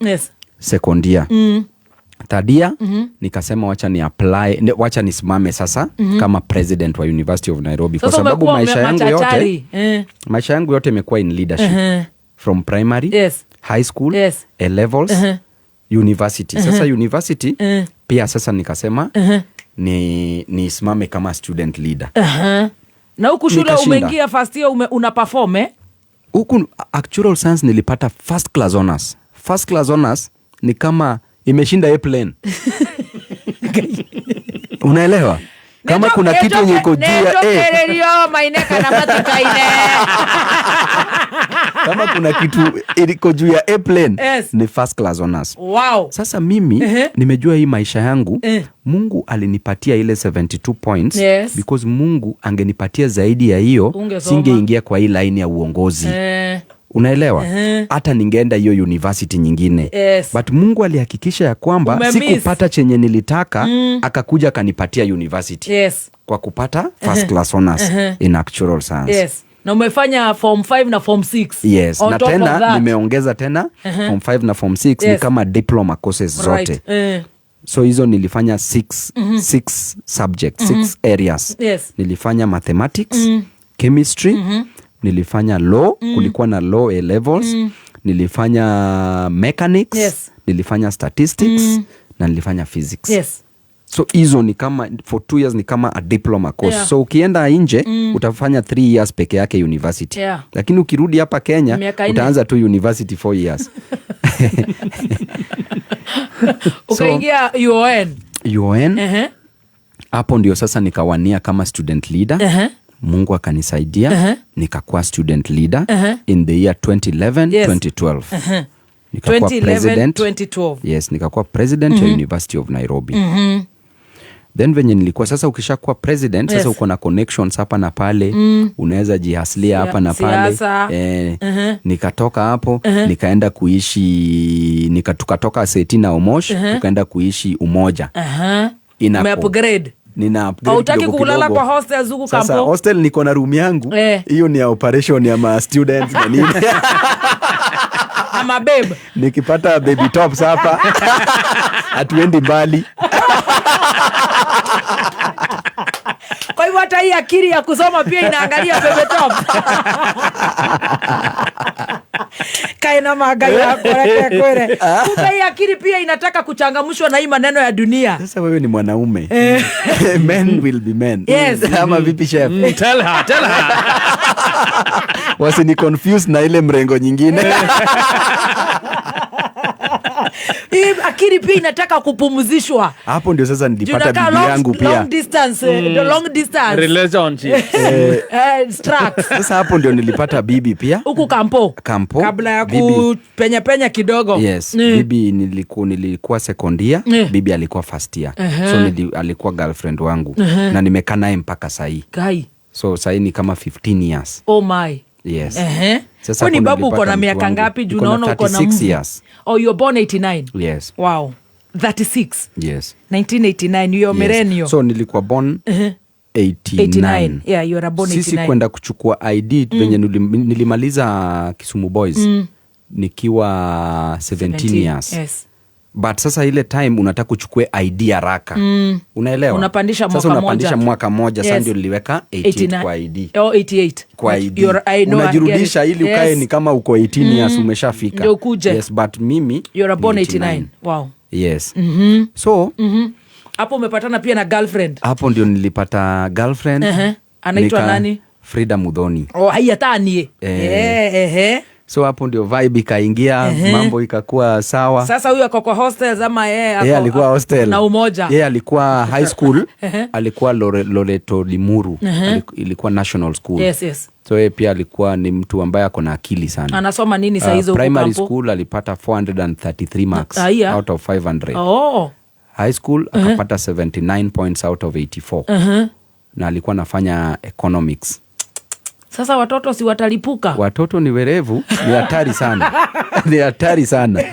second year. Third year, nikasema wacha ni apply, wacha nisimame sasa kama president wa University of Nairobi, kwa Sasa sababu umekuwa maisha yangu yote, machachari. Maisha yangu yote imekuwa in leadership. From primary, high school, A levels, university. Sasa university pia sasa nikasema nisimame kama student leader. Na huku shule Nikashinda. umeingia first year una perform? Huku actuarial science nilipata first class honors. First class honors ni kama imeshinda airplane. Unaelewa? Kama kuna kitu yenye iko juu ya A. Netokererio maine kana matikaine. Kama kuna kitu iko juu ya airplane, ni first class honors. Sasa mimi nimejua hii maisha yangu, Mungu alinipatia ile 72 points because Mungu angenipatia zaidi ya hiyo, Ungesoma. singeingia kwa hii line ya uongozi. Unaelewa? Hata ningeenda hiyo university nyingine. But Mungu alihakikisha ya kwamba Umemiss. sikupata chenye nilitaka, akakuja akanipatia university. Kwa kupata first class honors in actuarial science. Na umefanya form 5 na form 6. Yes. On Na top of tena that. nimeongeza tena form 5 na form 6 ni kama diploma courses zote. So hizo nilifanya 6 subjects, 6 areas. Nilifanya mathematics, chemistry, nilifanya law, kulikuwa na law A levels, nilifanya mechanics, nilifanya statistics, na nilifanya physics. So hizo ni kama for 2 years ni kama a diploma course. So ukienda nje, utafanya 3 years peke yake university. Lakini ukirudi hapa Kenya, Miaka nne. utaanza tu university 4 years. Ukaingia UON. UON. Hapo ndio sasa nikawania kama student leader. Mungu akanisaidia, nikakuwa student leader in the year 2011, 2012. Nikakuwa 2011, president. 2012. Yes, nikakuwa president ya University of Nairobi. Then venye nilikuwa sasa, ukishakuwa president, sasa uko na connections hapa na pale, unaweza jihaslia hapa na pale. Siasa. Nikatoka hapo, nikaenda kuishi, tukatoka Seti na Omosh, tukaenda kuishi Umoja. Ume-upgrade. Nina upgrade Hautaki kidogo kulala kidogo. kwa hostel zuku Sasa kampo? hostel niko na room yangu. Hiyo ni ya operation ya ma students na nini. Ama babe. Nikipata baby tops hapa, hatuendi mbali. Kwa hivyo hata hii akili ya kusoma pia inaangalia baby top. Kaina magai yako, reke kwere. Kumbe hii akili pia inataka kuchangamshwa na hii maneno ya dunia. Sasa wewe ni mwanaume. Men will be men. Ama vipi chef? Tell her, tell her. Wasini confuse na ile mrengo nyingine. Hii akili pia inataka kupumzishwa. Hapo ndio sasa nilipata Juu bibi yangu pia. Long distance, the long distance. Relationship. Tracks. Sasa hapo ndio nilipata bibi pia. Huku kampo. Kampo. Kabla ya Bibi. kupenya penya kidogo. Yes, bibi nilikuwa second year, bibi alikuwa first year. So alikuwa girlfriend wangu. Na nimekaa naye mpaka sahi. Kai. So sahi ni kama 15 years. Oh my. Yes. Sasa Kwani hapo babu uko nilipata na mtu miaka wangu. ngapi? Juu Niko na naona uko na 36 mvi. years. Oh, you're born 89. Yes. Wow. 36. Yes. 1989, you're Yes. millennial. So nilikuwa born 89. 89. Yeah, you are born Sisi 89. kwenda kuchukua ID venye nilimaliza Kisumu Boys nikiwa 17 17, years. Yes. But sasa ile time unataka uchukue ID haraka. Unaelewa? Unapandisha Sasa mwaka unapandisha moja. mwaka moja, sasa Yes. ndio niliweka 88 89. kwa ID. Oh, 88. Kwa But ID. you're, I know, I get it. Unajirudisha ili ukae Yes. ni kama uko 18 years umeshafika. Ndio ukuje. Yes, but mimi You're born ni 89. 89. Wow. Yes. So, Hapo umepatana pia na girlfriend. Hapo ndio nilipata girlfriend. Anaitwa nani? Frida Muthoni. Oh, haiya tanie. So hapo ndio vibe ikaingia. Mambo ikakuwa sawa. Sasa huyu ako kwa hostels ama yeye Yeye alikuwa hostel. Na Umoja. Yeye alikuwa high school, alikuwa Loreto Limuru. Ilikuwa national school. Yes. So yeye pia alikuwa ni mtu ambaye ako na akili sana. Anasoma nini saa hizo huko Primary kampo? school alipata 433 marks out of 500. Oh. High school akapata 79 points out of 84. Na alikuwa anafanya economics. Sasa watoto si watalipuka? Watoto ni werevu, ni hatari sana. Ni hatari sana.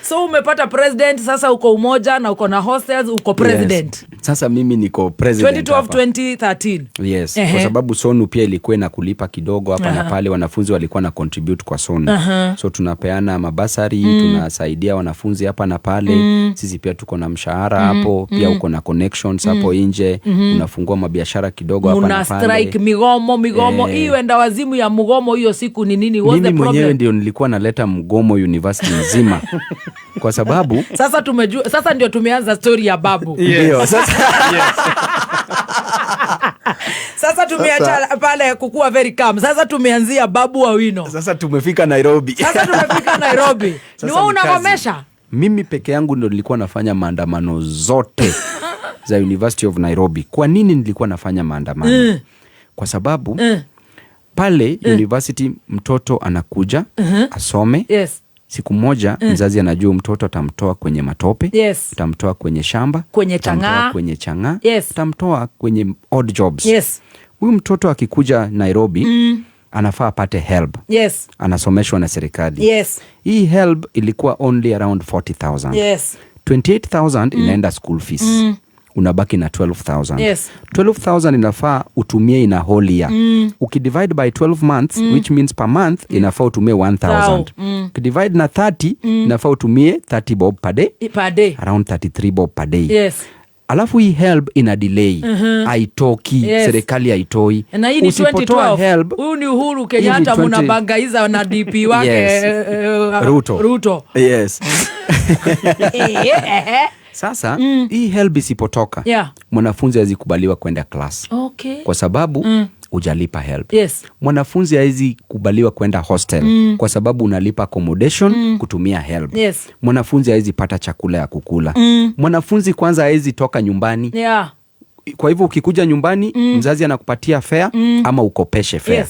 So umepata president, sasa uko Umoja na uko na hostels, uko president. Yes. Sasa mimi niko president 2012, hapa. 2013. Yes, kwa sababu Sonu pia ilikuwa inakulipa kidogo hapa na pale, wanafunzi walikuwa na contribute kwa Sonu. So tunapeana mabasari, tunasaidia wanafunzi hapa na pale. Sisi pia tuko na mshahara hapo, pia uko na connections hapo nje, unafungua mabiashara kidogo hapa na pale. Strike, migomo. Hii wenda wazimu ya mgomo hiyo siku ni nini? What's Mimi the problem? Mwenyewe ndio nilikuwa naleta mgomo university nzima. Kwa sababu sasa tumejua, sasa ndio tumeanza story ya babu. Ndio, sasa. Sasa tumeacha pale kukua very calm. Sasa tumeanzia Babu Owino. Sasa tumefika Nairobi. Sasa tumefika Nairobi. Sasa Ni wewe ni kazi. unagomesha? Mimi peke yangu ndio nilikuwa nafanya maandamano zote za University of Nairobi. Kwa nini nilikuwa nafanya maandamano? Kwa sababu pale university mtoto anakuja asome. Siku moja mzazi anajua mtoto atamtoa kwenye matope, atamtoa kwenye shamba, kwenye atamtoa chang'aa, kwenye chang'aa, atamtoa kwenye odd jobs. Huyu mtoto akikuja Nairobi anafaa apate help. Anasomeshwa na serikali. Hii help ilikuwa only around 40,000. 28,000 inaenda school fees. Unabaki na 12,000. 12,000 inafaa utumie in a whole year. Ukidivide by 12 months, which means per month, inafaa utumie 1,000. Ukidivide na 30, inafaa utumie 30 bob per day. Per day. Around 33 bob per day. Alafu hii help ina delay. Haitoki, serikali haitoi. Na hii ni Usipotoa 2012. help, Huyu ni Uhuru hii ni Kenyatta 20 mnabangaiza na DP wake, Ruto. Ruto. Sasa, hii help isipotoka, mwanafunzi hawezi kubaliwa kwenda class. Kwa sababu hujalipa help. Mwanafunzi hawezi kubaliwa kwenda hostel kwa sababu unalipa accommodation kutumia help. Mwanafunzi hawezi pata chakula ya kukula. Mwanafunzi kwanza hawezi toka nyumbani. Kwa hivyo ukikuja nyumbani, mzazi anakupatia fare ama ukopeshe fare.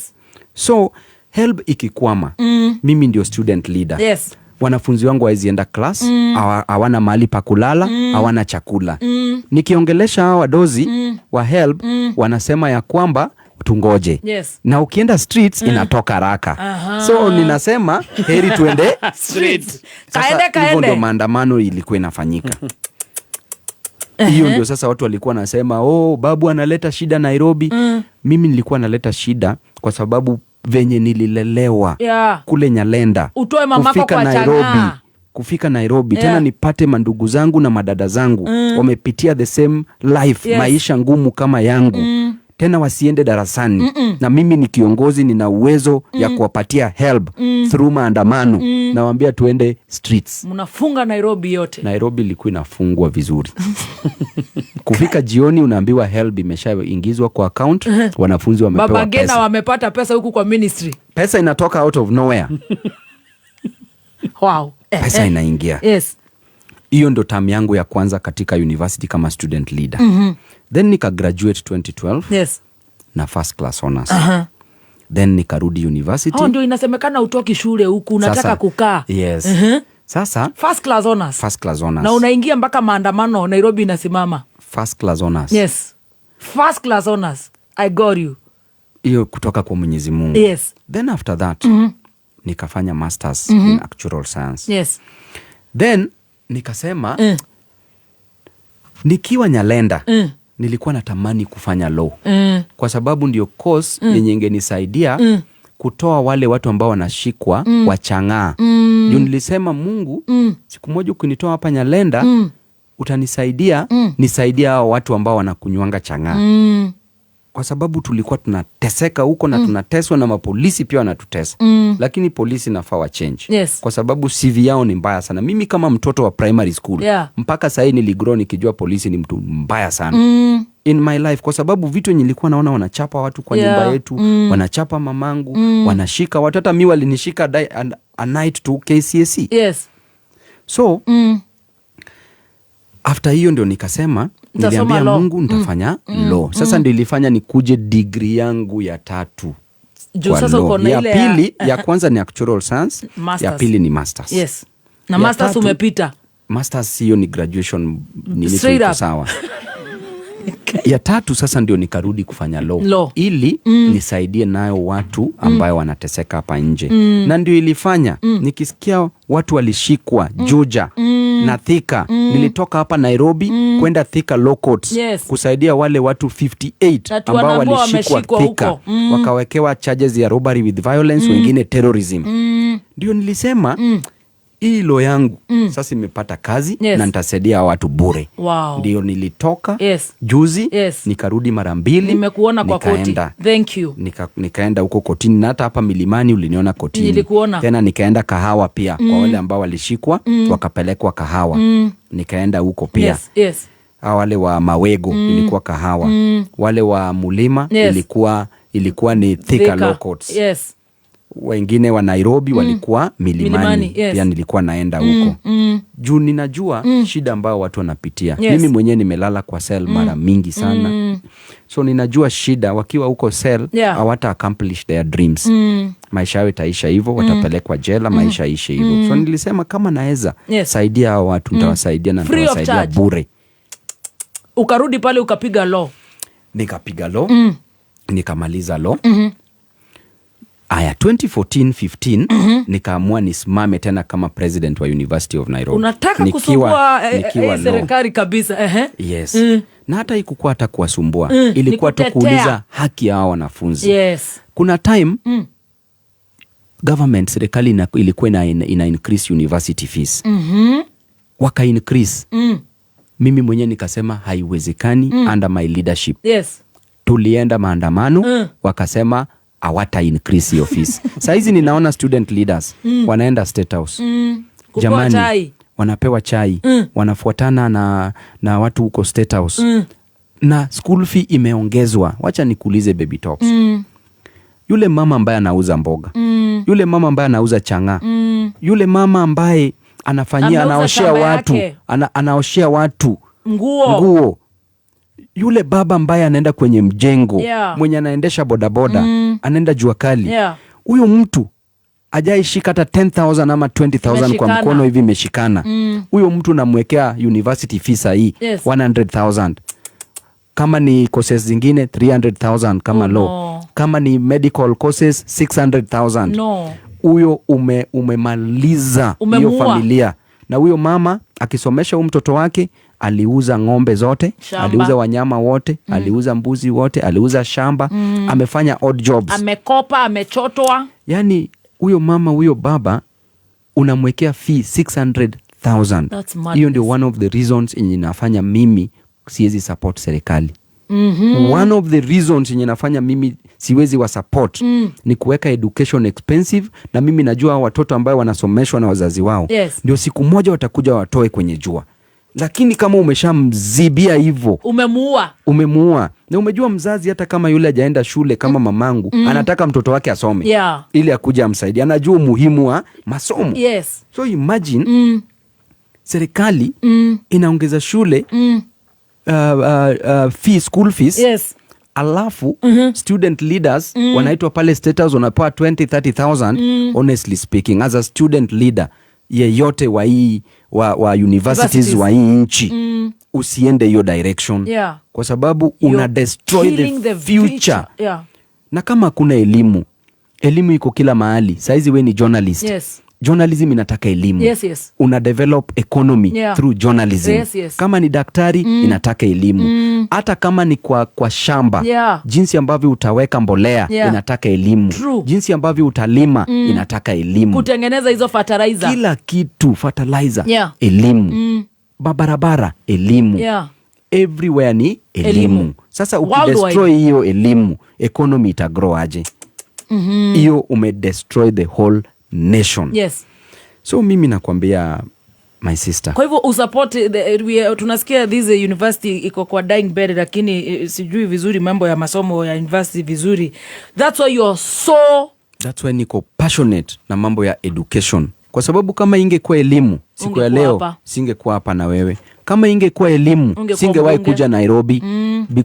So help ikikwama, mimi ndio student leader. Wanafunzi wangu hawezi enda class, hawana mahali pa kulala, hawana chakula. Nikiongelesha hawa wadozi wa help, wanasema ya kwamba tungoje. Na ukienda streets, inatoka haraka. So ninasema heri tuende street. Sasa, Kaende, hivyo kaende. ndio maandamano ilikuwa inafanyika. Hiyo ndio sasa watu walikuwa wanasema, oh, babu analeta shida Nairobi. Mimi nilikuwa naleta shida kwa sababu venye nililelewa kule Nyalenda, Utoe mamako kwa chang'aa. Kufika Nairobi, tena nipate mandugu zangu na madada zangu wamepitia the same life, maisha ngumu kama yangu. Tena wasiende darasani. Na mimi ni kiongozi, nina uwezo ya kuwapatia help through maandamano. Nawaambia tuende streets. Mnafunga Nairobi yote. Nairobi ilikuwa inafungwa vizuri. Kufika jioni unaambiwa help imeshaingizwa kwa account, wanafunzi wamepewa Baba Gena pesa. wamepata pesa huku kwa ministry. Pesa inatoka out of nowhere. Wow. Pesa inaingia. Hiyo ndo term yangu ya kwanza katika university kama student leader. Then nika graduate 2012. Na first class honors. Then nikarudi university. Oh, ndio inasemekana utoki shule huku unataka kukaa. Yes. Sasa First class honors. First class honors. Na unaingia mpaka maandamano Nairobi inasimama. First class honors. Yes. First class honors. I got you. Hiyo kutoka kwa Mwenyezi Mungu. Then after that, nikafanya masters in actuarial science. Then nikasema, nikiwa Nyalenda, nilikuwa natamani kufanya law. Kwa sababu ndio course yenye ingenisaidia kutoa wale watu ambao wanashikwa wachang'aa. Juu nilisema Mungu, siku moja ukinitoa hapa Nyalenda, utanisaidia, nisaidia hao watu ambao wanakunywanga chang'aa. Kwa sababu tulikuwa tunateseka huko na tunateswa na mapolisi pia wanatutesa. Lakini polisi nafaa wa change. Kwa sababu CV yao ni mbaya sana. Mimi kama mtoto wa primary school, mpaka sahii niligrow nikijua polisi ni mtu mbaya sana. In my life, kwa sababu vitu yenye nilikuwa naona, wanachapa watu kwa nyumba yetu, wanachapa mamangu, wanashika watu. Hata mi walinishika a night to KCSE. So after hiyo ndio nikasema, Nitasoma niliambia law. Mungu nitafanya law. Sasa ndio ilifanya nikuje degree yangu ya tatu Juu kwa sasa law. uko na Ya ile ya- pili, ya kwanza ni actuarial science, ya Masters. pili ni masters. Yes. Na Ya masters tatu, umepita. Masters hiyo ni graduation, nini tu, Straight iko up. sawa. Ya tatu sasa ndio nikarudi kufanya law, Law. ili nisaidie nayo watu ambayo wanateseka hapa nje. Na ndio ilifanya nikisikia watu walishikwa Juja na Thika, nilitoka hapa Nairobi kwenda Thika Law Courts kusaidia wale watu 58 Na tu ambao wanaambiwa walishikwa wameshikwa Thika, huko. Wakawekewa charges ya robbery with violence, wengine terrorism. Ndio nilisema hii law yangu sasa imepata kazi na nitasaidia hawa watu bure. Ndio nilitoka juzi, nikarudi mara mbili. Nimekuona kwa koti. Nikaenda. Thank you. Nikaenda huko kotini, na hata hapa Milimani uliniona kotini. Nilikuona. Tena nikaenda Kahawa pia kwa wale ambao walishikwa wakapelekwa Kahawa. Nikaenda huko pia. Hawa wale wa Mawego ilikuwa Kahawa. Wale wa Mulima ilikuwa ni Thika Thika. Law Courts. Wengine wa Nairobi walikuwa Milimani. Milimani, yes. Pia nilikuwa naenda huko. Juu ninajua shida ambayo watu wanapitia. Mimi mwenyewe nimelala kwa cell mara mingi sana. So ninajua shida wakiwa huko cell, hawata accomplish their dreams. Maisha yao itaisha hivyo, watapelekwa jela, maisha ishe hivyo. So nilisema kama naweza saidia hao watu, nitawasaidia na Free of nitawasaidia charge. bure. Ukarudi pale ukapiga law. Nikapiga law. Nikamaliza law. Aya, 2014 15 nikaamua nisimame tena kama president wa University of Nairobi. Unataka kusumbua Nikiwa law. serikali kabisa. Ehe. Yes. Na hata ikukuwa hata kuwasumbua. Ilikuwa Ni tu kutetea. kuuliza haki ya hao wanafunzi. Kuna time government, serikali ilikuwa ina increase university fees. Waka increase. Mimi mwenyewe nikasema haiwezekani under my leadership. Tulienda maandamano, wakasema hawata increase hiyo fees. Saizi ninaona student leaders wanaenda State House. Kupewa Jamani, chai. wanapewa chai, wanafuatana na watu huko State House. Na school fee imeongezwa. Wacha nikuulize, Baby Tops. Yule mama ambaye anauza mboga, yule mama ambaye anauza chang'aa, yule mama ambaye anafanyia, Ameuza anaoshea shamba watu, yake. anaoshea watu nguo, nguo, yule baba ambaye anaenda kwenye mjengo, mwenye anaendesha bodaboda, anaenda jua kali, huyu mtu ajaishika hata 10,000 ama 20,000 kwa Imeshikana. mkono hivi imeshikana. Huyo mtu namwekea university fee sahii 100,000, kama ni courses zingine 300,000 kama Oh, law, no. kama ni medical courses 600,000. No. Huyo umemaliza hiyo Umemuua. familia. Na huyo mama akisomesha huyu mtoto wake aliuza ng'ombe zote, Shamba. aliuza wanyama wote, aliuza mbuzi wote, aliuza shamba, amefanya odd jobs. Amekopa, amechotwa. Yani huyo mama, huyo baba unamwekea fee 600,000. That's madness. Hiyo ndio one of the reasons yenye inafanya mimi siwezi support serikali. One of the reasons yenye nafanya mimi siwezi wa support ni kuweka education expensive, na mimi najua hao watoto ambayo wanasomeshwa na wazazi wao ndio siku moja watakuja watoe kwenye jua. Lakini kama umeshamzibia hivyo, umemuua. Umemuua. Na umejua mzazi hata kama yule hajaenda shule kama mamangu, anataka mtoto wake asome ili akuja amsaidie. Anajua umuhimu wa masomo. So imagine serikali inaongeza shule fee, school fees. Alafu student leaders wanaitwa pale State House, wanapewa 20 30,000. Honestly speaking, as a student leader yeyote wa hii wa universities Universities. wa hii nchi, usiende hiyo direction kwa sababu You're una destroy the killing the future. future. Na kama hakuna elimu, elimu iko kila mahali. Saizi we ni journalist. Journalism inataka elimu. Una develop economy through journalism. Kama ni daktari, inataka elimu. Hata kama ni kwa shamba, jinsi ambavyo utaweka mbolea, inataka elimu. Jinsi ambavyo utalima, inataka elimu. Kutengeneza hizo fertilizer. Kila kitu, fertilizer, elimu. Mabarabara, elimu. Everywhere ni elimu. Elimu. Sasa Worldwide. ukidestroy hiyo elimu, economy itagrow aje? Hiyo umedestroy the whole nation. So mimi nakwambia My sister. Kwa hivyo usupport tunasikia this university iko kwa dying bed, lakini sijui vizuri mambo ya masomo ya university vizuri. That's why you're so That's why niko passionate na mambo ya education, kwa sababu kama ingekuwa elimu siku ya Ungekuwa leo hapa. Singekuwa hapa na wewe. Kama ingekuwa elimu, Ungekuwa singewahi mbunge. kuja Nairobi,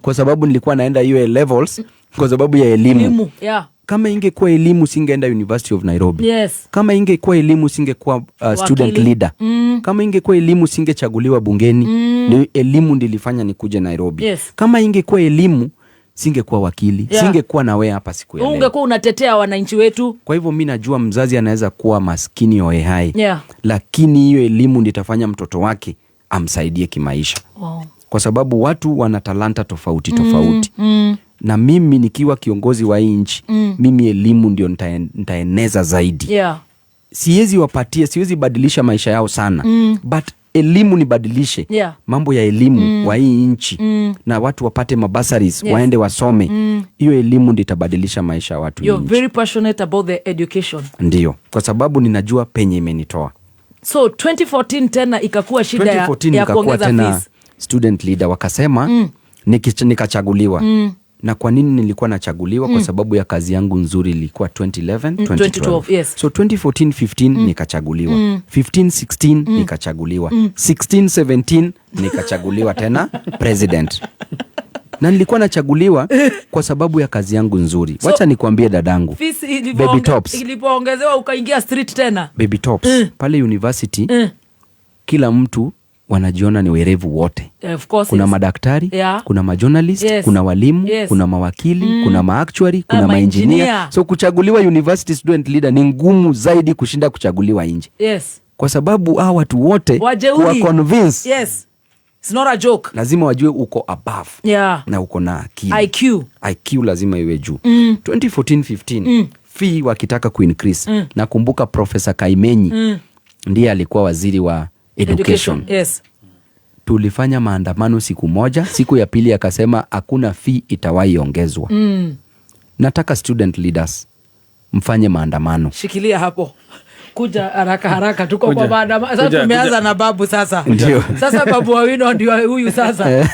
kwa sababu nilikuwa naenda UA levels kwa sababu ya elimu. Elimu, yeah. Kama ingekuwa elimu, singeenda University of Nairobi. Kama ingekuwa elimu, singekuwa student Wakili. leader. Kama ingekuwa elimu, singechaguliwa bungeni. Ni elimu ndilifanya nikuje Nairobi. Kama ingekuwa elimu, singekuwa wakili, singekuwa na wewe hapa siku ya leo. Ungekuwa unatetea wananchi wetu. Kwa hivyo mi najua mzazi anaweza kuwa maskini hoehai, lakini hiyo elimu nditafanya mtoto wake amsaidie kimaisha, kwa sababu watu wana talanta tofauti tofauti. Na mimi nikiwa kiongozi wa hii nchi, mimi elimu ndio nitaeneza zaidi. Siwezi wapatie, siwezi badilisha maisha yao sana, but elimu nibadilishe mambo ya elimu wa hii nchi, na watu wapate mabursaries, waende wasome. Hiyo elimu ndio itabadilisha maisha ya watu hii You're nchi. Very passionate about the education. Ndio, kwa sababu ninajua penye imenitoa. So 2014 tena ikakuwa shida 2014 ya nikakuwa kuongeza tena fees. student leader, wakasema nikachaguliwa. Na kwa nini nilikuwa nachaguliwa? Kwa sababu ya kazi yangu nzuri ilikuwa 2011, 2012. 2012, yes. So 2014 15 nikachaguliwa, 15 16 nikachaguliwa, 16 17 nikachaguliwa tena president, na nilikuwa nachaguliwa kwa sababu ya kazi yangu nzuri. So, Wacha nikwambie dadangu, fees Baby Tops. ilipoongezewa ukaingia street tena. Baby Tops, pale university kila mtu wanajiona ni werevu wote. Of course, Kuna yes. madaktari, kuna majournalist, kuna walimu, kuna mawakili, kuna maactuary, kuna maengineer. maengineer. So kuchaguliwa university student leader ni ngumu zaidi kushinda kuchaguliwa nje, kwa sababu hawa watu wote Wajeuri. kuwa convince, Yes. It's not a joke. Lazima wajue uko above na uko na akili. IQ. IQ lazima iwe juu. 2014 15 fee wakitaka kuincrease, nakumbuka Professor Kaimenyi ndiye alikuwa waziri wa education. Tulifanya maandamano siku moja, siku ya pili akasema hakuna fee itawahi ongezwa. Nataka student leaders mfanye maandamano. Shikilia hapo, kuja haraka haraka, tuko Kuja. kwa maandamano sasa. Kuja, Tumeanza kuja. na babu sasa. Ndio. Sasa babu Awino ndio huyu sasa.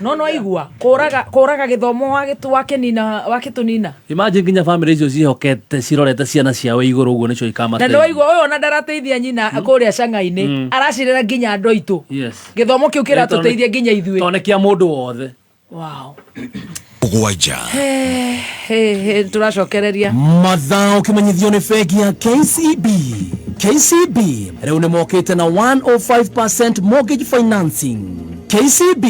No aigua kũraga kũraga gĩthomo wakenina wakĩtũnina. Imagine nginya family icio ciĩhokete cirorete ciana ciao igũrũ ũguo nĩcio Na ikamateithia. nĩ waigua ũyũ ona ndarateithia nyina kũrĩa cang'a-inĩ, aracirĩra nginya andũ aitũ. Gĩthomo kĩu kĩratũteithia nginya ithuĩ. Tondũ nĩ kĩa mũndũ wothe. Wow. Mũgwanja. He, he, tũracokereria. Mathaa ũkĩmenyithio nĩ bengi ya KCB. KCB rĩu nĩ mokĩte na 105% mortgage financing. KCB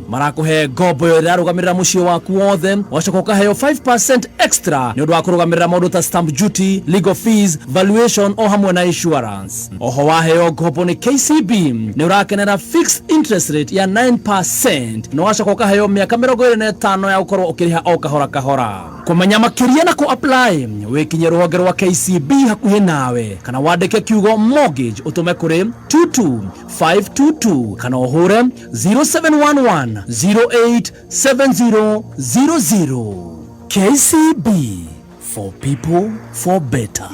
marakũhe ngombo ĩyo ĩrarũgamĩrĩra mũciĩ waku wothe, wacoka ũkaheo 5% extra nĩ ũndũ wa kũrũgamĩrĩra maũndũ ta stamp duty, legal fees, valuation o hamwe na insurance. Oho waheo ngombo nĩ KCB nĩ ũrakenera fixed interest rate ya 9% na wacoka ũkaheo mĩaka 25 ya gũkorwo ũkĩrĩha o kahora kahora. Kũmenya makĩria na kũ apply wĩkinye rũhonge rwa KCB hakuhĩ nawe kana wandĩke kiugo mortgage ũtũme kũrĩ 22522 kana ũhũre 0711 087000. KCB, for people, for better.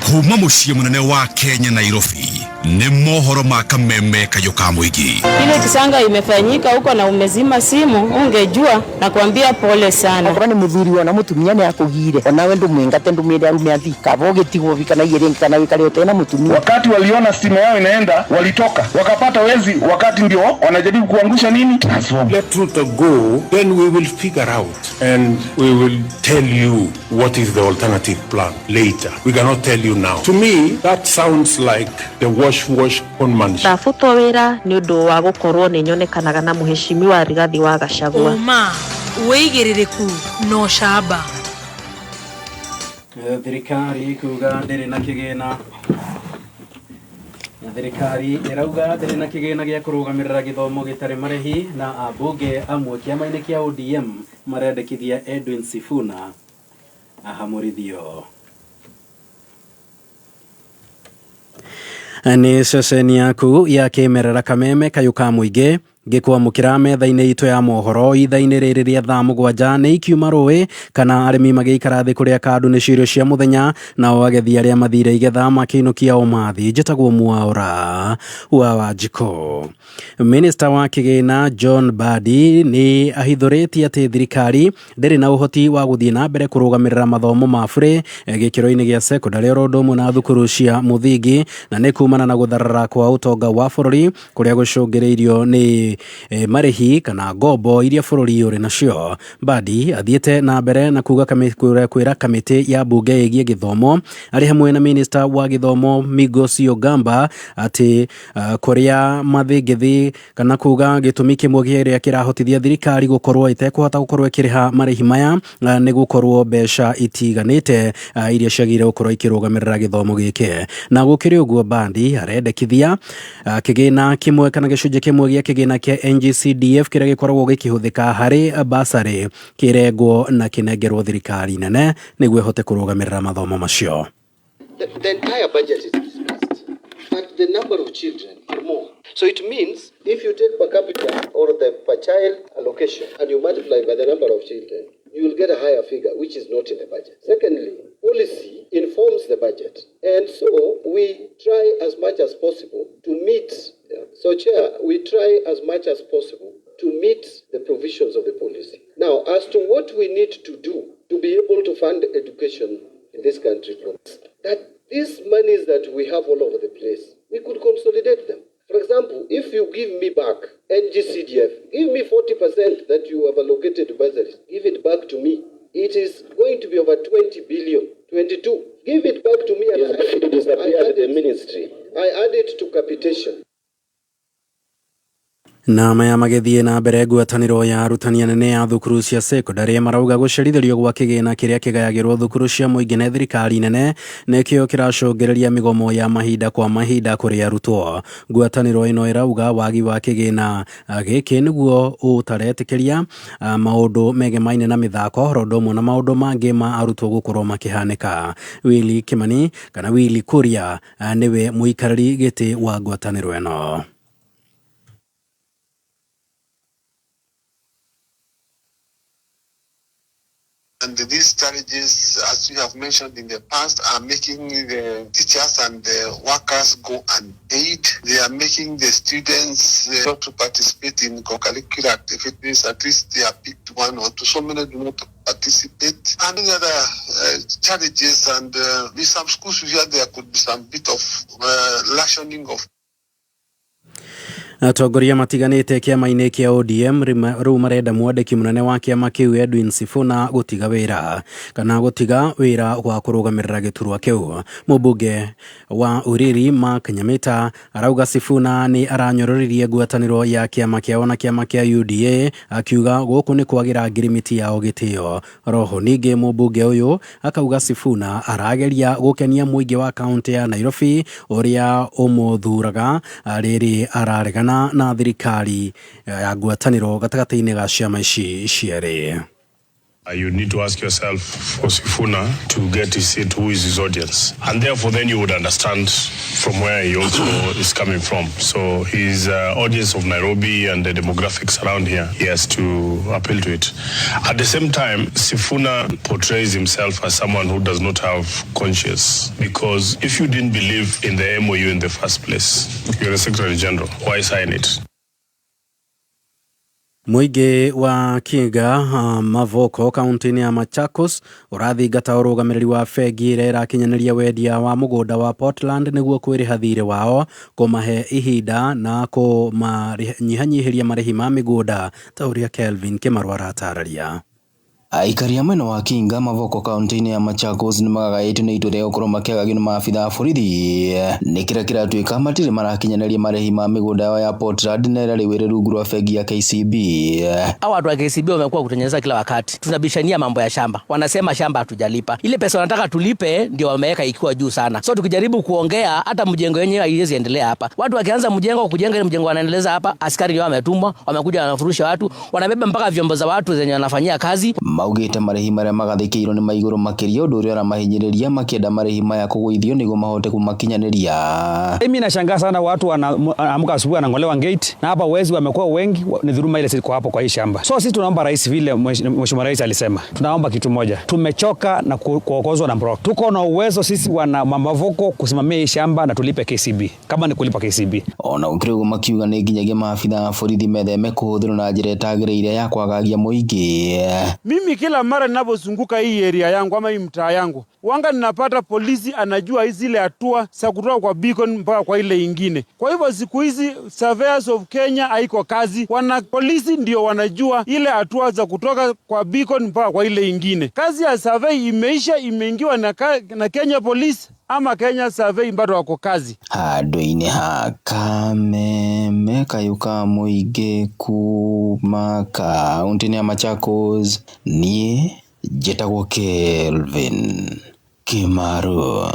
Kuma muciĩ mũnene wa Kenya Nairobi, nĩ mohoro ma kameme kayũ ka mũingĩ. Ile kisanga imefanyika huko na umezima simu, ungejua na kuambia pole sana. Okorwo nĩ mũthuri wona mũtumia nĩ akũgire onawe ndũmwĩngate ndũmwĩre arume athi kaba ũgĩtigwo kana igĩrĩ kana wĩkare ũtarĩ na mũtumia. Wakati waliona stima yao inaenda, walitoka wakapata wezi, wakati ndio wanajaribu kuangusha nini transformer. Let Ruto go, then we will figure out and we will tell you what is the alternative plan later. We cannot tell you now. To me, that sounds like the wash wash conmanship. Ndabutwo wĩra nĩ ũndũ wa gũkorwo nĩ nyonekanaga na mũheshimiwa Rigathi wa Gachagua. Ũma wĩigĩrĩrĩku na ũcamba. Thirikari kuga ndĩrĩ na kĩgĩna. Thirikari ĩrauga ndĩrĩ na kĩgĩna gĩa kũrũgamĩrĩra gĩthomo gĩtarĩ marĩhi, na ambunge amwe kĩama-inĩ kĩa ODM marendekithia Edwin Sifuna ahamũrithio. Nĩ ceceni yaku ya kĩmerera Kameme kayũ ka mũingĩ. Ngĩkwamũkĩra metha-inĩ itũ ya mohoro ithaa-inĩ rĩrĩ rĩa thaa 7 nĩ ikiuma rũĩ kana arĩmi magĩikara thĩ kũrĩa kandu nĩ cirio cia mũthenya, nao agethi arĩa mathire igetha makĩinũkia ũmathi. Njĩtagwo Mwaura wa Wanjikũ. Minista wa kĩgĩna John Mbadi nĩ ahithũrĩtie atĩ thirikari ndĩrĩ na ũhoti wa gũthiĩ na mbere kũrũgamĩrĩra mathomo ma burĩ gĩkĩro-inĩ gĩa sekondary oro ũndũ ũmwe na thukuru cia mũthingi, na nĩ kumana na gũtharara kwa ũtonga wa bũrũri kũrĩa gũcũngĩrĩirio nĩ marĩhi kana ngombo iria bũrũri ũrĩ nacio. Mbadi athiĩte na mbere na kuga kwĩra kamĩtĩ ya mbunge ĩgiĩ gĩthomo arĩ hamwe na minista wa gĩthomo Migosi Ogamba atĩ kũrĩa mathĩngĩthĩ kana kuga gĩtũmi kĩmwe kĩrĩa kĩrahotithia thirikari gũkorwo ĩtekũhota gũkorwo ĩkĩrĩha marĩhi maya nĩ gũkorwo mbeca itiganĩte iria ciagĩrĩire gũkorwo ikĩrũgamĩrĩra gĩthomo gĩkĩ. Na gũkĩrĩ ũguo Mbadi arendekithia kĩgĩna kĩmwe kana gĩcunjĩ kĩmwe gĩa kĩgĩna kĩa NGCDF kĩrĩa gĩkoragwo gĩkĩhũthĩka harĩ basarĩ kĩrengwo na kĩnengerwo thirikari nene nĩguo ĩhote kũrũgamĩrĩra mathomo macio. The entire budget is discussed, but the number of children are more. So it means if you take per capita or the per child allocation and you multiply by the number of children, you will get a higher figure, which is not in the budget. Secondly, policy informs the budget. And so we try as much as possible to meet, so Chair, we try as much as possible to meet the provisions of the policy. Now, as to what we need to do to be able to fund education in this country, that these monies that we have all over the place, we could consolidate them. For example, if you give me back NGCDF, give me 40% that you have allocated to bursaries, give it back to me. It is going to be over 20 billion, 22. Give it back to me. And it disappeared the ministry. I add it to capitation. Na maya magĩthiĩ na mbere ngwatanĩro ya arutani anene ya thukuru cia sekondary marauga gũcerithĩrio gwa kĩgĩna kĩrĩa kĩgayagĩrwo thukuru cia mũingĩ nĩ thirikari nene nĩkĩo kĩracũngĩrĩria mĩgomo ya mahinda kwa mahinda kũrĩ arutwo. Ngwatanĩro ĩno ĩrauga wagi wa kĩgĩna gĩkĩ nĩguo ũtaretĩkĩria maũndũ megemaine na mĩthako oro ũndũ ũmwe na maũndũ mangĩ ma arutwo gũkorwo makĩhanĩka. Willy Kimani kana Willy Kuria nĩwe mũikarĩri gĩtĩ wa ngwatanĩro ĩno. And these challenges, as we have mentioned in the past, are making the teachers and the workers go unpaid. They are making the students not to participate in co-curricular activities. At least they are picked one or two. So many do not participate. And the other challenges, and in some schools here there could be some bit of rationing of. Atongoria matiganĩte kĩama-inĩ kĩa ODM rĩu marenda mwandĩki mũnene wa kĩama kĩu Edwin Sifuna gũtiga wĩra kana gũtiga wĩra wa kũrũgamĩrĩra gĩturwa kĩu. Mũmbunge wa Uriri Mark Nyamita arauga Sifuna nĩ aranyororirie ngwatanĩro ya kĩama kĩao na kĩama kĩa UDA akiuga gũkũ nĩ kwagĩra ngirimiti yao gĩtĩo. Roho ningĩ mũmbunge ũyũ akauga Sifuna arageria gũkenia mũingĩ wa kaunti ya Nairobi ũrĩa ũmũthuraga rĩrĩ araregana na thirikari ya ngwatanĩro gatagatĩ-inĩ ga ciama ici cierĩ. You need to ask yourself for Sifuna to get his seat, who is his audience? And therefore then you would understand from where he also is coming from. So his audience of Nairobi and the demographics around here, he has to appeal to it. At the same time, Sifuna portrays himself as someone who does not have conscience, because if you didn't believe in the MOU in the first place, you're the Secretary General, why sign it? Mũingĩ wa Kinga Mavoko kaunti-inĩ ya Machakos ũrathingata ũrũgamĩrĩri wa bengi ĩrĩa ĩrakinyanĩria wendia wa mũgũnda wa Portland nĩguo kwĩrĩha thirĩ wao, kũmahe ihinda na kũmanyihanyihĩria marĩhi ma mĩgũnda ta ũrĩa Kelvin Kĩmarũ aratarĩria. Aikari a mwena wa Kinga Mavoko kaunti-inĩ ya Machakos nĩ magagaĩtio nĩ itua rĩa gũkorwo makĩagagio nĩ maabitha a borithi nĩ kĩrĩa kĩratuĩka matirĩ marakinyanĩria marĩhi ma mĩgũnda yao ya Portland na ĩrĩa rĩu ĩrĩ rungu rwa bengi ya KCB. Hawa watu wa KCB wamekuwa kutunyanyasa kila wakati. Tunabishania mambo ya shamba. Wanasema shamba hatujalipa. Ile pesa wanataka tulipe ndio wameweka ikiwa juu sana. So tukijaribu kuongea hata mjengo wenyewe haiwezi endelea hapa. Watu wakianza mjengo kujenga ile mjengo wanaendeleza hapa, askari ndio wametumwa, wamekuja wanafurusha watu, wanabeba mpaka vyombo za watu zenye wanafanyia kazi. Maugĩte marĩhi marĩa magathĩkĩirwo nĩ maigũrũ makĩria, ũndũ ũrĩa ũramahinyĩrĩria makĩenda marĩhi maya kũgũithio nĩguo mahote kũmakinyanĩria. Mimi nashangaa sana watu wanaamka asubuhi wanang'olewa gate, na hapa wezi wamekuwa wengi, ni dhuluma ile ziko hapo kwa hii shamba. So sisi tunaomba rais, vile mheshimiwa rais alisema, tunaomba kitu moja, tumechoka na kuongozwa na broker. Tuko na uwezo sisi wana Mavoko kusimamia hii shamba na tulipe KCB kama ni kulipa KCB. Ona gũkĩrĩ ũguo, makiuga nĩ nginyagia maabitha a borithi metheme kũhũthĩrwo na njĩra ĩtagĩrĩire ya kwagagia mũingĩ. Mimi kila mara ninapozunguka hii area yangu ama hii mtaa yangu, wanga ninapata polisi anajua zile hatua za kutoka kwa beacon mpaka kwa ile ingine. Kwa hivyo siku hizi Surveyors of Kenya haiko kazi, wana polisi ndio wanajua ile hatua za kutoka kwa beacon mpaka kwa ile ingine. Kazi ya survey imeisha, imeingiwa na Kenya Police ama Kenya Survey bado wako kazi. Handũ-inĩ ha Kameme kayũ ka mũingĩ kuma kaũntĩ-inĩ ya Machakos, niĩ njĩtagwo Kelvin Kimaru.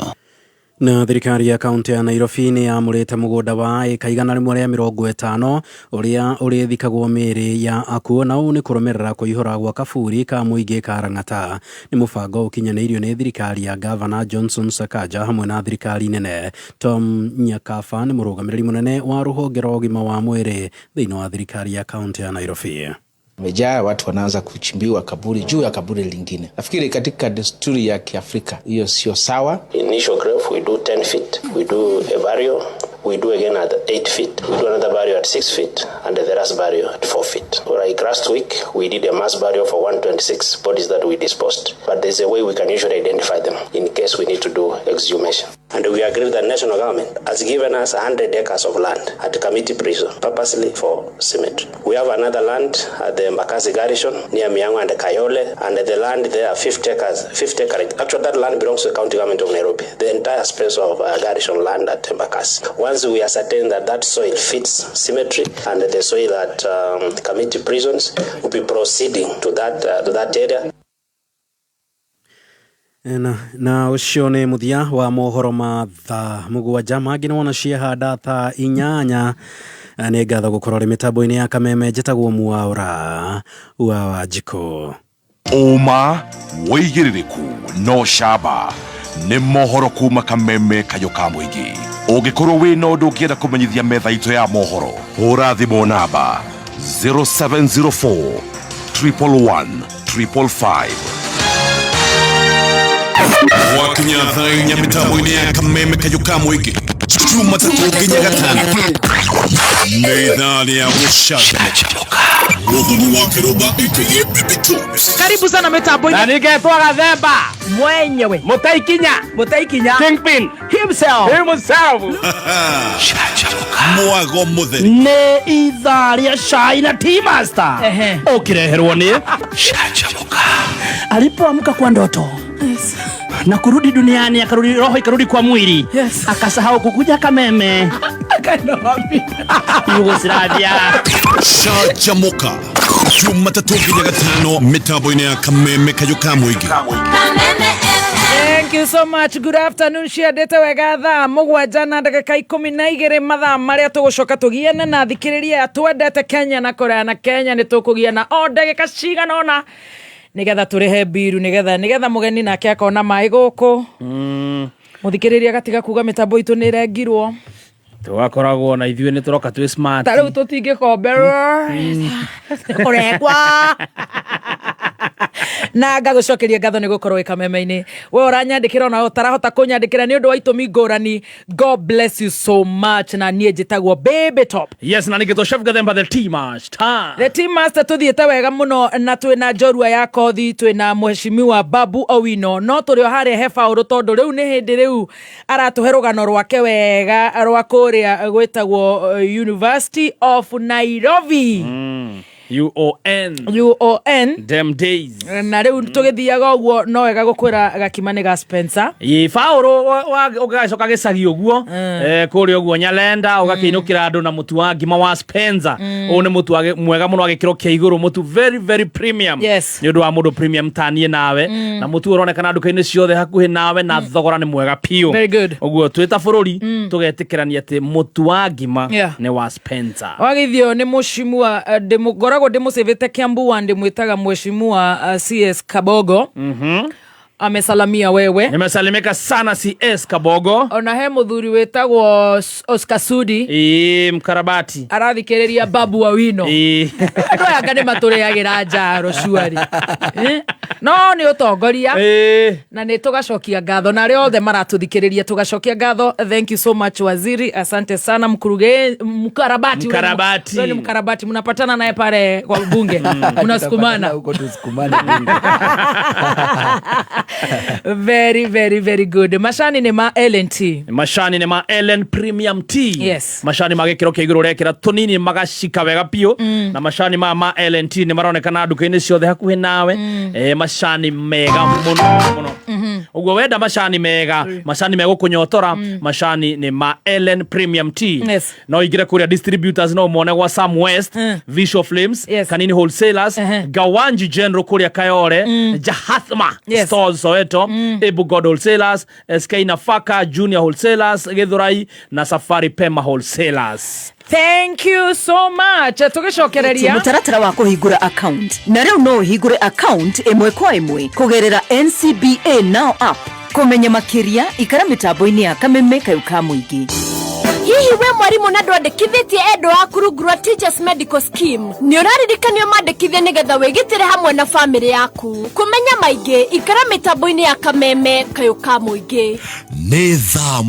Na thirikari ya kaunti ya Nairobi nĩ yamũrĩte mũgũnda wa ĩka 150 ũrĩa ũrĩthikagwo mĩĩrĩ ya akuũ, na ũũ nĩ kũrũmĩrĩra kũihũra gwa kaburi ka mũingĩ ka Lang'ata. Nĩ mũbango ũkinyanĩirio nĩ thirikari ya Gavana Johnson Sakaja hamwe na thirikari nene. Tom Nyakaba nĩ mũrũgamĩrĩri mũnene wa rũhonge rwa ũgima wa mwĩrĩ thĩinĩ wa thirikari ya kaunti ya Nairobi. Imejaa watu wanaanza kuchimbiwa kaburi juu ya kaburi lingine. Nafikiri katika desturi ya Kiafrika hiyo sio sawa. Initial grave we do 10 feet, we do a burial, we do again at 8 feet, we do another burial at 6 feet, and the last burial at 4 feet. Like last week, we did a mass burial for 126 bodies that we disposed. But there's a way we can usually identify them in case we need to do exhumation. And we agree that national government has given us 100 acres of land at Kamiti Prison, purposely for cemetery. We have another land at the Embakasi Garrison near Mihango and Kayole, and the land there, 50 acres, 50 acre. Actually, that land belongs to the county government of Nairobi, the entire space of garrison land at Embakasi. Once we ascertain that that soil fits cemetery and the soil at Kamiti Prisons, we'll be proceeding to that area. Na ũcio nĩ mũthia wa mohoro ma thaa 7, mangĩ nĩ wona ciahanda thaa 8. Nĩ ngatho gũkorwo rĩ mĩtambo-inĩ ya Kameme. Njĩtagwo Mwaũra wa Wanjikũ. Ũma, wĩigĩrĩrĩku no camba nĩ mohoro kuma Kameme kayũ ka mũingĩ. Ũngĩkorwo wĩna ũndũ ũngĩenda kũmenyithia metha itũ ya mohoro, hũra thimũ namba 0704 111 555. Gwakinya thaa 4 mĩtambo-inĩ ya Kameme kayũ ka mũingĩ, Jumatatũ nginya Gatano, nĩ ithaa rĩa gũcanjamũka. Mũthoni wa Kĩrũmba aka Baby Tops. Karibu sana mitambo-inĩ. Na ningetwo Gathemba. Mwenyewe. Mũtaikinya. Mũtaikinya. Kingpin. Himself. Himself. Mwago mũtheri. Nĩ ithaa rĩa cai na tea master ũkĩreherwo nĩ Canjamũka. Alipoamka kwa ndoto na kurudi duniani, akarudi roho ikarudi kwa mwili, akasahau kukuja Kameme. Akaenda wapi? Yugoslavia. Canjamũka Jumatatũ nginya Gatano mĩtambo-inĩ ya Kameme kayũ ka mũingĩ. Thank you so much. Good afternoon. Ciandĩte wega thaa 7:12, mathaa marĩa tũgũcoka tũgiane na thikĩrĩria twendete Kenya na kũraya na Kenya. Nĩ tũkũgiana o ndagĩka cigana ũna nĩgetha tũrĩhe mbiru, nĩgetha mũgeni nake akona maĩ gũkũ, mũthikĩrĩria gatiga kuga mĩtambo itũ nĩ ĩrengirwo. Tũgakoragwo na ithuĩ nĩ tũroka twĩ smart. Ta rĩu tũtingĩkomberwo kũrekwa na ngagũcokeria ngatho nĩ gũkorwo wĩ Kameme-inĩ. We ũranyandĩkĩra ona ũtarahota kũnyandĩkĩra nĩ ũndũ wa itũmi ngũrani, God bless you so much. Na niĩ njĩtagwo Baby Top. Yes, na nĩngĩtwo Chef Gathemba, the tea master. The team master. Tuthiĩte wega mũno na twĩna njorua ya kothi, twĩna mheshimiwa Babu Owino, no tũrĩ o harĩa he baũrũ tondũ rĩu nĩ hĩndĩ rĩu aratũhe rũgano rwake wega rwa kũrĩa gwĩtagwo University of Nairobi. UON. UON. Them days. Na rĩu tũgĩthiaga ũguo, no wega gũkwĩra gakima nĩ ga Spencer. Ĩ baũrũ ũgacoka gĩcagi ũguo, kũrĩa ũguo Nyalenda, ũgakĩinũkĩra andũ na mũtu wa ngima wa Spencer. Ũyũ nĩ mũtu mwega mũno wa gĩkĩro kĩa igũrũ, mũtu very very premium. Nĩ ũndũ wa mũndũ premium ta niĩ nawe. Na mũtu ũronekana nduka-inĩ ciothe hakuhĩ nawe na thogora nĩ mwega piũ. Very good. Ũguo twĩ ta bũrũri tũgetĩkĩrania atĩ mũtu wa ngima nĩ wa Spencer. Wagithio nĩ mũcimua, ngoragwo Ngoragwo ndĩmũcĩvĩte Kiambu wandi mwĩtaga mheshimiwa CS Kabogo. Amesalamia wewe. Nimesalimika sana CS Kabogo. Ona he muthuri wĩtagwo Oscar Sudi. Ĩĩ, mkarabati. Arathikĩrĩria Babu wa Wino. Andũ aya anga nĩ matũrĩagĩra njaro cuari. Eh? No nĩ ũtongoria na nĩ tũgacokia ngatho na arĩa othe maratũthikĩrĩria tũgacokia ngatho. Thank you so much waziri, asante sana mkurugenzi mkarabati. Mkarabati. Wewe ni mkarabati, mnapatana naye pale kwa bunge, mnasukumana. Huko tusukumane bunge. Very very very good. Macani nĩ ma L&T. Macani nĩ ma Ellen Premium Tea. Yes. Macani ma gĩkĩro kĩa igũrũ ũrekĩra tũnini magacika wega biũ. Na macani maya ma L&T nĩ maronekana nduka-inĩ ciothe hakuhĩ nawe. Macani mega mũno mũno. Ũguo wenda macani mega, macani megũkũnyotora, macani nĩ ma Ellen Premium Tea. No ingĩre kũrĩa distributors no mone gwa Sam West, Visual Flames, Kanini Wholesalers, Gawanji General kũrĩa Kayore, Jahathma Stores Soweto, Ebu God Wholesalers, SK Nafaka Junior Wholesalers, Githurai na Safari Pema Wholesalers. Thank you so much. Tũgĩcokereria Mũtaratara wa kũhingũra account na rĩu no ũhingũre account ĩmwe kwa ĩmwe kũgerera NCBA Now app. Kũmenya makĩria ikara mĩtambo-inĩ ya Kameme kayũ ka mũingĩ. Hihi we mwarimũ na ndwandĩkithĩtie endwa aku rungu rwa Teachers Medical Scheme, nĩ ũraririkanio mandĩkithie nĩgetha wĩgitĩre hamwe na bamĩrĩ yaku. Kũmenya maingĩ ikara mĩtambo-inĩ ya Kameme kayũ ka mũingĩ. Nĩ thaa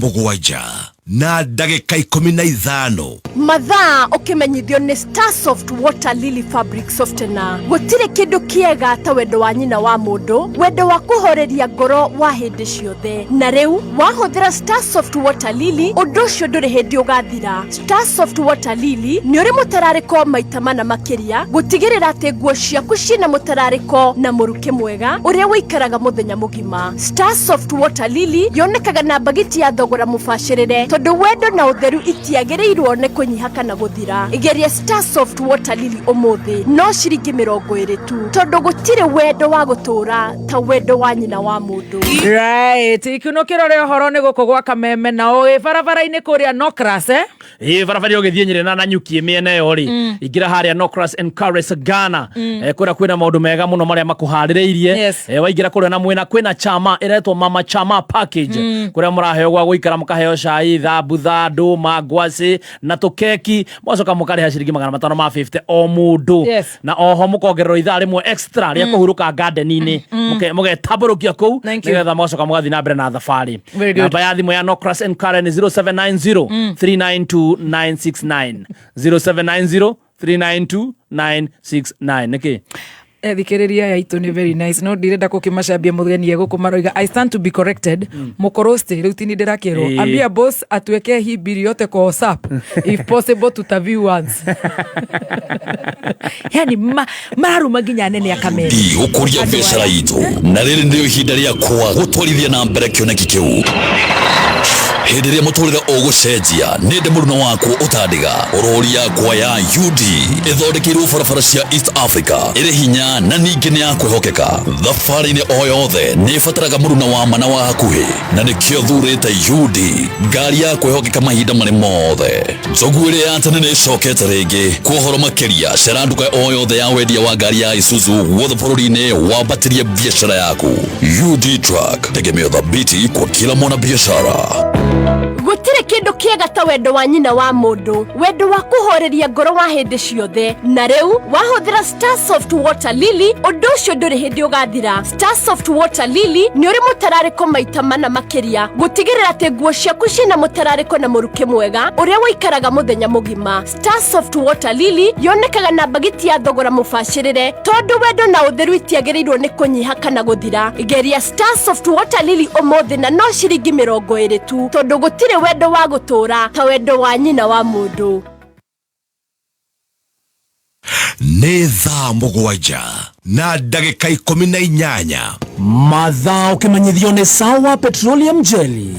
7:15. Mathaa ũkĩmenyithio nĩ Starsoft Water Lily Fabric Softener. Gũtirĩ kĩndũ kĩega ta wendo wa nyina wa mũndũ, wendo wa kũhoreria ngoro wa hĩndĩ ciothe. Na rĩu wahũthĩra Starsoft Water Lily, ũndũ ũcio ndũrĩ hĩndĩ ũgathira. Starsoft Water Lily nĩ ũrĩ mũtararĩko maita mana makĩria, gũtigĩrĩra atĩ nguo ciaku ciĩna mũtararĩko na mũrukĩ mwega ũrĩa ũikaraga mũthenya mũgima. Starsoft Water Lily yonekaga na mbagiti ya thogora mũbacĩrĩre, tondũ wendo na ũtheru itiagĩrĩirwo nĩ kũnyiha kana gũthira. Geria Starsoft Water Lily ũmũthĩ no ciringi 20 tu, tondũ gũtirĩ wendo wa gũtũũra ta wendo wa nyina wa mũndũ. Right, ikunũkĩro rĩa ũhoro nĩ gũkũ gwa Kameme na ũĩ barabara-inĩ kũrĩa Nokras, eh? Ĩ barabara ũgĩthiĩ Nyĩrĩ na Nanyuki mĩena ĩyo rĩ, ingĩra harĩa Nocras and Cares Ghana. Kũrĩa kwĩna maũndũ mega mũno marĩa makũharĩrĩirie. Waingĩra kũrĩa na mwena kwĩna chama ĩretwo Mama Chama Package, kũrĩa mũraheo gwa gũikara, mũkaheo cai, thambutha, ndũma, ngwacĩ na tũkeki, mũgacoka mũkarĩha ciringi 550 o mũndũ. Na oho mũkongererwo ithaa rĩmwe extra rĩa kũhurũka garden-inĩ. Mũgetambũrũkia kũu nĩgetha mũgacoka mũgathiĩ na mbere na thabarĩ. Very good. Namba ya thimũ ya Nocras and Karen nĩ 0790 392 969, 0790 392 969. Nĩkĩ? Thikĩrĩria aya itũ nĩ very nice, no ndirenda gũkĩmacambia mũgeni egũkũ maroiga I stand to be corrected. Mũkorosti rĩu tini ndĩrakĩrwo. Ambia boss atuwekee hii bili yote kwa WhatsApp, if possible tutaview once. Yani mararuma nginya anene akamere. Gũkũria biacara itũ na rĩrĩ nĩrĩo ihinda rĩakwa gũtwarithia na mbere kĩoneki kĩu. Hĩndĩ ĩrĩa mũtũrĩre ũgũcenjia, nĩ ndĩ mũruna wakwo ũtandiga. Rori yakwa ya UD ĩthondekeirwo barabara cia East Africa, ĩrĩ hinya na ningĩ nĩ ya kwĩhokeka. Thabarĩ-inĩ o yothe nĩ ĩbataraga mũruna wa ma na wa hakuhĩ, na nĩkĩo thurĩte UD, ngari ya kwĩhokeka mahinda marĩ mothe. Njogu ĩrĩa ya tene nĩ ĩcokete rĩngĩ. Kwa ũhoro makĩria, cera nduka o yothe ya wendia wa ngari ya Isuzu guothe bũrũri-inĩ, wambatĩrie biacara yaku. UD Truck, tegemeo thabiti kwa kila mwanabiashara. Gũtirĩ kĩndũ kĩega ta wendo wa nyina wa mũndũ, wendo wa kũhoreria ngoro wa hĩndĩ ciothe. Na rĩu wahũthĩra Starsoft Water Lily, ũndũ ũcio ndũrĩ hĩndĩ ũgathira. Starsoft Water Lily nĩ ũrĩ mũtararĩko maita mana makĩria, gũtigĩrĩra atĩ nguo ciaku ciĩna mũtararĩko na mũrukĩ mwega ũrĩa ũikaraga mũthenya mũgima. Starsoft Water Lily yonekaga na mbagiti ya thogora mũbacĩrĩre, tondũ wendo na ũtheru itiagĩrĩirwo nĩ kũnyiha kana gũthira. Geria Starsoft Water Lily ũmũthĩ na no ciringi 20 tu, tondũ gũtirĩ wendo wa gũtũũra ta wendo wa nyina wa mũndũ. Nĩ thaa 7:18. Mathaa ũkĩmenyithio nĩ Sawa Petroleum Jelly.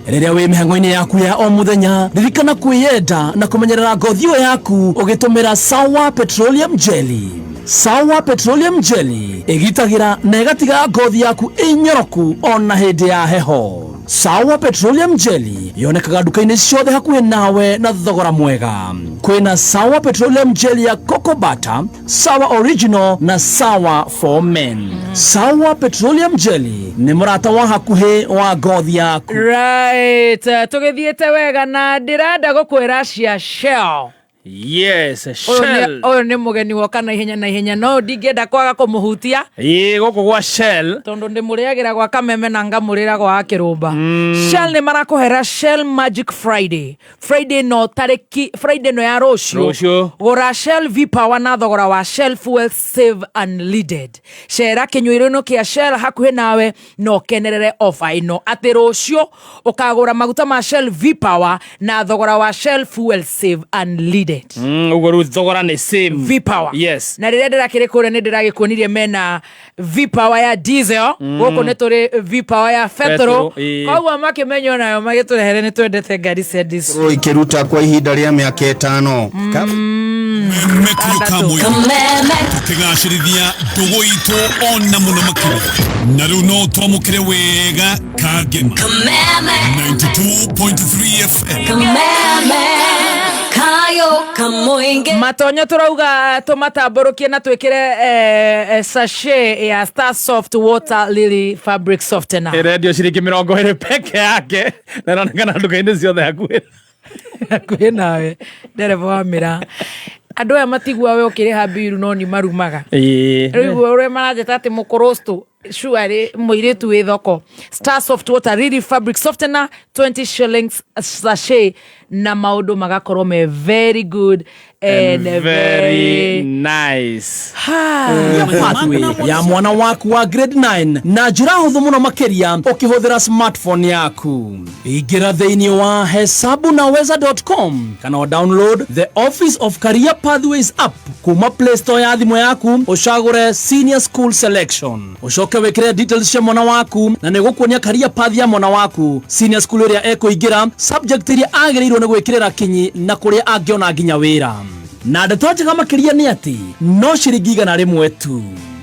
Rĩrĩa wĩ mĩhang'o-inĩ yaku ya o mũthenya, ririkana kwĩyenda na kũmenyerera ngothi ĩyo yaku ũgĩtũmĩra Sawa Petroleum Jelly. Sawa Petroleum Jelly ĩgitagĩra na ĩgatiga ngothi yaku ĩnyoroku ona hĩndĩ ya heho. Sawa Petroleum Jelly yonekaga nduka-inĩ ciothe hakuhĩ nawe na thogora mwega. Kwĩna Sawa Petroleum Jelly ya Cocoa Butter, Sawa Original na Sawa for Men. Sawa Petroleum Jelly nĩ mũrata wa hakuhĩ wa ngothi yaku. Right, tũgĩthiĩte wega na ndĩrenda gũkwĩra cia Shell. Yes, Ũyũ Shell. Ũyũ nĩ mũgeni woka na ihenya na ihenya, no ndingĩenda kwaga kũmũhutia. Ĩĩ, gũkũ gwa Shell. Tondũ ndĩmũrĩagĩra gwa Kameme na ngamũrĩra gwa Kĩrũmba. Shell nĩ marakũhera Shell Magic Friday, Friday no tarĩki Friday no ya rũciũ. Rũciũ. Gũra Shell V-Power na thogora wa Shell Fuel Save Unleaded. Cera kĩnyuĩro-inĩ kĩa Shell hakuhĩ nawe na ũkenerere ofa ĩno atĩ rũciũ ũkagũra maguta ma Shell V-Power na thogora wa Shell Fuel Save Unleaded. Ũguo rĩu thogora nĩ same. V-Power. Yes. Na rĩrĩa ndĩrakĩrĩ kũrĩa nĩ ndĩragĩkuonirie mena V-Power ya diesel. Gũkũ nĩ tũrĩ V-Power ya petrol. Petrol, ĩĩ. Koguo makĩmenya onayo magĩtũrehere, nĩ twendete ngari cia diesel. Ikĩruta kwa ihinda rĩa mĩaka 5. Tukĩgacĩrithia ndũgũ itũ ona mũno makĩria, na rĩu no twamũkĩre wega Kangema 92.3 FM. Matonyo tũrauga tũmatambũrũkie na twĩkĩre sachet ya Star Soft Water Lily fabric softener. Ĩrendio ciringi 20 peke yake na ĩronekana nduka-inĩ ciothe hakuhĩ. Hakuhĩ nawe. Ndereba wa mĩra, andũ aya matigua we ũkĩrĩha mbiru no nĩ marumaga. Rĩu ũrĩa maranjĩta atĩ mũkũrũstũ shuarĩ mũirĩtu wĩ thoko. Star Soft Water Lily fabric softener, 20 shillings sachet, na maũndũ magakorwo me very good and very nice. Pathway ya mwana waku wa grade 9 na njĩra hũthũ mũno makĩria ũkĩhũthĩra smartphone yaku. Ingĩra thĩinĩ wa hesabunaweza.com kana o download the Office of Career Pathways app kuma Play Store ya thimũ yaku, ũcagũre senior school selection, ũcoke wĩkĩre details cia mwana waku na nĩ gũkuonia career path ya mwana waku, senior school ĩrĩa ekũingĩra, subject ĩrĩa agĩrĩirwo nĩ gwĩkĩrĩra kinyi na kũrĩa angĩona nginya wĩra. Na ndeto njega makĩria nĩ atĩ no ciringi 100 tu.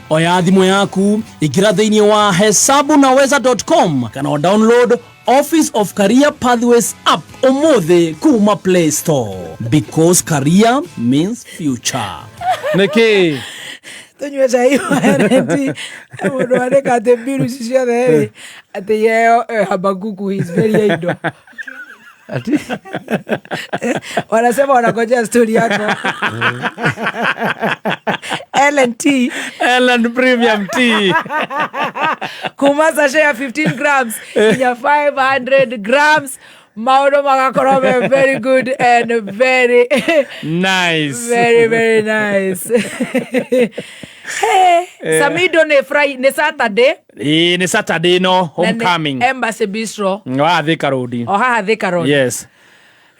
Oya thimũ yaku, ingĩra thĩinĩ wa hesabunaweza.com kana o download Office of Career Pathways app ũmũthĩ kuma Play Store, because career means future. Nĩkĩ? Tũnyue cai wa L&T. Mũndũ andĩka atĩ mbiru ici ciothe rĩ, atĩ yeo Habakuku, he is very idle. Wanasema wanangojea story yako. L&T. L&T Premium Tea. Kuma sachet ya 15 grams ya 500 grams, maũndũ magakorwo me very good and very nice. Very, very nice. Hey, Samido nĩ Friday, nĩ Saturday. Ĩĩ, nĩ Saturday no Na nĩ homecoming. Embassy Bistro. Wa Thika Road. O haha Thika Road. Yes.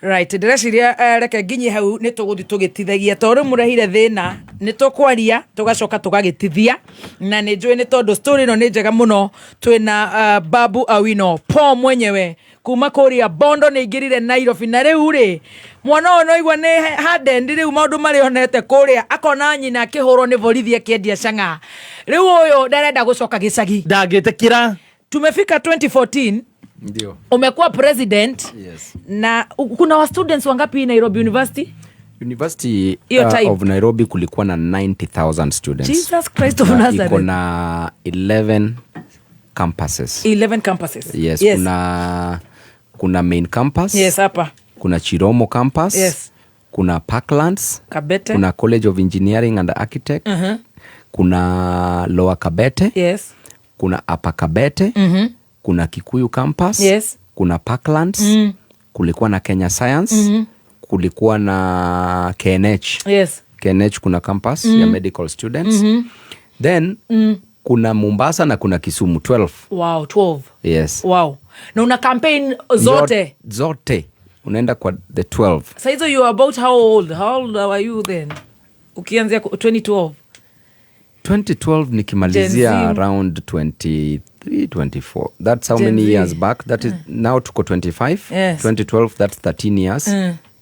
Right, ndĩreciria reke nginye hau nĩ tũgũthiĩ tũgĩtithagia tondũ rĩu mũrehire thĩna, nĩ tũkwaria tũgacoka tũgagĩtithia, na nĩ njũĩ nĩ tondũ story ĩno nĩ njega mũno. Twĩna Babu Awino Paul mwenyewe kuma kũrĩa Bondo, nĩ aingĩrire Nairobi, na rĩu rĩ mwana ũyũ no igua nĩ hardened rĩu maũndũ marĩa onete kũrĩa, akona nyina akĩhũrwo nĩ borithi akĩendia chang'aa, rĩu ũyũ ndarenda gũcoka gĩcagi. Ndangĩtĩkĩra. Tumefika 2014. Ndio. Umekuwa president. Yes. Na kuna wa students wangapi Nairobi University? University Hiyo time. of Nairobi kulikuwa na 90,000 students. Jesus Christ of Na Nazareth. iko na 11 campuses. 11 campuses. Yes, Yes. Kuna main campus. Yes, hapa. Kuna Chiromo campus. Yes. Kuna Parklands. Kabete. Kuna College of Engineering and Architect. Kuna Lower Kabete. Yes. Kuna Upper Kabete. Kuna Kikuyu campus. Yes. Kuna Parklands. Kulikuwa na Kenya Science. Kulikuwa na KNH. Yes. KNH kuna campus ya medical students. Then kuna Mombasa na kuna Kisumu 12. Wow, 12. Yes. Wow. Na una campaign zote? Zote. Unaenda kwa the 12. Sasa hizo you are about how old? How old were you then? Ukianzia 2012. 2012 nikimalizia Gen Z. around 23, 24. That's how Gen many Z. years back. That is now tuko 25. Yes. 2012, that's 13 years.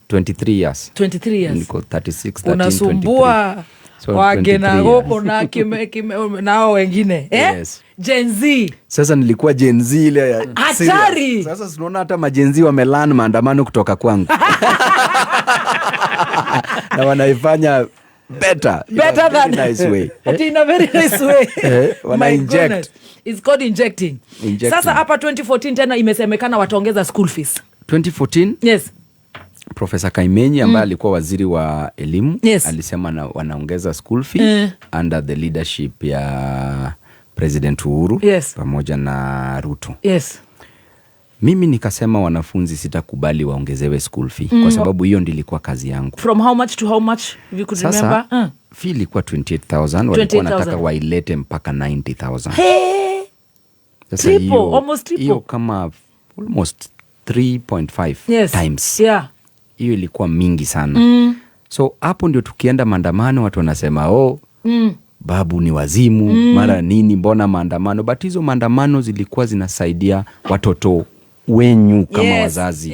23 years. 23 years. Niko 36, 13, Unasumbua. 23. So Wagena 23 years. gũkũ na nao wengine, eh? Yes. Gen Z. Sasa nilikuwa Gen Z ile ya Hatari! serious. Sasa tunaona hata maGen Z wamelearn maandamano kutoka kwangu na wanaifanya better in a Better very than nice way. Ati in a very nice way. Wana My inject. goodness. It's called injecting. Injecting. Sasa hapa 2014 tena imesemekana wataongeza school fees. 2014. Profesa Kaimenyi ambaye alikuwa waziri wa elimu alisema wanaongeza school fee under the leadership ya President Uhuru pamoja na Ruto. Mimi nikasema wanafunzi sitakubali waongezewe school fee kwa sababu hiyo ndilikuwa kazi yangu. From how much to how much, if you could Sasa remember? Fee ilikuwa 28,000, walikuwa 28,000. wanataka wailete mpaka 90,000. Hey! Sasa Triple, almost triple. hiyo kama almost 3.5 times. Hiyo ilikuwa mingi sana. So hapo ndio tukienda maandamano watu wanasema, oh, babu ni wazimu, mara nini, mbona maandamano? But hizo maandamano zilikuwa zinasaidia watoto wenyu kama wazazi.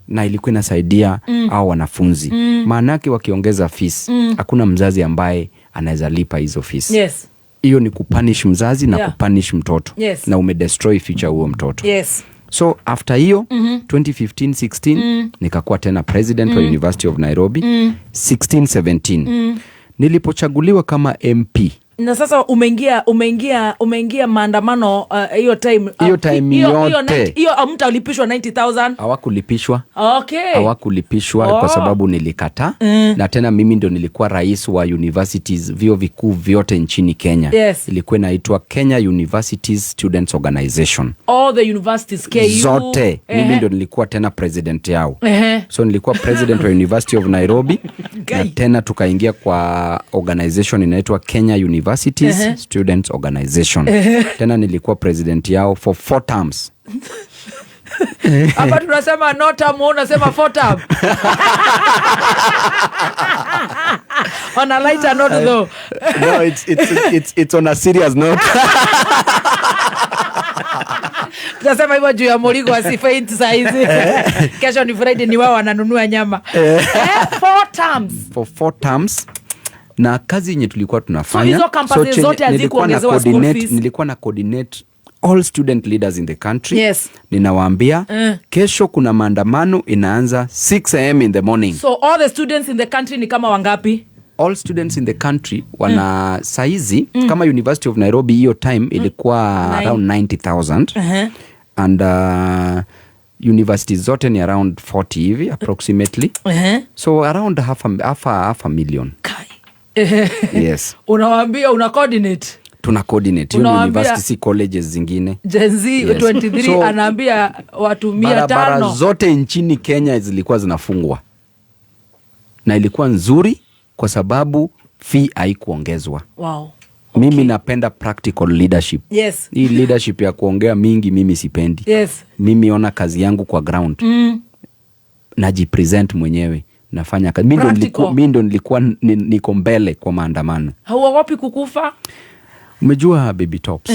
Na ilikuwa inasaidia hao wanafunzi. Maanake wakiongeza fees, hakuna mzazi ambaye anaweza lipa hizo fees. Hiyo ni kupunish mzazi na kupunish mtoto. Na umedestroy future huo mtoto. So after hiyo, 2015-16, nikakuwa tena president wa University of Nairobi. 16-17. Nilipochaguliwa kama MP. Na sasa umeingia maandamano hiyo time, Hiyo time yote. hiyo hamtalipishwa 90,000? Hawakulipishwa. Hawakulipishwa kwa sababu nilikataa. Na tena mimi ndio nilikuwa rais wa universities, vyuo vikuu vyote nchini Kenya. Ilikuwa inaitwa Kenya Universities Students Organization. All the universities, KU. Zote. Mimi ndio nilikuwa tena president yao. So nilikuwa president wa University of Nairobi. Na Guy. tena tukaingia kwa organization inaitwa Kenya Universities Students Organization. Tena nilikuwa president yao for 4 terms. Hapa tunasema no term, wewe unasema 4 term. On a lighter note though. No, it's on a serious note. Tunasema hivyo juu ya Morigo asifaint saa hizi. Kesho ni Friday, ni wao wananunua nyama. 4 terms. For 4 terms. Na kazi yenye tulikuwa tunafanya, So hizo campuses zote hazikuongezewa school fees? Nilikuwa na coordinate all student leaders in the country. Ninawaambia, kesho kuna maandamano inaanza 6 a.m. in the morning. So all the students in the country ni kama wangapi? All students in the country wana saizi, kama University of Nairobi hiyo time ilikuwa Nine. around 90,000. And universities zote ni around 40 hivi approximately. So around half a million. Kai. Yes. Unawaambia una coordinate. Tuna coordinate. Hiyo ni Unawaambia university, si colleges zingine. Gen Z 23 So, anaambia watu mia barabara tano. zote nchini Kenya zilikuwa zinafungwa. Na ilikuwa nzuri kwa sababu fee haikuongezwa. Mimi napenda practical leadership. Hii leadership ya kuongea mingi mimi sipendi. Mimi ona kazi yangu kwa ground. Najipresent mwenyewe. Nafanya kazi. Mimi Practical. ndo nilikuwa niko mbele kwa maandamano. Hauogopi kukufa? Umejua Baby Tops.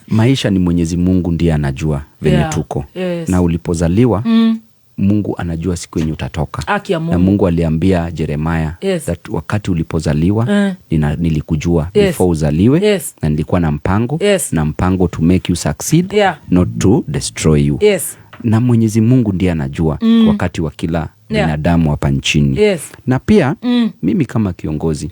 Maisha ni Mwenyezi Mungu ndiye anajua venye tuko. Na ulipozaliwa, Mungu anajua siku yenye utatoka. Haki ya Na Mungu. Mungu aliambia Jeremiah that wakati ulipozaliwa, nilikujua before uzaliwe, na nilikuwa na mpango, na mpango to make you succeed, not to destroy you. Na Mwenyezi Mungu ndiye anajua wakati wa kila binadamu hapa nchini. Na pia, mimi kama kiongozi,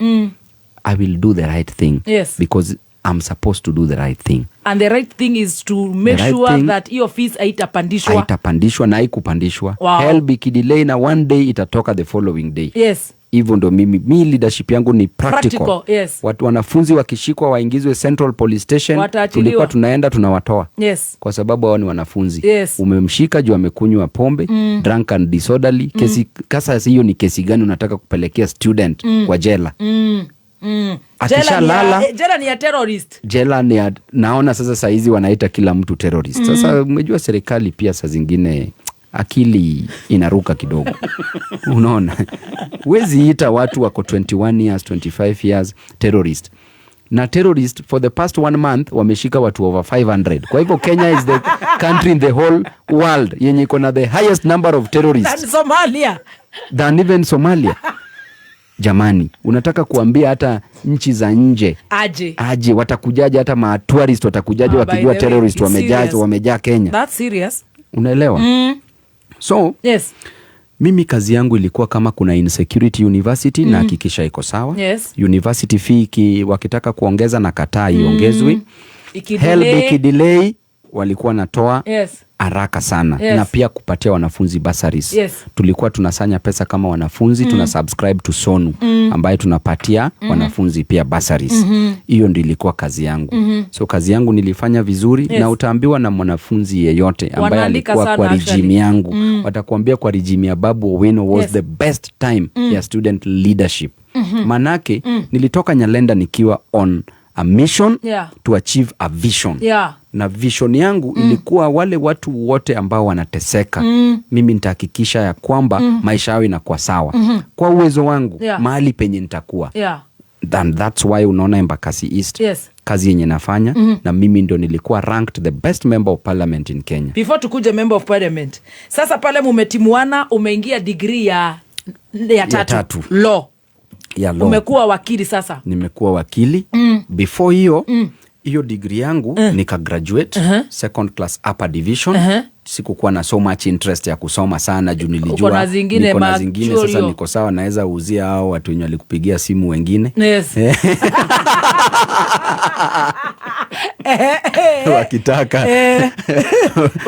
I will do the right thing because I'm supposed to do the right thing. And the right thing is to make The right sure thing that hiyo fees haitapandishwa. Haitapandishwa na haikupandishwa. Wow. HELB ikidelay na one day itatoka the following day. Hivyo ndo mi leadership yangu ni practical. Practical, yes. Watu wanafunzi wakishikwa waingizwe Central Police Station, Wataachiliwa. tulikuwa tunaenda tunawatoa. Kwa sababu hao ni wanafunzi. Umemshika juu amekunywa pombe, drunk and disorderly. Kesi, kasa hiyo ni kesi gani unataka kupelekea student kwa jela? Akisha Jela ni ya, lala, jela ni ya terrorist. Jela ni ya, naona sasa saa hizi wanaita kila mtu terrorist. Sasa umejua serikali pia saa zingine akili inaruka kidogo. Unaona? Huwezi ita watu wako 21 years, 25 years terrorist. Na terrorist for the past 1 month wameshika watu over 500. Kwa hivyo Kenya is the country in the whole world yenye iko na the highest number of terrorists. Than Somalia. Than even Somalia. Jamani, unataka kuambia hata nchi za nje aje watakujaje? Hata ma tourist watakujaje wakijua terrorist wamejaa Kenya? That's serious. Unaelewa? So yes. Mimi kazi yangu ilikuwa kama kuna insecurity university na hakikisha iko sawa. Yes. University fee wakitaka kuongeza na kataa iongezwe. HELB ikidelay walikuwa natoa haraka sana. Yes. Na pia kupatia wanafunzi bursaries. Yes. Tulikuwa tunasanya pesa kama wanafunzi, tuna subscribe to Sonu ambaye tunapatia wanafunzi pia bursaries. Hiyo ndio ilikuwa kazi yangu. So kazi yangu nilifanya vizuri. Na utaambiwa na mwanafunzi yeyote ambaye alikuwa kwa regime yangu, watakuambia kwa regime ya Babu Owino was the best time ya student leadership. Manake nilitoka Nyalenda nikiwa on a mission to achieve a vision. Na vision yangu ilikuwa wale watu wote ambao wanateseka, mimi nitahakikisha ya kwamba maisha yao inakuwa sawa kwa uwezo wangu, mahali penye nitakuwa. And that's why unaona Embakasi East kazi yenye nafanya, na mimi ndio nilikuwa ranked the best member of parliament in Kenya. Before tukuje member of parliament, sasa pale mumetimuana, umeingia degree ya tatu. Law. Ya law. Umekuwa wakili sasa. Nimekuwa wakili. Before hiyo hiyo degree yangu nika graduate second class upper division. Sikukuwa na so much interest ya kusoma sana juu nilijua niko na zingine sasa niko sawa, naweza uzia hao watu wenye walikupigia simu wengine. Yes. Wakitaka.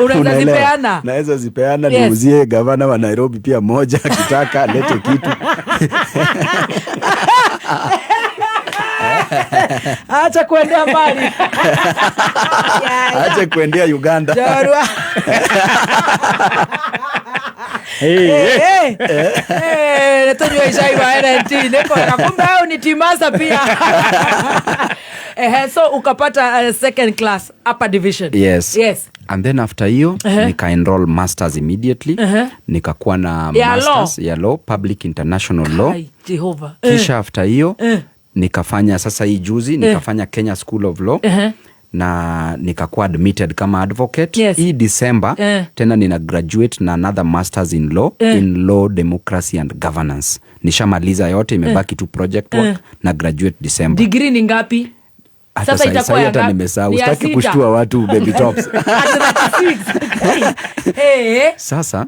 Unaweza zipeana. Naweza zipeana, niuzie gavana wa Nairobi pia moja akitaka lete kitu. Acha kuendea mbali. Acha kuendea Uganda. Jarua. Hey. Netonyo ishaiwa NNT. Neko kumbe hao ni timasa pia. So ukapata second class upper division. Yes. Yes. And then after hiyo nika enroll masters immediately. Nikakuwa na masters ya law, public international law. Ai, Jehova. Kisha after hiyo nikafanya sasa hii juzi nikafanya Kenya School of Law. Na nikakuwa admitted kama advocate. Yes. Hii December tena nina graduate na another masters in law, in law, democracy and governance. Nishamaliza yote, imebaki tu project work na graduate December. Degree ni ngapi? Sasa itakuwa hata nimesahau. Sitaki kushtua watu baby tops. Sasa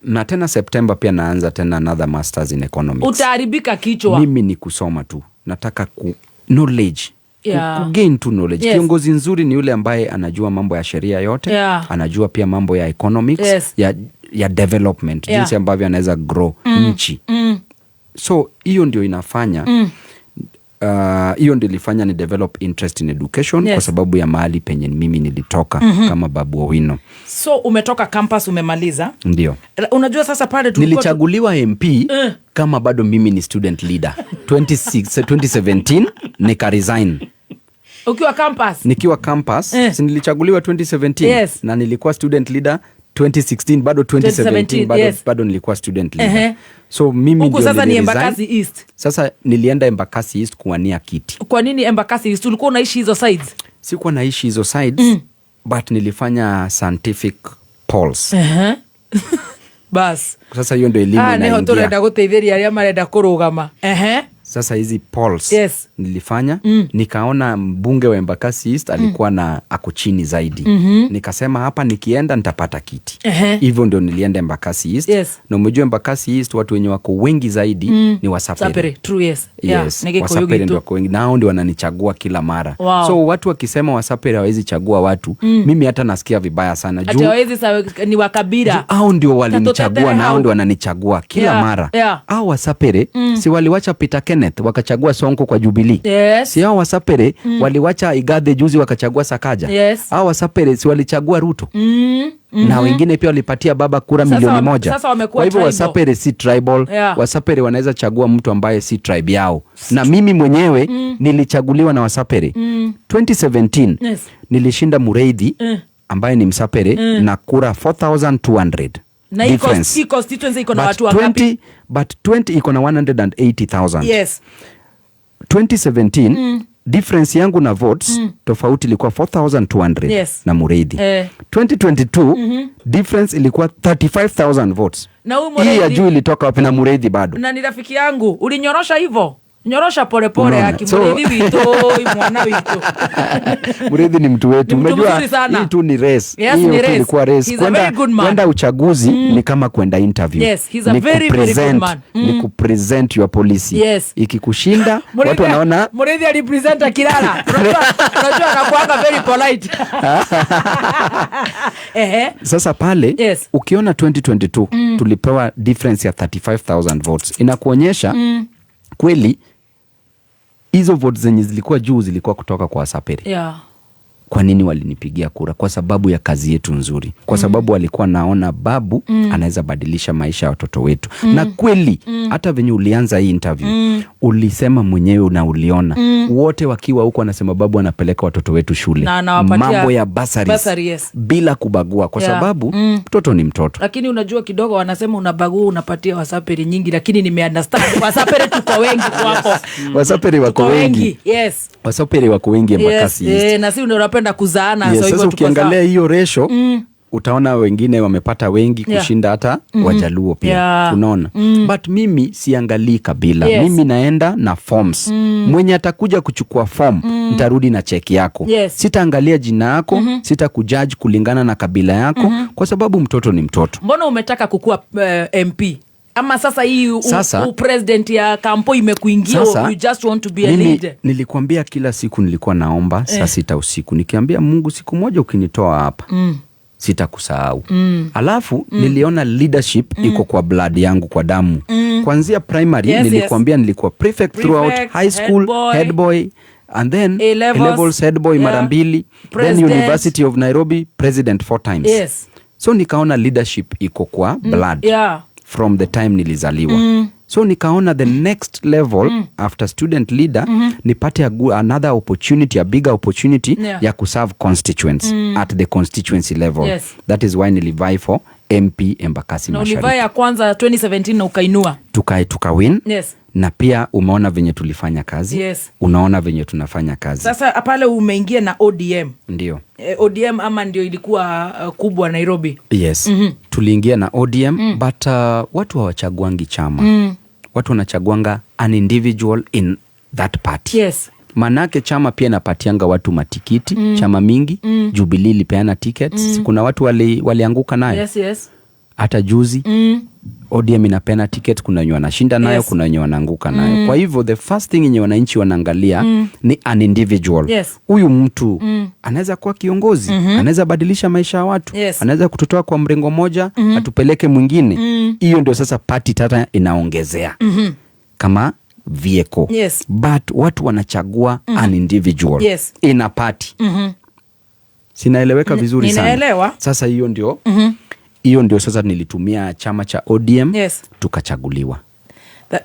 na tena September pia naanza tena another masters in economics. Utaharibika kichwa. Mimi ni kusoma tu. Nataka ku knowledge. Kugain to knowledge. Yes. Kiongozi nzuri ni yule ambaye anajua mambo ya sheria yote, anajua pia mambo ya economics, ya development, jinsi ambavyo anaweza grow nchi. So hiyo ndio inafanya hiyo ndio ilifanya ni develop interest in education, kwa sababu ya mahali penye mimi nilitoka kama Babu Owino. So umetoka campus umemaliza? Ndio. Unajua sasa pale tulikuwa nilichaguliwa MP kama bado mimi ni student leader. 2017 nika resign. Ukiwa campus? Nikiwa campus, si nilichaguliwa 2017 na nilikuwa student leader 2016, bado 2017 bado nilikuwa student leader. So mimi ndio sasa ni Embakasi East. Sasa nilienda Embakasi East kuwania kiti. Kwa nini Embakasi East? Ulikuwa unaishi hizo sides? Sikuwa naishi hizo sides, but nilifanya scientific polls. Bas. Sasa hiyo ndio elimu inaingia. Neho turenda guteithiria aria marenda kurugama. Sasa hizi polls nilifanya, nikaona mbunge wa Embakasi East alikuwa na ako chini zaidi. Nikasema hapa nikienda nitapata kiti. Hivyo ndio nilienda Embakasi East. Na umejua Embakasi East watu wenye wako wengi zaidi ni Wasapere. True, yes. Yes. Wasapere ndio wako wengi. Nao ndio wananichagua kila mara. Wow. So watu wakisema Wasapere hawezi chagua watu, mimi hata nasikia vibaya sana. Juu hawezi ni wa kabila. Hao ndio walinichagua na hao ndio wananichagua kila mara. Hao Wasapere si waliwacha Peter Kenneth wakachagua Sonko kwa Jubilee. Yes. Si hao Wasapere waliwacha Igathe juzi wakachagua Sakaja. Yes. Hao Wasapere si walichagua Ruto. Na wengine pia walipatia baba kura 1,000,000. Kwa hivyo Wasapere si tribal. Wasapere wanaweza chagua mtu ambaye si tribe yao. Na mimi mwenyewe nilichaguliwa na Wasapere. 2017 nilishinda Mureithi ambaye ni Msapere na kura 4,200. Na hii constituency iko na watu wangapi? But 20 iko na 180,000. Yes. 2017 difference yangu na votes tofauti ilikuwa 4,200 na Mureithi. 2022 difference ilikuwa 35,000 votes. Na huyu Hii ya Mũrĩithi- juu ilitoka wapi? Na Mureithi bado. Na ni rafiki yangu, ulinyorosha hivyo, nyorosha polepole. Unaona? Aki Mũrĩithi witũ, mwana witũ. Murithi ni mtu wetu. Ni mtu Umejua mzuri sana. hii tu ni race. Yes, Hiyo ni tu race. ilikuwa race. He's a Kwenda, very good man. kwenda uchaguzi ni kama kwenda interview. Yes, he's a Ni very, very good kupresent- man. Ni kupresent your policy. Yes. Ikikushinda watu wanaona Mũrĩithi alipresent akilala. Unajua anakuanga very polite. Ehe. Sasa pale Yes. ukiona 2022 tulipewa difference ya 35,000 votes, inakuonyesha kweli hizo votes zenye zilikuwa juu zilikuwa kutoka kwa Wasapere. Kwa nini walinipigia kura? Kwa sababu ya kazi yetu nzuri, kwa sababu walikuwa naona Babu anaweza badilisha maisha ya watoto wetu. Na kweli hata venye ulianza hii interview ulisema mwenyewe na uliona wote wakiwa huko wanasema Babu anapeleka watoto wetu shule, Na anawapatia mambo ya bursaries, bursary, yes. bila kubagua, kwa sababu mtoto ni mtoto. Lakini unajua kidogo wanasema unabagua, unapatia Wasapere nyingi, lakini nimeunderstand Wasapere tuko wengi kwako. Wasapere wako Tuko wengi. Yes. Wasapere wako wengi Yes. Embakasi East. Na si ndio unapenda kuzaana, Yes, so sasa hivyo tuko sawa. ukiangalia hiyo ratio utaona wengine wamepata wengi kushinda hata Wajaluo pia. Unaona? But mimi siangalii kabila. Mimi naenda na forms. Mwenye atakuja kuchukua form nitarudi na cheki yako. Sitaangalia jina yako, sitakujudge kulingana na kabila yako kwa sababu mtoto ni mtoto. Mbona umetaka kukua MP? Ama sasa hii president ya kampo imekuingia, Sasa, you just want to be a mimi leader. nilikuambia kila siku nilikuwa naomba saa 6 usiku nikiambia Mungu siku moja ukinitoa hapa sitakusahau. Alafu niliona leadership iko kwa blood yangu, kwa damu. Kuanzia primary nilikuambia nilikuwa prefect throughout Prefect, high school, head boy, head boy, and then A levels, A levels head boy mara mbili, then President. University of Nairobi president 4 times. So nikaona leadership iko kwa blood from the time nilizaliwa. So nikaona the next level after student leader nipate another opportunity, a bigger opportunity ya kuserve constituents at the constituency level. That is why nilivie for MP Embakasi Na Mashariki. ulivie ya kwanza 2017 na ukainua. Tuka win. Na pia umeona venye tulifanya kazi. Unaona venye tunafanya kazi. Sasa pale umeingia na ODM. Ndio. ODM ama ndio ilikuwa kubwa Nairobi. Yes. Tuliingia na ODM but watu hawachaguangi chama. Watu wanachaguanga an individual in that party. Manake chama pia inapatianga watu matikiti, chama mingi, Jubilee ilipeana tickets. Kuna watu walianguka nayo. Hata juzi ODM inapeana ticket, kuna wenye wanashinda nayo, kuna wenye wanaanguka nayo. Kwa hivyo the first thing yenye wananchi wanaangalia ni an individual. Huyu mtu anaweza kuwa kiongozi, anaweza badilisha maisha ya watu, anaweza kututoa kwa mrengo moja atupeleke mwingine. Hiyo ndio sasa party tata inaongezea kama vehicle. But watu wanachagua an individual in a party. Sinaeleweka vizuri sana. Ninaelewa. Sasa hiyo ndio hiyo ndio sasa nilitumia chama cha ODM tukachaguliwa.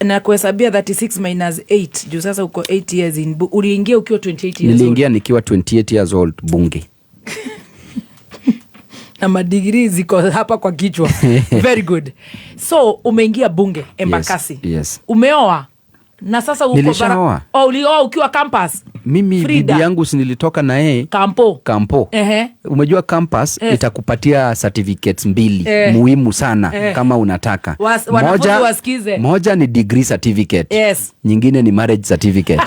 Na kuhesabia 36 minus 8 juu sasa uko 8 years in uliingia ukiwa 28 years old. Niliingia nikiwa 28 years old bunge. Na madigrii ziko hapa kwa kichwa. Very good. So umeingia bunge Embakasi. Yes. Umeoa? Na sasa uko Nilishaoa. Oh, ulioa ukiwa campus? Mimi Frida. bibi yangu si nilitoka na yeye Kampo. Kampo. Umejua campus itakupatia certificates 2 muhimu sana kama unataka. Wanafunzi wasikize. Moja ni degree certificate. Nyingine ni marriage certificate.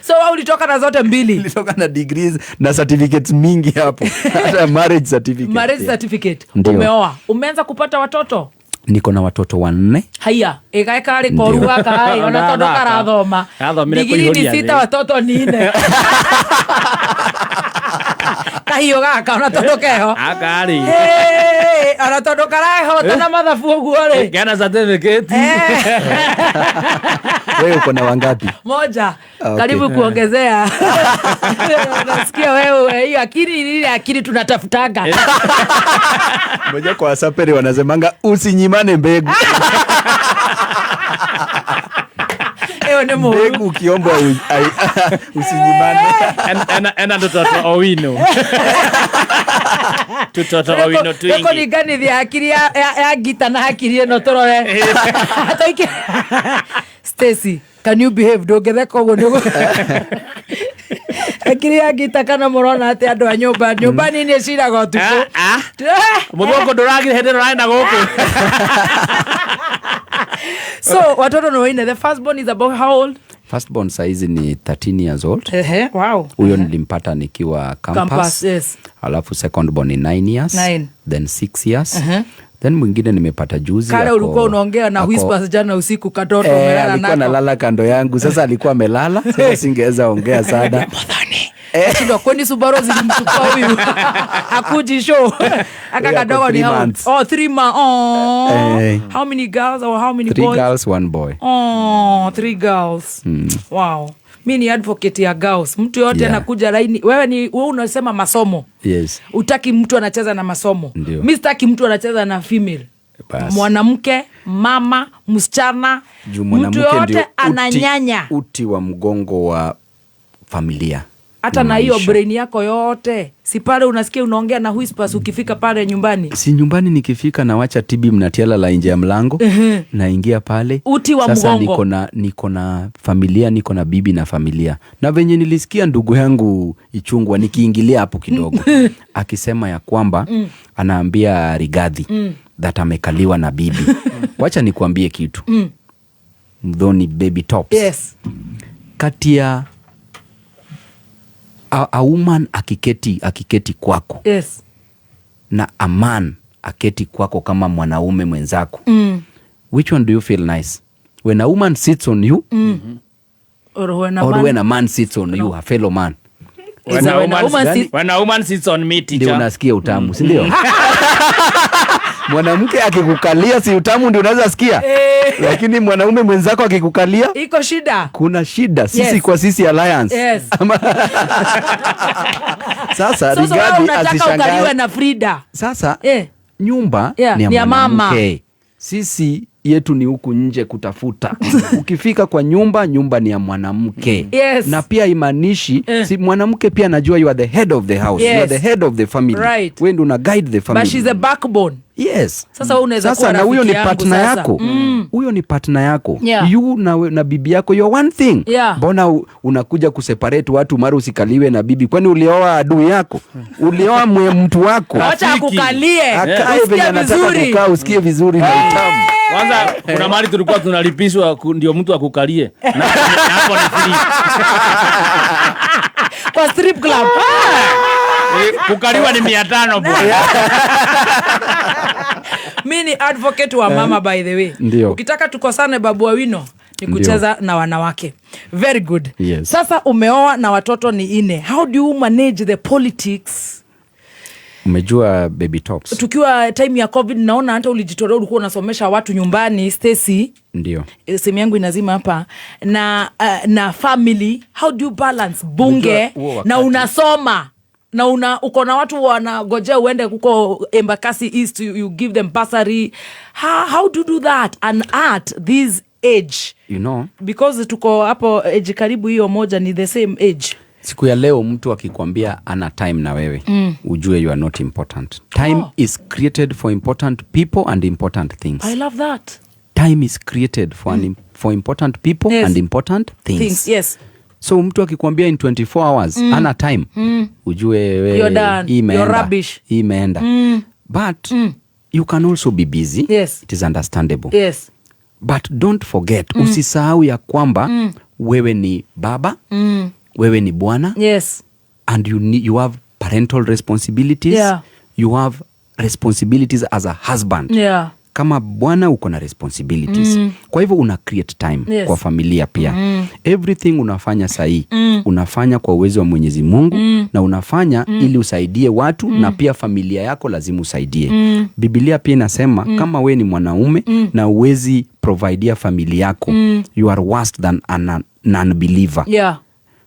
So wewe ulitoka na zote mbili? Nilitoka na degrees na certificates mingi hapo. Hata marriage certificate. Marriage certificate. Ndio. Umeoa. Umeanza kupata watoto? Niko na watoto 4. Haya, ĩgaĩka rĩ Ndio. koru gaka ĩ, ona tondũ karathoma. Karathomire Digiri ni kũihũria 6, thĩ. watoto ni 4. Kahiũ gaka ona tondũ keho. Gaka rĩ. Hey, ona tondũ karahota na mathabu ũguo rĩ. Kena certificate. Wewe uko na wangapi? Moja. Okay. Karibu kuongezea. Unasikia wewe hiyo akili ile akili tunatafutanga. Moja kwa Wasapere wanasemanga usinyimane mbegu. Eyo ni mũru. Mbegu ukiombwa usinyimane. Ena tutoto owino. Tutoto owino twingi. Tũkũringanithia akili ya ngita na akili ĩno tũrore. Tũike. Stacy, can you behave? Ndũngĩtheka ũguo nĩ ũgũ- Kiria gita kana mũrona atĩ andũ a nyũmba nyũmba nini ĩciraga ũtukũ. Mũthũngũ ndũragire hĩndĩ ĩno ũrarĩ gũkũ. So watoto ni waine. The first born is about how old? Firstborn saizi ni 13 years old. Ehe, wow. Huyo nilimpata nikiwa campus. Campus, yes. Alafu second born ni 9 years. 9. Then 6 years. Then mwingine nimepata juzi. Kale ulikuwa unaongea na whispers jana usiku, katoto umelala alikuwa nako. Nalala kando yangu. Sasa alikuwa amelala. Sasa singeweza ongea sana. Shindwa kwani Subaru zilimchukua huyu. Akuji show. Aka Huyu ako kadogo ni 3 how? months. Oh, 3 months. Oh. Eh. How many girls or how many 3 boys? Girls, 1 boy. Oh, 3 girls. Wow. Mi ni advocate ya girls. Mtu yote anakuja laini. Wewe ni wewe unasema masomo. Yes. Utaki mtu anacheza na masomo. Ndio. Mi sitaki mtu anacheza na female. Bas. Mwanamke, mama, msichana, Juu mtu mwanamke yote ndio ananyanya. Uti wa mgongo wa familia. Hata na hiyo maisha. Brain yako yote. Si pale unasikia unaongea na whispers ukifika pale nyumbani. Si nyumbani nikifika nawacha TB mnatiala la nje ya mlango. Naingia pale. Uti wa Sasa mgongo. Niko na familia, niko na bibi na familia. Na venye nilisikia ndugu yangu Ichungwa nikiingilia hapo kidogo akisema ya kwamba anaambia Rigathi that amekaliwa na bibi. Wacha nikuambie kitu. Mdhoni Baby Tops. Yes. Kati ya a woman akiketi kwako. Yes. Na a man aketi kwako kama mwanaume mwenzako. Which one do you feel nice? When a woman sits on you, Or when a or man when a man sits on you, a fellow man. When a When a woman woman sits- sits- when a woman sits on me, teacher. Ndio unasikia utamu, si ndio? Mwanamke akikukalia si utamu ndio unaweza sikia. Lakini mwanaume mwenzako akikukalia iko shida. Kuna shida. Sisi Yes. kwa sisi alliance. Yes. Sasa Sasa wewe Rigathi unataka asishangae. ukaliwe na Frida. Sasa nyumba Yeah, ni ya ni ya mama. mwanamke. Sisi yetu ni huku nje kutafuta. Ukifika kwa nyumba, nyumba ni ya mwanamke. Yes. Na pia imaanishi si mwanamke pia anajua you are the head of the house. You are Yes. the head of the family. Right. Wewe ndio una guide the family. But she's a backbone. Yes. Sasa wewe unaweza Sasa kuwa na huyo ni rafiki yangu partner sasa. yako. Huyo ni partner yako. Yeah. You na bibi yako you're one thing. Yeah. Mbona unakuja kuseparate watu mara usikaliwe na bibi? Kwani ulioa adui yako? Ulioa mtu wako? Acha akukalie. Akae Usikie venye anataka vizuri. kukaa, usikie vizuri na utamu. Kwanza kuna mahali tulikuwa tunalipishwa ndio mtu akukalie. Na hapo ni free. Kwa strip club. Kukaliwa ni 500 bwana. Mi ni advocate wa mama, by the way. Ndio. Ukitaka tukosane Babu Owino ni kucheza na wanawake. Very good. Yes. Sasa umeoa na watoto ni 4. How do you manage the politics? Umejua Baby Tops. Tukiwa time ya COVID naona hata ulijitolea ulikuwa unasomesha watu nyumbani, Stacy. Ndio. Simu yangu inazima hapa. Na family, how do you balance bunge Unajua, huo wakati na unasoma? Na uko na watu wanagojea uende huko Embakasi East, you give them bursary. How do you do that and at this age? You know, because tuko hapo age karibu hiyo moja, ni the same age. Siku ya leo mtu akikwambia ana time na wewe, ujue you are not important. Time is created for important people and important things. I love that. Time is created for important people Yes. and important things. Things, yes. So mtu akikwambia in 24 hours ana time, ujue wewe You're done. hii imeenda. You're rubbish. Hii imeenda. But you can also be busy. Yes. It is understandable. Yes. But don't forget, usisahau ya kwamba wewe ni baba, wewe ni bwana. Yes. And you have parental responsibilities. Yeah. You have responsibilities as a husband. Yeah. Kama bwana uko na responsibilities. Kwa hivyo una create time Yes. kwa familia pia. Everything unafanya sahi, unafanya kwa uwezo wa Mwenyezi Mungu na unafanya ili usaidie watu na pia familia yako lazima usaidie. Biblia pia inasema kama we ni mwanaume na uwezi providea familia yako, you are worse than a non-believer. Yeah.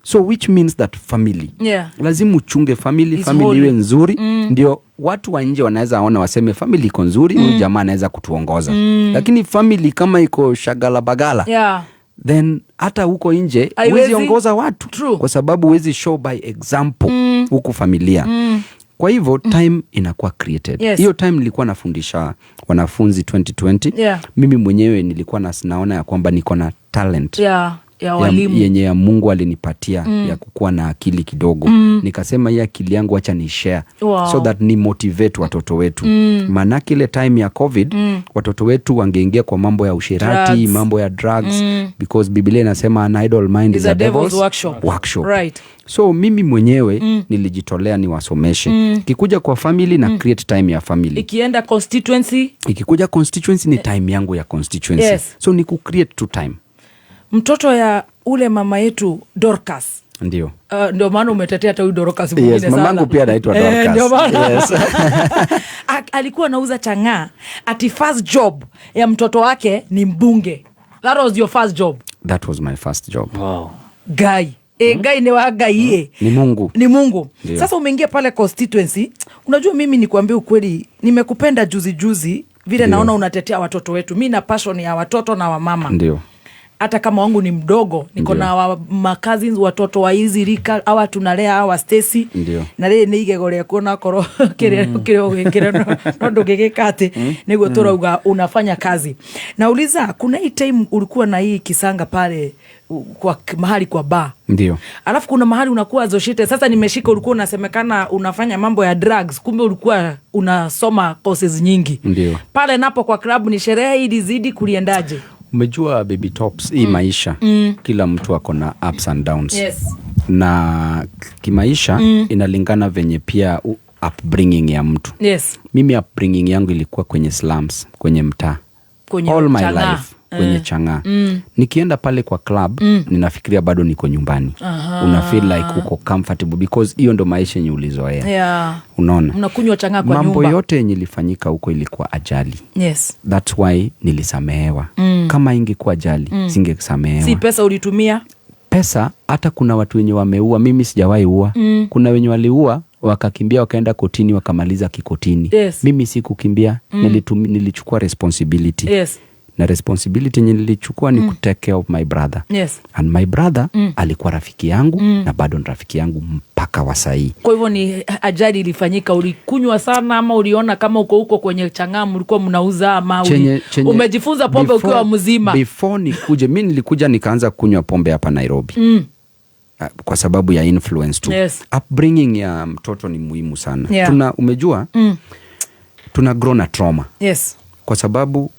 So which means that family. Yeah. Lazima uchunge family, It's family holy. iwe nzuri. Ndio watu wa nje wanaweza ona waseme family iko nzuri, huyu jamaa anaweza kutuongoza. Lakini family kama iko shagala bagala, Yeah. then hata huko nje Haiwezi. huwezi ongoza watu. True. Kwa sababu huwezi show by example huku familia. Kwa hivyo time inakuwa created. Yes. Hiyo time nilikuwa nafundisha wanafunzi 2020. Yeah. Mimi mwenyewe nilikuwa naona ya kwamba niko na talent. Yeah. Ya walimu. Yenye ya Mungu alinipatia ya kukuwa na akili kidogo. Nikasema hii akili yangu acha ni share so that ni motivate watoto wetu. Maanake ile time ya COVID watoto wetu wangeingia kwa mambo ya usherati, Drugs. Mambo ya drugs because Biblia inasema an idle mind is a devil's workshop. Workshop. Right. So mimi mwenyewe nilijitolea niwasomeshe. Kikuja kwa family na create time ya family. Ikienda constituency, Ikikuja constituency ni time yangu ya constituency. So ni ku create two time. Mtoto ya ule mama yetu Dorcas. Ndio. Ndio maana umetetea hata huyu Dorcas mwingine Yes, sana. mamangu pia anaitwa Dorcas. Ndio maana. Yes. Alikuwa anauza chang'aa, ati first job ya mtoto wake ni mbunge. That was your first job. That was my first job. Wow. Guy. Guy ni wa Ngai. Ni Mungu. Ni Mungu. Ndio. Sasa umeingia pale constituency. Unajua mimi nikuambie ukweli, nimekupenda juzi juzi vile Ndio. naona unatetea watoto wetu. Mi na passion ya watoto na wamama. Ndio. Hata kama wangu ni mdogo, niko Ndio. na makazins watoto wa hizi rika awa tunalea awa Stacy. Ndio. Na rĩrĩ nĩ igego rĩaku onakorwo kĩrĩa kĩrĩa ũgĩkĩra no ndũngĩgĩka atĩ nĩguo tũrauga unafanya kazi. Nauliza, kuna hii time ulikuwa na hii kisanga pale kwa mahali kwa bar. Ndio. Alafu kuna mahali unakuwa associated. Sasa nimeshika ulikuwa unasemekana unafanya mambo ya drugs, kumbe ulikuwa unasoma courses nyingi. Ndio. Pale napo kwa club ni sherehe ilizidi, kuliendaje? Umejua Baby Tops, hii maisha kila mtu ako na ups and downs. Na kimaisha inalingana venye pia upbringing ya mtu. Mimi upbringing yangu ilikuwa kwenye slums, kwenye mtaa. Kwenye All my chang'aa. life kwenye chang'aa. Nikienda pale kwa club ninafikiria bado niko nyumbani. Una feel like uko comfortable because hiyo ndo maisha yenye ulizoea. Unaona? Mnakunywa chang'aa kwa Mambo nyumba. yote yenye ilifanyika huko ilikuwa ajali. That's why nilisamehewa. Kama ingekuwa ajali, singesamehewa. Si pesa ulitumia? Pesa, hata kuna watu wenye wameua, mimi sijawahi ua. Kuna wenye waliua, wakakimbia wakaenda kotini, wakamaliza kikotini. Mimi sikukimbia, nilichukua responsibility. Na responsibility yenye nilichukua ni ku take care of my brother. And my brother alikuwa rafiki yangu na bado ni rafiki yangu mpaka wa sahii. Kwa hivyo ni ajali ilifanyika, ulikunywa sana ama uliona kama uko huko kwenye chang'aa mlikuwa mnauza ama Chenye umejifunza pombe ukiwa mzima? Before nikuje, mi nilikuja nikaanza kunywa pombe hapa Nairobi. Kwa sababu ya influence tu. Upbringing ya mtoto ni muhimu sana. Umejua, tuna grow na trauma. Kwa sababu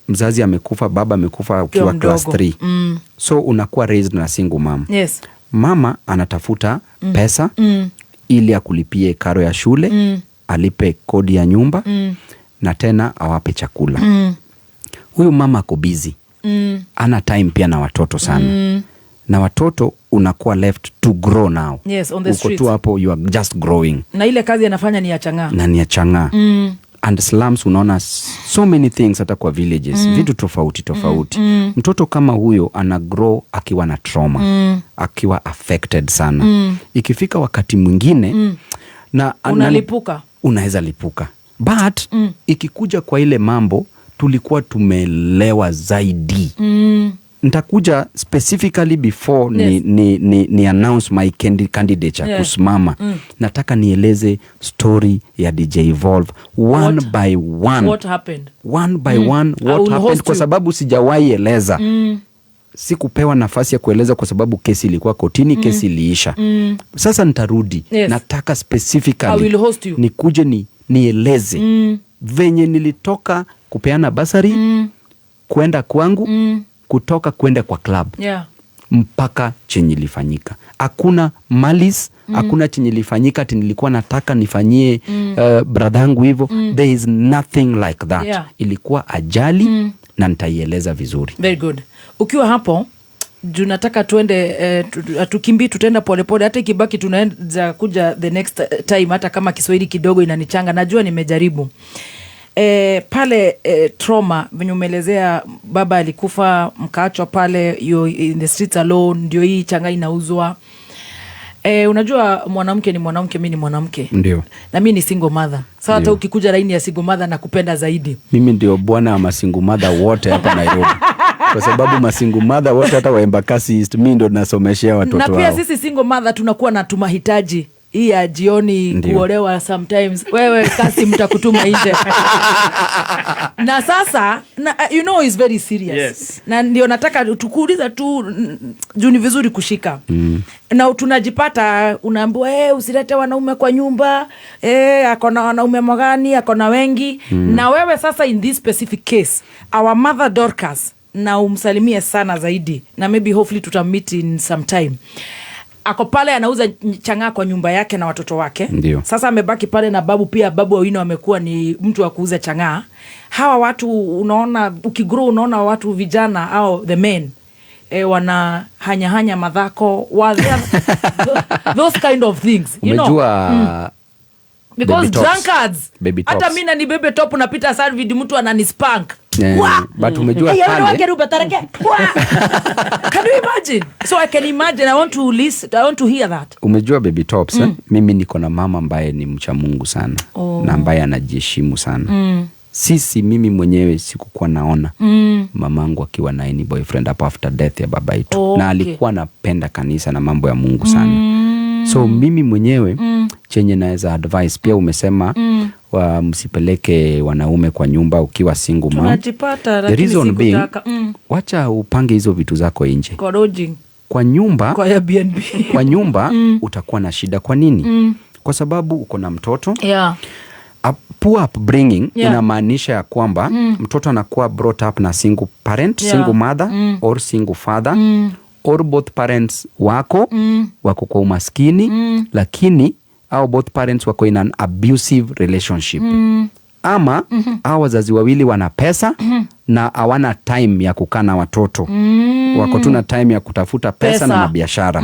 mzazi amekufa, baba amekufa ukiwa Ukiwa class mdogo. 3. So unakuwa raised na single mom. Mama anatafuta pesa ili akulipie karo ya shule, alipe kodi ya nyumba, na tena awape chakula. Huyu mama ako busy. Ana time pia na watoto sana. Na watoto unakuwa left to grow now. Yes, on the Uko street. tu hapo, you are just growing. Na ile kazi anafanya ni ya chang'aa. Na ni ya chang'aa. And slums unaona so many things hata kwa villages, vitu tofauti tofauti. Mtoto kama huyo ana grow akiwa na trauma, akiwa affected sana. Ikifika wakati mwingine na Unalipuka. Unaweza lipuka. But ikikuja kwa ile mambo tulikuwa tumelewa zaidi. Nitakuja specifically before ni announce my candidature kusimama. Nataka nieleze story ya DJ Evolve one What? by one. What happened? One by one, I what will happened, host kwa you. sababu sijawahi eleza. Sikupewa nafasi ya kueleza kwa sababu kesi ilikuwa kotini, kesi iliisha. Sasa nitarudi. Nataka specifically I will host you. nikuje nieleze venye nilitoka kupeana basari, kwenda kwangu, kutoka kwenda kwa club. Mpaka chenye ilifanyika. Hakuna malice, hakuna chenye ilifanyika ati nilikuwa nataka nifanyie, brother yangu hivyo. There is nothing like that. Ilikuwa ajali na nitaieleza vizuri. Very good. Ukiwa hapo, juu nataka tuende, hatukimbii, tutaenda polepole, hata ikibaki tunaanza kuja the next time, hata kama Kiswahili kidogo inanichanga, najua nimejaribu. Pale trauma venye umeelezea, baba alikufa mkaachwa pale, you in the streets alone, ndio hii changa inauzwa. Unajua mwanamke ni mwanamke, mi ni mwanamke. Ndio. Na mi ni single mother. Sasa hata Ndio. ukikuja laini ya single mother nakupenda zaidi. Mimi ndio bwana wa masingle mother wote hapa Nairobi. Kwa sababu masingle mother wote hata wa Embakasi East, mi ndio nasomeshea watoto Na pia wao. sisi single mother tunakuwa na tumahitaji. Hii ya jioni. Ndio. Kuolewa sometimes, wewe kasi mtakutuma nje na sasa na, you know is very serious. Na ndio nataka tukuuliza tu, juu ni vizuri kushika na tunajipata unaambiwa, hey, usilete wanaume kwa nyumba, hey, akona wanaume mogani, akona wengi. Na wewe sasa, in this specific case, our mother Dorcas, na umsalimie sana zaidi, na maybe hopefully tutameet in some time, ako pale anauza chang'aa kwa nyumba yake na watoto wake. Sasa amebaki pale na babu pia. Babu Awino amekuwa ni mtu wa kuuza chang'aa. Hawa watu unaona, ukigrow unaona watu vijana au the men, wana hanyahanya madhako wa those kind of things, you know? Umejua, Because baby tops. Drunkards, Baby hata tops. mi nanibebe top, napita Salvid, mtu ananispank. Wah! But umejua Hey, pale wake ruba tareke. Wah! Can you imagine? So I can imagine. I want to listen, I want to hear that. Umejua baby tops, eh? Mimi niko na mama ambaye ni mcha Mungu sana na ambaye anajiheshimu sana. Sisi, mimi mwenyewe sikukuwa naona mamangu akiwa na any boyfriend hapo after death ya baba yetu. Na alikuwa anapenda kanisa na mambo ya Mungu sana. So mimi mwenyewe, chenye naweza advice pia, umesema wa msipeleke wanaume kwa nyumba ukiwa single mom. Tunajipata, The lakini reason being, sikutaka. Wacha upange hizo vitu zako nje. Kwa lodging. Kwa nyumba, Kwa Airbnb. Kwa nyumba utakuwa na shida. Kwa nini? Kwa sababu uko na mtoto. A poor upbringing inamaanisha ya kwamba mtoto anakuwa brought up na single parent, single mother or single father, or both parents wako wako kwa umaskini, lakini au both parents wako in an abusive relationship, ama au wazazi wawili wana pesa na hawana time ya kukaa na watoto, wako tu na time ya kutafuta pesa, Pesa. na mabiashara.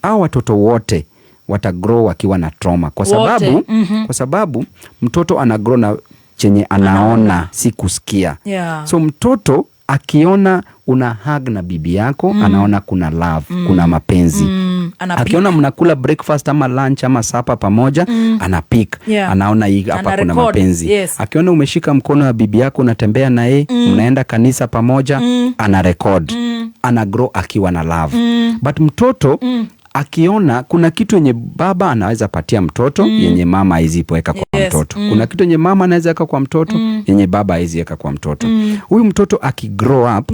Au watoto wote watagrow wakiwa na trauma kwa Wote. sababu kwa sababu mtoto anagrow na chenye anaona, si kusikia. So mtoto akiona una hug na bibi yako, anaona kuna love, kuna mapenzi. Anapika. Akiona mnakula breakfast ama lunch ama supper pamoja, anapik, anaona hii hapa Ana kuna record. mapenzi. Akiona umeshika mkono wa bibi yako, unatembea naye, mnaenda kanisa pamoja, ana record, ana grow akiwa na love. But mtoto akiona kuna kitu yenye baba anaweza patia mtoto yenye mama hawezi weka kwa mtoto, kuna kitu yenye mama anaweza weka kwa mtoto yenye baba hawezi weka kwa mtoto, huyu mtoto akigrow up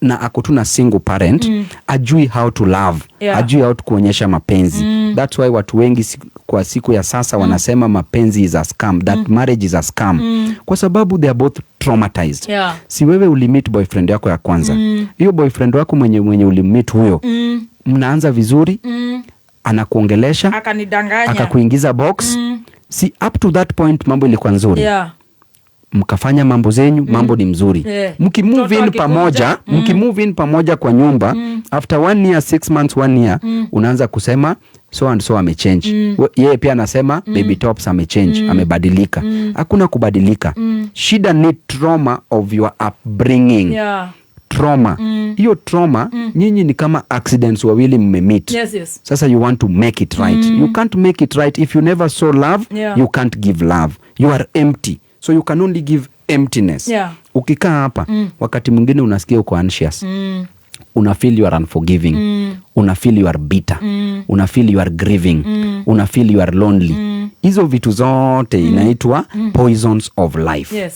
na ako tu na single parent, ajui how to love, ajui how to kuonyesha mapenzi. That's why watu wengi kwa siku ya sasa wanasema mapenzi is a scam, that marriage is a scam, kwa sababu they are both traumatized. Si wewe ulimeet boyfriend yako ya kwanza, hiyo boyfriend wako mwenye ulimeet huyo, mnaanza vizuri, anakuongelesha, Akanidanganya. Akakuingiza box. Si up to that point mambo ilikuwa nzuri? Mkafanya mambo zenyu, mambo ni mzuri. Mkimove Mtoto in akikuja, pamoja, mkimove in pamoja kwa nyumba, after one year, 6 months, one year, unaanza kusema so and so amechange. Yeye pia anasema baby tops amechange, amebadilika. Hakuna kubadilika. Shida ni trauma of your upbringing. Trauma hiyo, trauma, nyinyi ni kama accidents wawili mmemeet. Sasa you want to make it right. You can't make it right if you never saw love. You can't give love. You are empty, so you can only give emptiness. Ukikaa hapa, wakati mwingine unasikia uko anxious, una feel you are unforgiving, una feel you are bitter, una feel you are grieving, una feel you are lonely. Hizo vitu zote inaitwa poisons of life.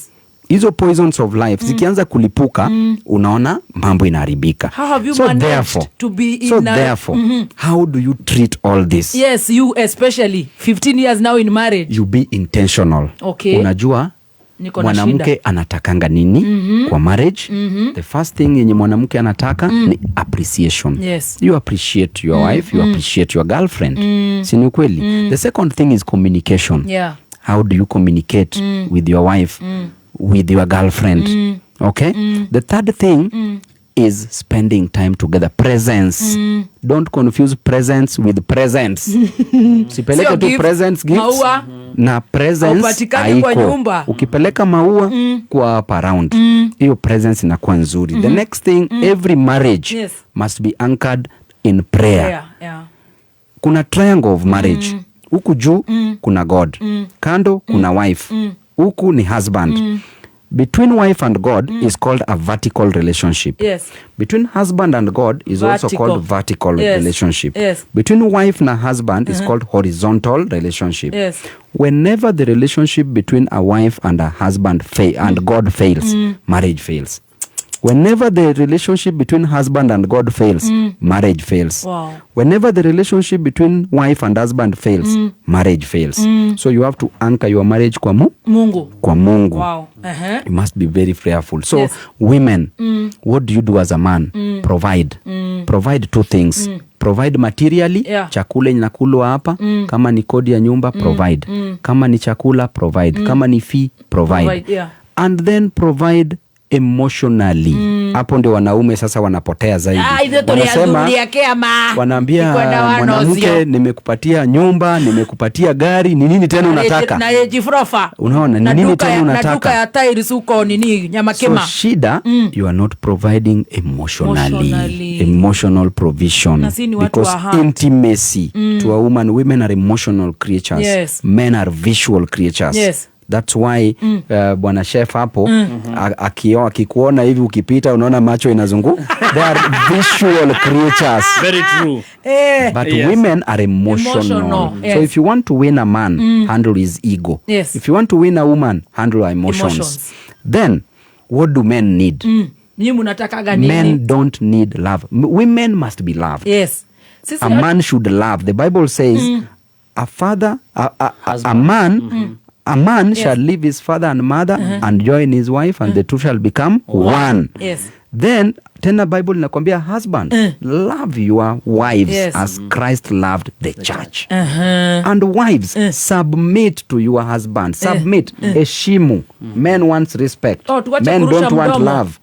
Hizo poisons of life zikianza kulipuka, unaona mambo inaharibika. How have you So managed therefore, to be in so therefore, how do you treat all this? Yes, you especially, 15 years now in marriage. You be intentional. Unajua Niko na mwanamke shida. anatakanga nini kwa marriage. The first thing yenye mwanamke anataka ni appreciation. You appreciate your wife, you appreciate your girlfriend. Si ni ukweli? The second thing is communication. How do you communicate with your wife, with your girlfriend? Okay. The third thing is spending time together, presence. Don't confuse presence with presents. Sipeleke Sio tu gift, presents, gifts maua. Na presence Haupatikani kwa haiko. nyumba. Ukipeleka maua kwa hapa round, hiyo presence inakuwa nzuri. The next thing, every marriage must be anchored in prayer. Kuna triangle of marriage. Huku juu kuna God, kando kuna wife, huku ni husband. Between wife and God is called a vertical relationship. Between husband and God is also Vertical. called vertical relationship. Between wife na husband is called horizontal relationship. Whenever the relationship between a wife and a husband and God fails, marriage fails. Whenever the relationship between husband and God fails, marriage fails. Wow. Whenever the relationship between wife and husband fails, marriage fails. So you have to anchor your marriage kwa Mungu. Kwa Mungu. Wow. You must be very prayerful. So women, what do you do as a man? Provide. Provide two things. Provide materially, chakula inakulwa hapa, kama ni kodi ya nyumba, provide. Kama ni chakula, provide. Kama ni fee, provide. Provide, yeah. And then provide emotionally. Hapo ndio wanaume sasa wanapotea zaidi. Ah, ithuĩ tũrĩ Wanasema, athuri a kĩama. wanaambia Ikwenda wana mwanamke, ũcio. nimekupatia nyumba, nimekupatia gari, ni nini tena unataka? Na Range Rover. Unaona, ni Na nini duka tena ya- na unataka? duka ya tiles huko nini, Nyamakima. So shida, you are not providing emotionally. Emotionally. Emotional provision. Na si ni watu Because wa heart. intimacy to a woman, women are emotional creatures. Men are visual creatures. That's why bwana chef hapo akikuona hivi ukipita unaona macho inazungu. They are visual creatures. Very true. But women are emotional. Emotional, So yes. if you want to win a man, handle his ego. If you want to win a woman, handle her emotions. Emotions. Then what do men need? Nyinyi mnatakaga nini? Men don't need love. Women must be loved. Yes. Sisi A man should love. The Bible says a father, a man, a man shall leave his father and mother and join his wife, and the two shall become one. Then tena Bible inakwambia husband, love your wives as Christ loved the church. And wives, submit to your husband. Submit. Heshimu. Men want respect. Oh, tuache Men kurusha don't want mdomo. love.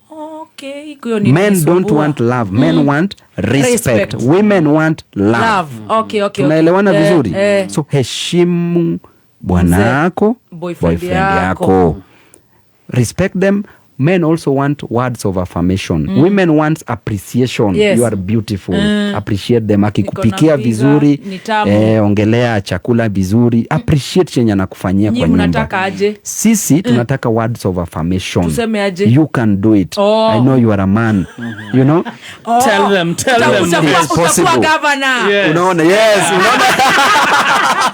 Okay, hiyo ni Men don't nisumbua. want love. Men want respect. Respect. Women want love. Love. Okay, okay, okay. Tunaelewana vizuri? So heshimu bwana Mzee, yako, boyfriend boyfriend yako. yako. Respect them. Men also want words of affirmation. Women want appreciation. You are beautiful. Appreciate them. Akikupikia Niko na vizuri, pizza, ni tamu. ongelea chakula vizuri. Appreciate chenye anakufanyia Nyinyi kwa nyumba. mnataka aje? Sisi tunataka words of affirmation. Tuseme aje? You can do it. Oh. I know you are a man. You know? Oh. Tell them, tell them. It's Utakuwa possible. governor. Yes. Unaona? Yes, unaona?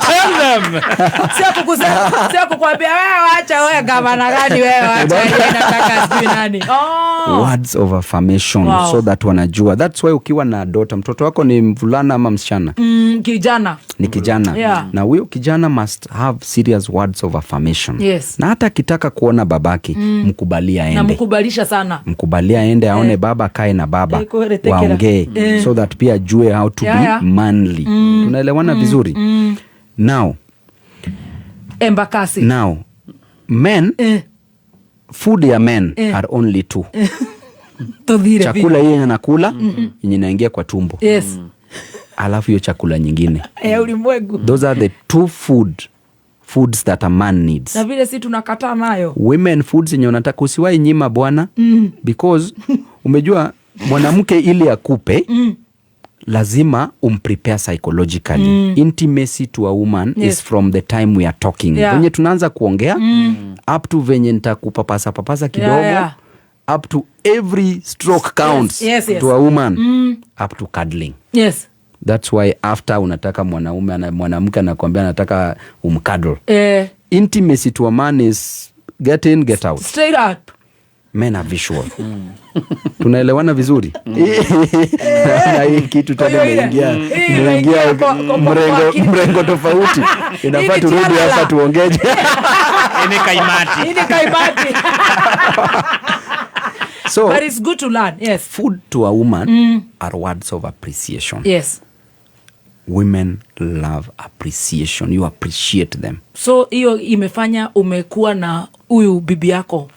Tell them. Sio kukwambia wewe acha wewe governor gani wewe acha yeye nataka sijui nani. Oh. Words of affirmation. Wow. So that wanajua. That's why ukiwa na daughter, mtoto wako ni mvulana ama msichana? Kijana. Ni kijana. Na huyo kijana must have serious words of affirmation. Na hata akitaka kuona babake, mkubalie Na aende. mkubalisha sana. Mkubalie aende aone baba, akae na baba. Kweli, tekera. Waongee. So that pia ajue how to be manly. Tunaelewana vizuri? Now, Embakasi. Now, men, food ya men are only two. Tudhire Chakula vipi? hiyo anakula, yenye inaingia kwa tumbo. Alafu hiyo chakula nyingine. Ulimwengu. Those are the two foods that a man needs. Na vile si tunakataa nayo. Women foods yenye unataka usiwahi nyima bwana, because umejua mwanamke ili akupe, lazima umprepare psychologically. Intimacy to a woman is from the time we are talking. Venye tunaanza kuongea, up to venye nitakupapasa papasa kidogo, up to every stroke counts to a woman, up to cuddling. That's why after unataka mwanaume, mwanamke anakuambia anataka umcuddle. Intimacy to a man is get in, get out. Straight up. Men are visual. Tunaelewana vizuri? Na hii kitu tena Kwa hiyo ile- hii imeingia imeingia kwa akili. mrengo tofauti. Inafaa Hii ni turudi tialala. hapa tuongeje. Hii ni kaimati. Hii ni kaimati. So, but it's good to learn. Yes. Food to a woman are words of appreciation. Women love appreciation. You appreciate them. So hiyo imefanya umekuwa na huyu bibi yako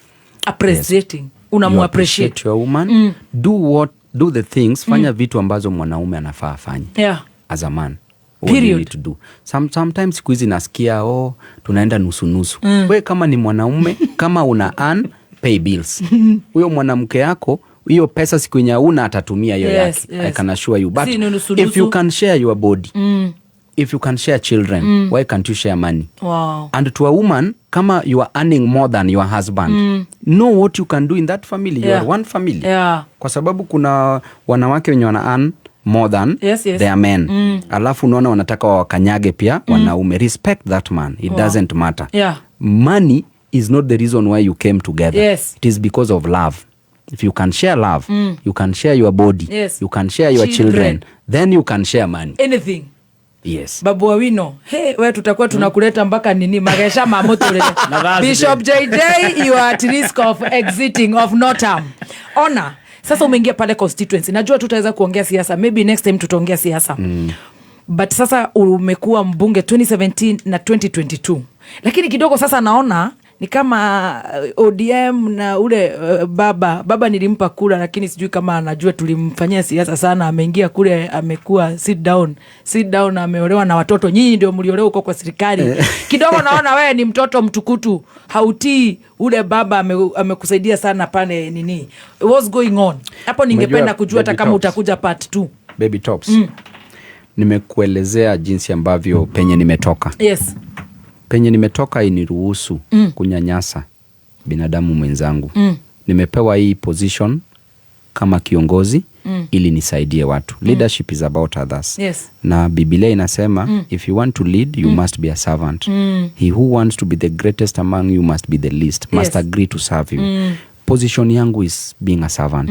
appreciating. Yes. Unamu You appreciate. appreciate your woman. Do the things, fanya vitu ambazo mwanaume anafaa afanye. As a man. What do you Period. need to do? Sometimes siku hizi nasikia, oh, tunaenda nusu nusu. We kama ni mwanaume, kama una earn, pay bills. Huyo mwanamke yako, hiyo pesa siku yenye huna atatumia hiyo yake. I can assure you. But Si ni nusu if you nusu. can share your body, if you can share children, why can't you share money? Wow. And to a woman, Kama you are earning more than your husband, know what you can do in that family. You are one family. Kwa sababu kuna wanawake wenye wana earn more than their men. Alafu unaona wanataka wakanyage pia wanaume. Respect that man. It doesn't matter. Money is not the reason why you came together. It is because of love. If you can share love, you can share your body, you can share your children, then you can share money. Anything. Yes. Babu Owino, hey, we tutakuwa tunakuleta mpaka nini magesha mamotore. Bishop JJ, you are at risk of exiting of Notam. Ona, sasa umeingia pale constituency. Najua tutaweza kuongea siasa. Maybe next time tutaongea siasa. But sasa umekuwa mbunge 2017 na 2022. Lakini kidogo sasa naona ni kama ODM na ule baba nilimpa kula, lakini sijui kama anajua tulimfanyia siasa sana. Ameingia kule, amekuwa sit down, ameolewa na watoto. Nyinyi ndio mliolewa huko kwa serikali. Kidogo naona wewe ni mtoto mtukutu, hautii ule baba amekusaidia sana pale nini. What's going on hapo? Ningependa kujua hata kama utakuja part 2. Baby Tops. Nimekuelezea jinsi ambavyo penye nimetoka. Yes. Penye nimetoka iniruhusu kunyanyasa binadamu mwenzangu. Nimepewa hii position kama kiongozi ili nisaidie watu. Leadership is about others. Yes. Na Biblia inasema if you want to lead you must be a servant. He who wants to be the greatest among you must be the least, must agree to serve you. Position yangu is being a servant.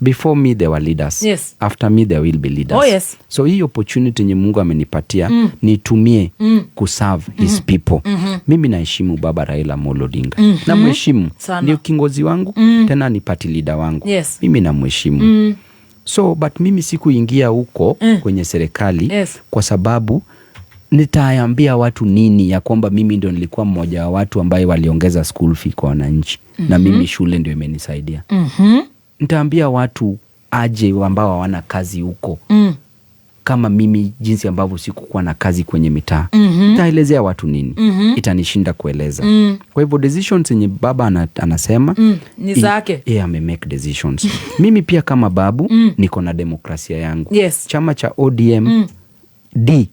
Before me there were leaders. Yes. After me there will be leaders. Oh, yes. So hii opportunity yenye Mungu amenipatia nitumie kuserve his people. Mimi naheshimu baba Raila Amolo Odinga. Namheshimu. Ni kiongozi wangu, tena ni party leader wangu. Yes. Mimi namheshimu. So but mimi sikuingia huko kwenye serikali kwa sababu nitaambia watu nini ya kwamba mimi ndio nilikuwa mmoja wa watu ambaye waliongeza school fee kwa wananchi. Na mimi shule ndio imenisaidia. Nitaambia watu aje ambao hawana kazi huko. Kama mimi jinsi ambavyo sikukuwa na kazi kwenye mitaa. Nitaelezea watu nini? Itanishinda kueleza. Kwa hivyo decisions yenye baba anasema ni zake. Yeah, ame make decisions. Mimi pia kama babu niko na demokrasia yangu. Yes. Chama cha ODM D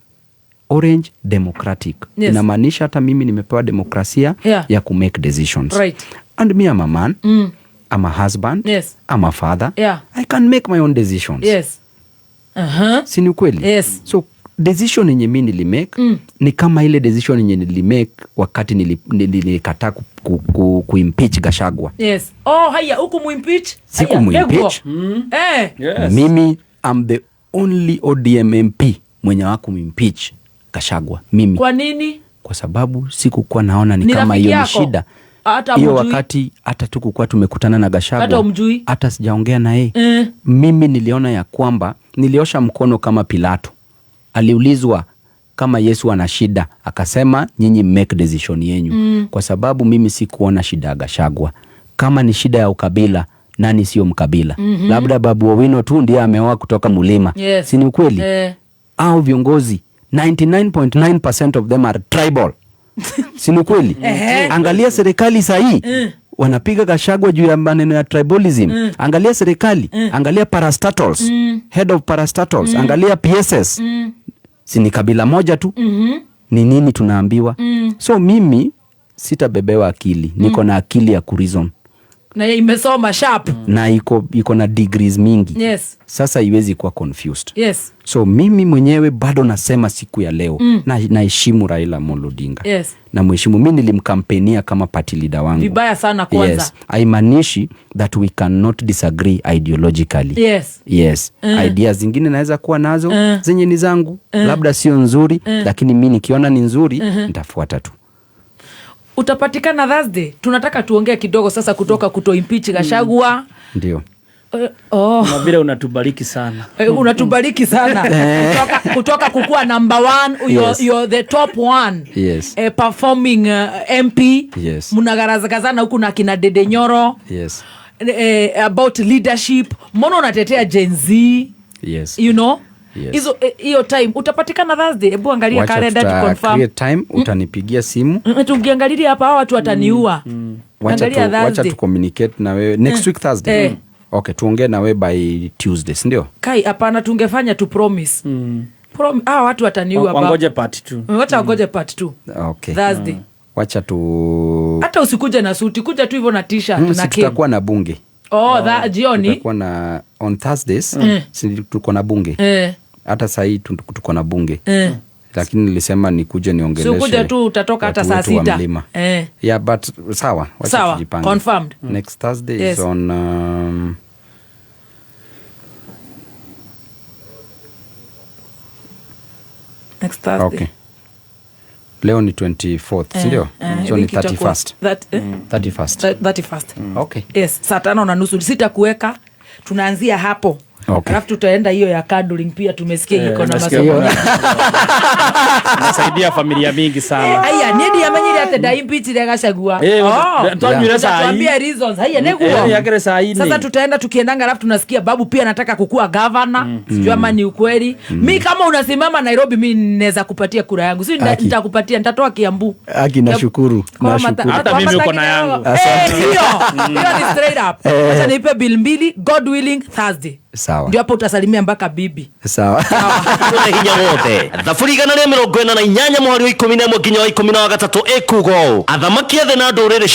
Orange Democratic. Yes. Inamaanisha hata mimi nimepewa demokrasia ya ku make decisions. Right. And me I'm a man. I'm a husband. Yes. I'm a father. Yeah. I can make my own decisions. Yes. Si ni kweli? Yes. So decision yenye mimi nilimake ni kama ile decision yenye nilimake wakati nilikataa kuimpeach Gachagua. Yes. Oh, haya huku muimpeach? Siku muimpeach. Yes. Mimi I'm the only ODM MP mwenye hawakumimpeach Gachagua. Mimi. Kwa nini? Kwa sababu sikukuwa naona ni kama hiyo ni shida. Hiyo wakati hata tukukuwa tumekutana na Gachagua, hata sijaongea na yeye. Mimi niliona ya kwamba niliosha mkono kama Pilato. Aliulizwa kama Yesu ana shida, akasema nyinyi make decision yenyu. Kwa sababu mimi sikuona shida ya Gachagua. Kama ni shida ya ukabila, nani sio mkabila? Labda Babu Owino tu ndiye ameoa kutoka mulima. Yes. Si ni ukweli? Au viongozi 99.9% of them are tribal. Si ni kweli? Angalia serikali sahi. Wanapiga Gachagua juu ya maneno ya tribalism. Angalia serikali, angalia parastatals, head of parastatals, angalia PSS. Si ni kabila moja tu? Ni nini tunaambiwa? So mimi sitabebewa akili. Niko na akili ya kureason. Na imesoma sharp. Na iko na degrees mingi. Yes. Sasa iwezi kuwa confused. Yes. So mimi mwenyewe bado nasema siku ya leo na naheshimu Raila Amolo Odinga. Yes. Na mheshimu, mimi nilimkampenia kama party leader wangu. Vibaya sana kwanza. Yes. Haimaanishi that we cannot disagree ideologically. Yes. Yes. Ideas zingine naweza kuwa nazo zenye ni zangu, labda sio nzuri, lakini mimi nikiona ni nzuri nitafuata tu. Utapatikana Thursday. Tunataka tuongee kidogo sasa kutoka kutoimpeach Gachagua. Ndio. Na vile unatubariki sana. Unatubariki sana. Kutoka kukua number one, you're the top one. Yes. Performing MP. Yes. Mnagarazagazana huku na kina Dede Nyoro. Yes. About leadership. Mbona unatetea Gen Z? Yes. You know? Yes. Hiyo time utapatikana Thursday. Hebu angalia kalenda tu confirm. Create time, utanipigia simu. Tungiangalia hapa hawa watu wataniua. Wacha tu communicate na wewe next week Thursday. Okay, tuongee na wewe by Tuesday, si ndio? Kai, hapana, tungefanya tu promise. Hawa watu wataniua baba. Wangoje part 2. Wacha wangoje part 2. Okay. Thursday. Wacha tu Hata usikuje na suti, kuja tu hivyo na t-shirt na si cane. Tutakuwa na bunge. Oh, tha jioni. Tutakuwa na on Thursdays. Si tuko na bunge. Hata sahii tuko na bunge. Lakini nilisema nikuje niongeleshe. Si ukuje tu, utatoka hata watu saa wetu wa 6. mlima. Yeah, but sawa, wacha Sawa, tujipange. Confirmed. Next Thursday Yes. is on Next Thursday. Okay. Leo ni 24th, si ndio? So ni Wiki itakuwa 31st. That, 31st. 31st. Okay. Yes, 5:30 sitakuweka. Tunaanzia hapo. Okay. Alafu tutaenda hiyo ya cuddling pia, tumesikia iko na Nasikia maswali. Nasaidia familia mingi sana. Aya, niĩ ndiamenyire atĩ ndaimpeachire Gachagua. Eh, twanywire cai. Utatuambia reasons. Haya, nĩguo. Yakĩrĩ cai-inĩ. Sasa tutaenda tukiendanga, alafu tunasikia Babu pia anataka kukua governor. Sijui ama ni ukweli. Mi kama unasimama Nairobi, mi naweza kupatia kura yangu. Si Aki. nitakupatia, nitatoa Kiambu. Aki, nashukuru. Kwa Nashukuru. Hata mimi uko na yangu. Asante. Hiyo. Hiyo ni straight up. Acha nipe bill 2, God willing, Thursday. Sawa. Ndio hapo utasalimia mpaka bibi. Sawa. Kwĩna hinya wothe 148 mũhari wa 11 nginya wa 13 ĩkuga ũũ athamaki othe na ndũrĩrĩ.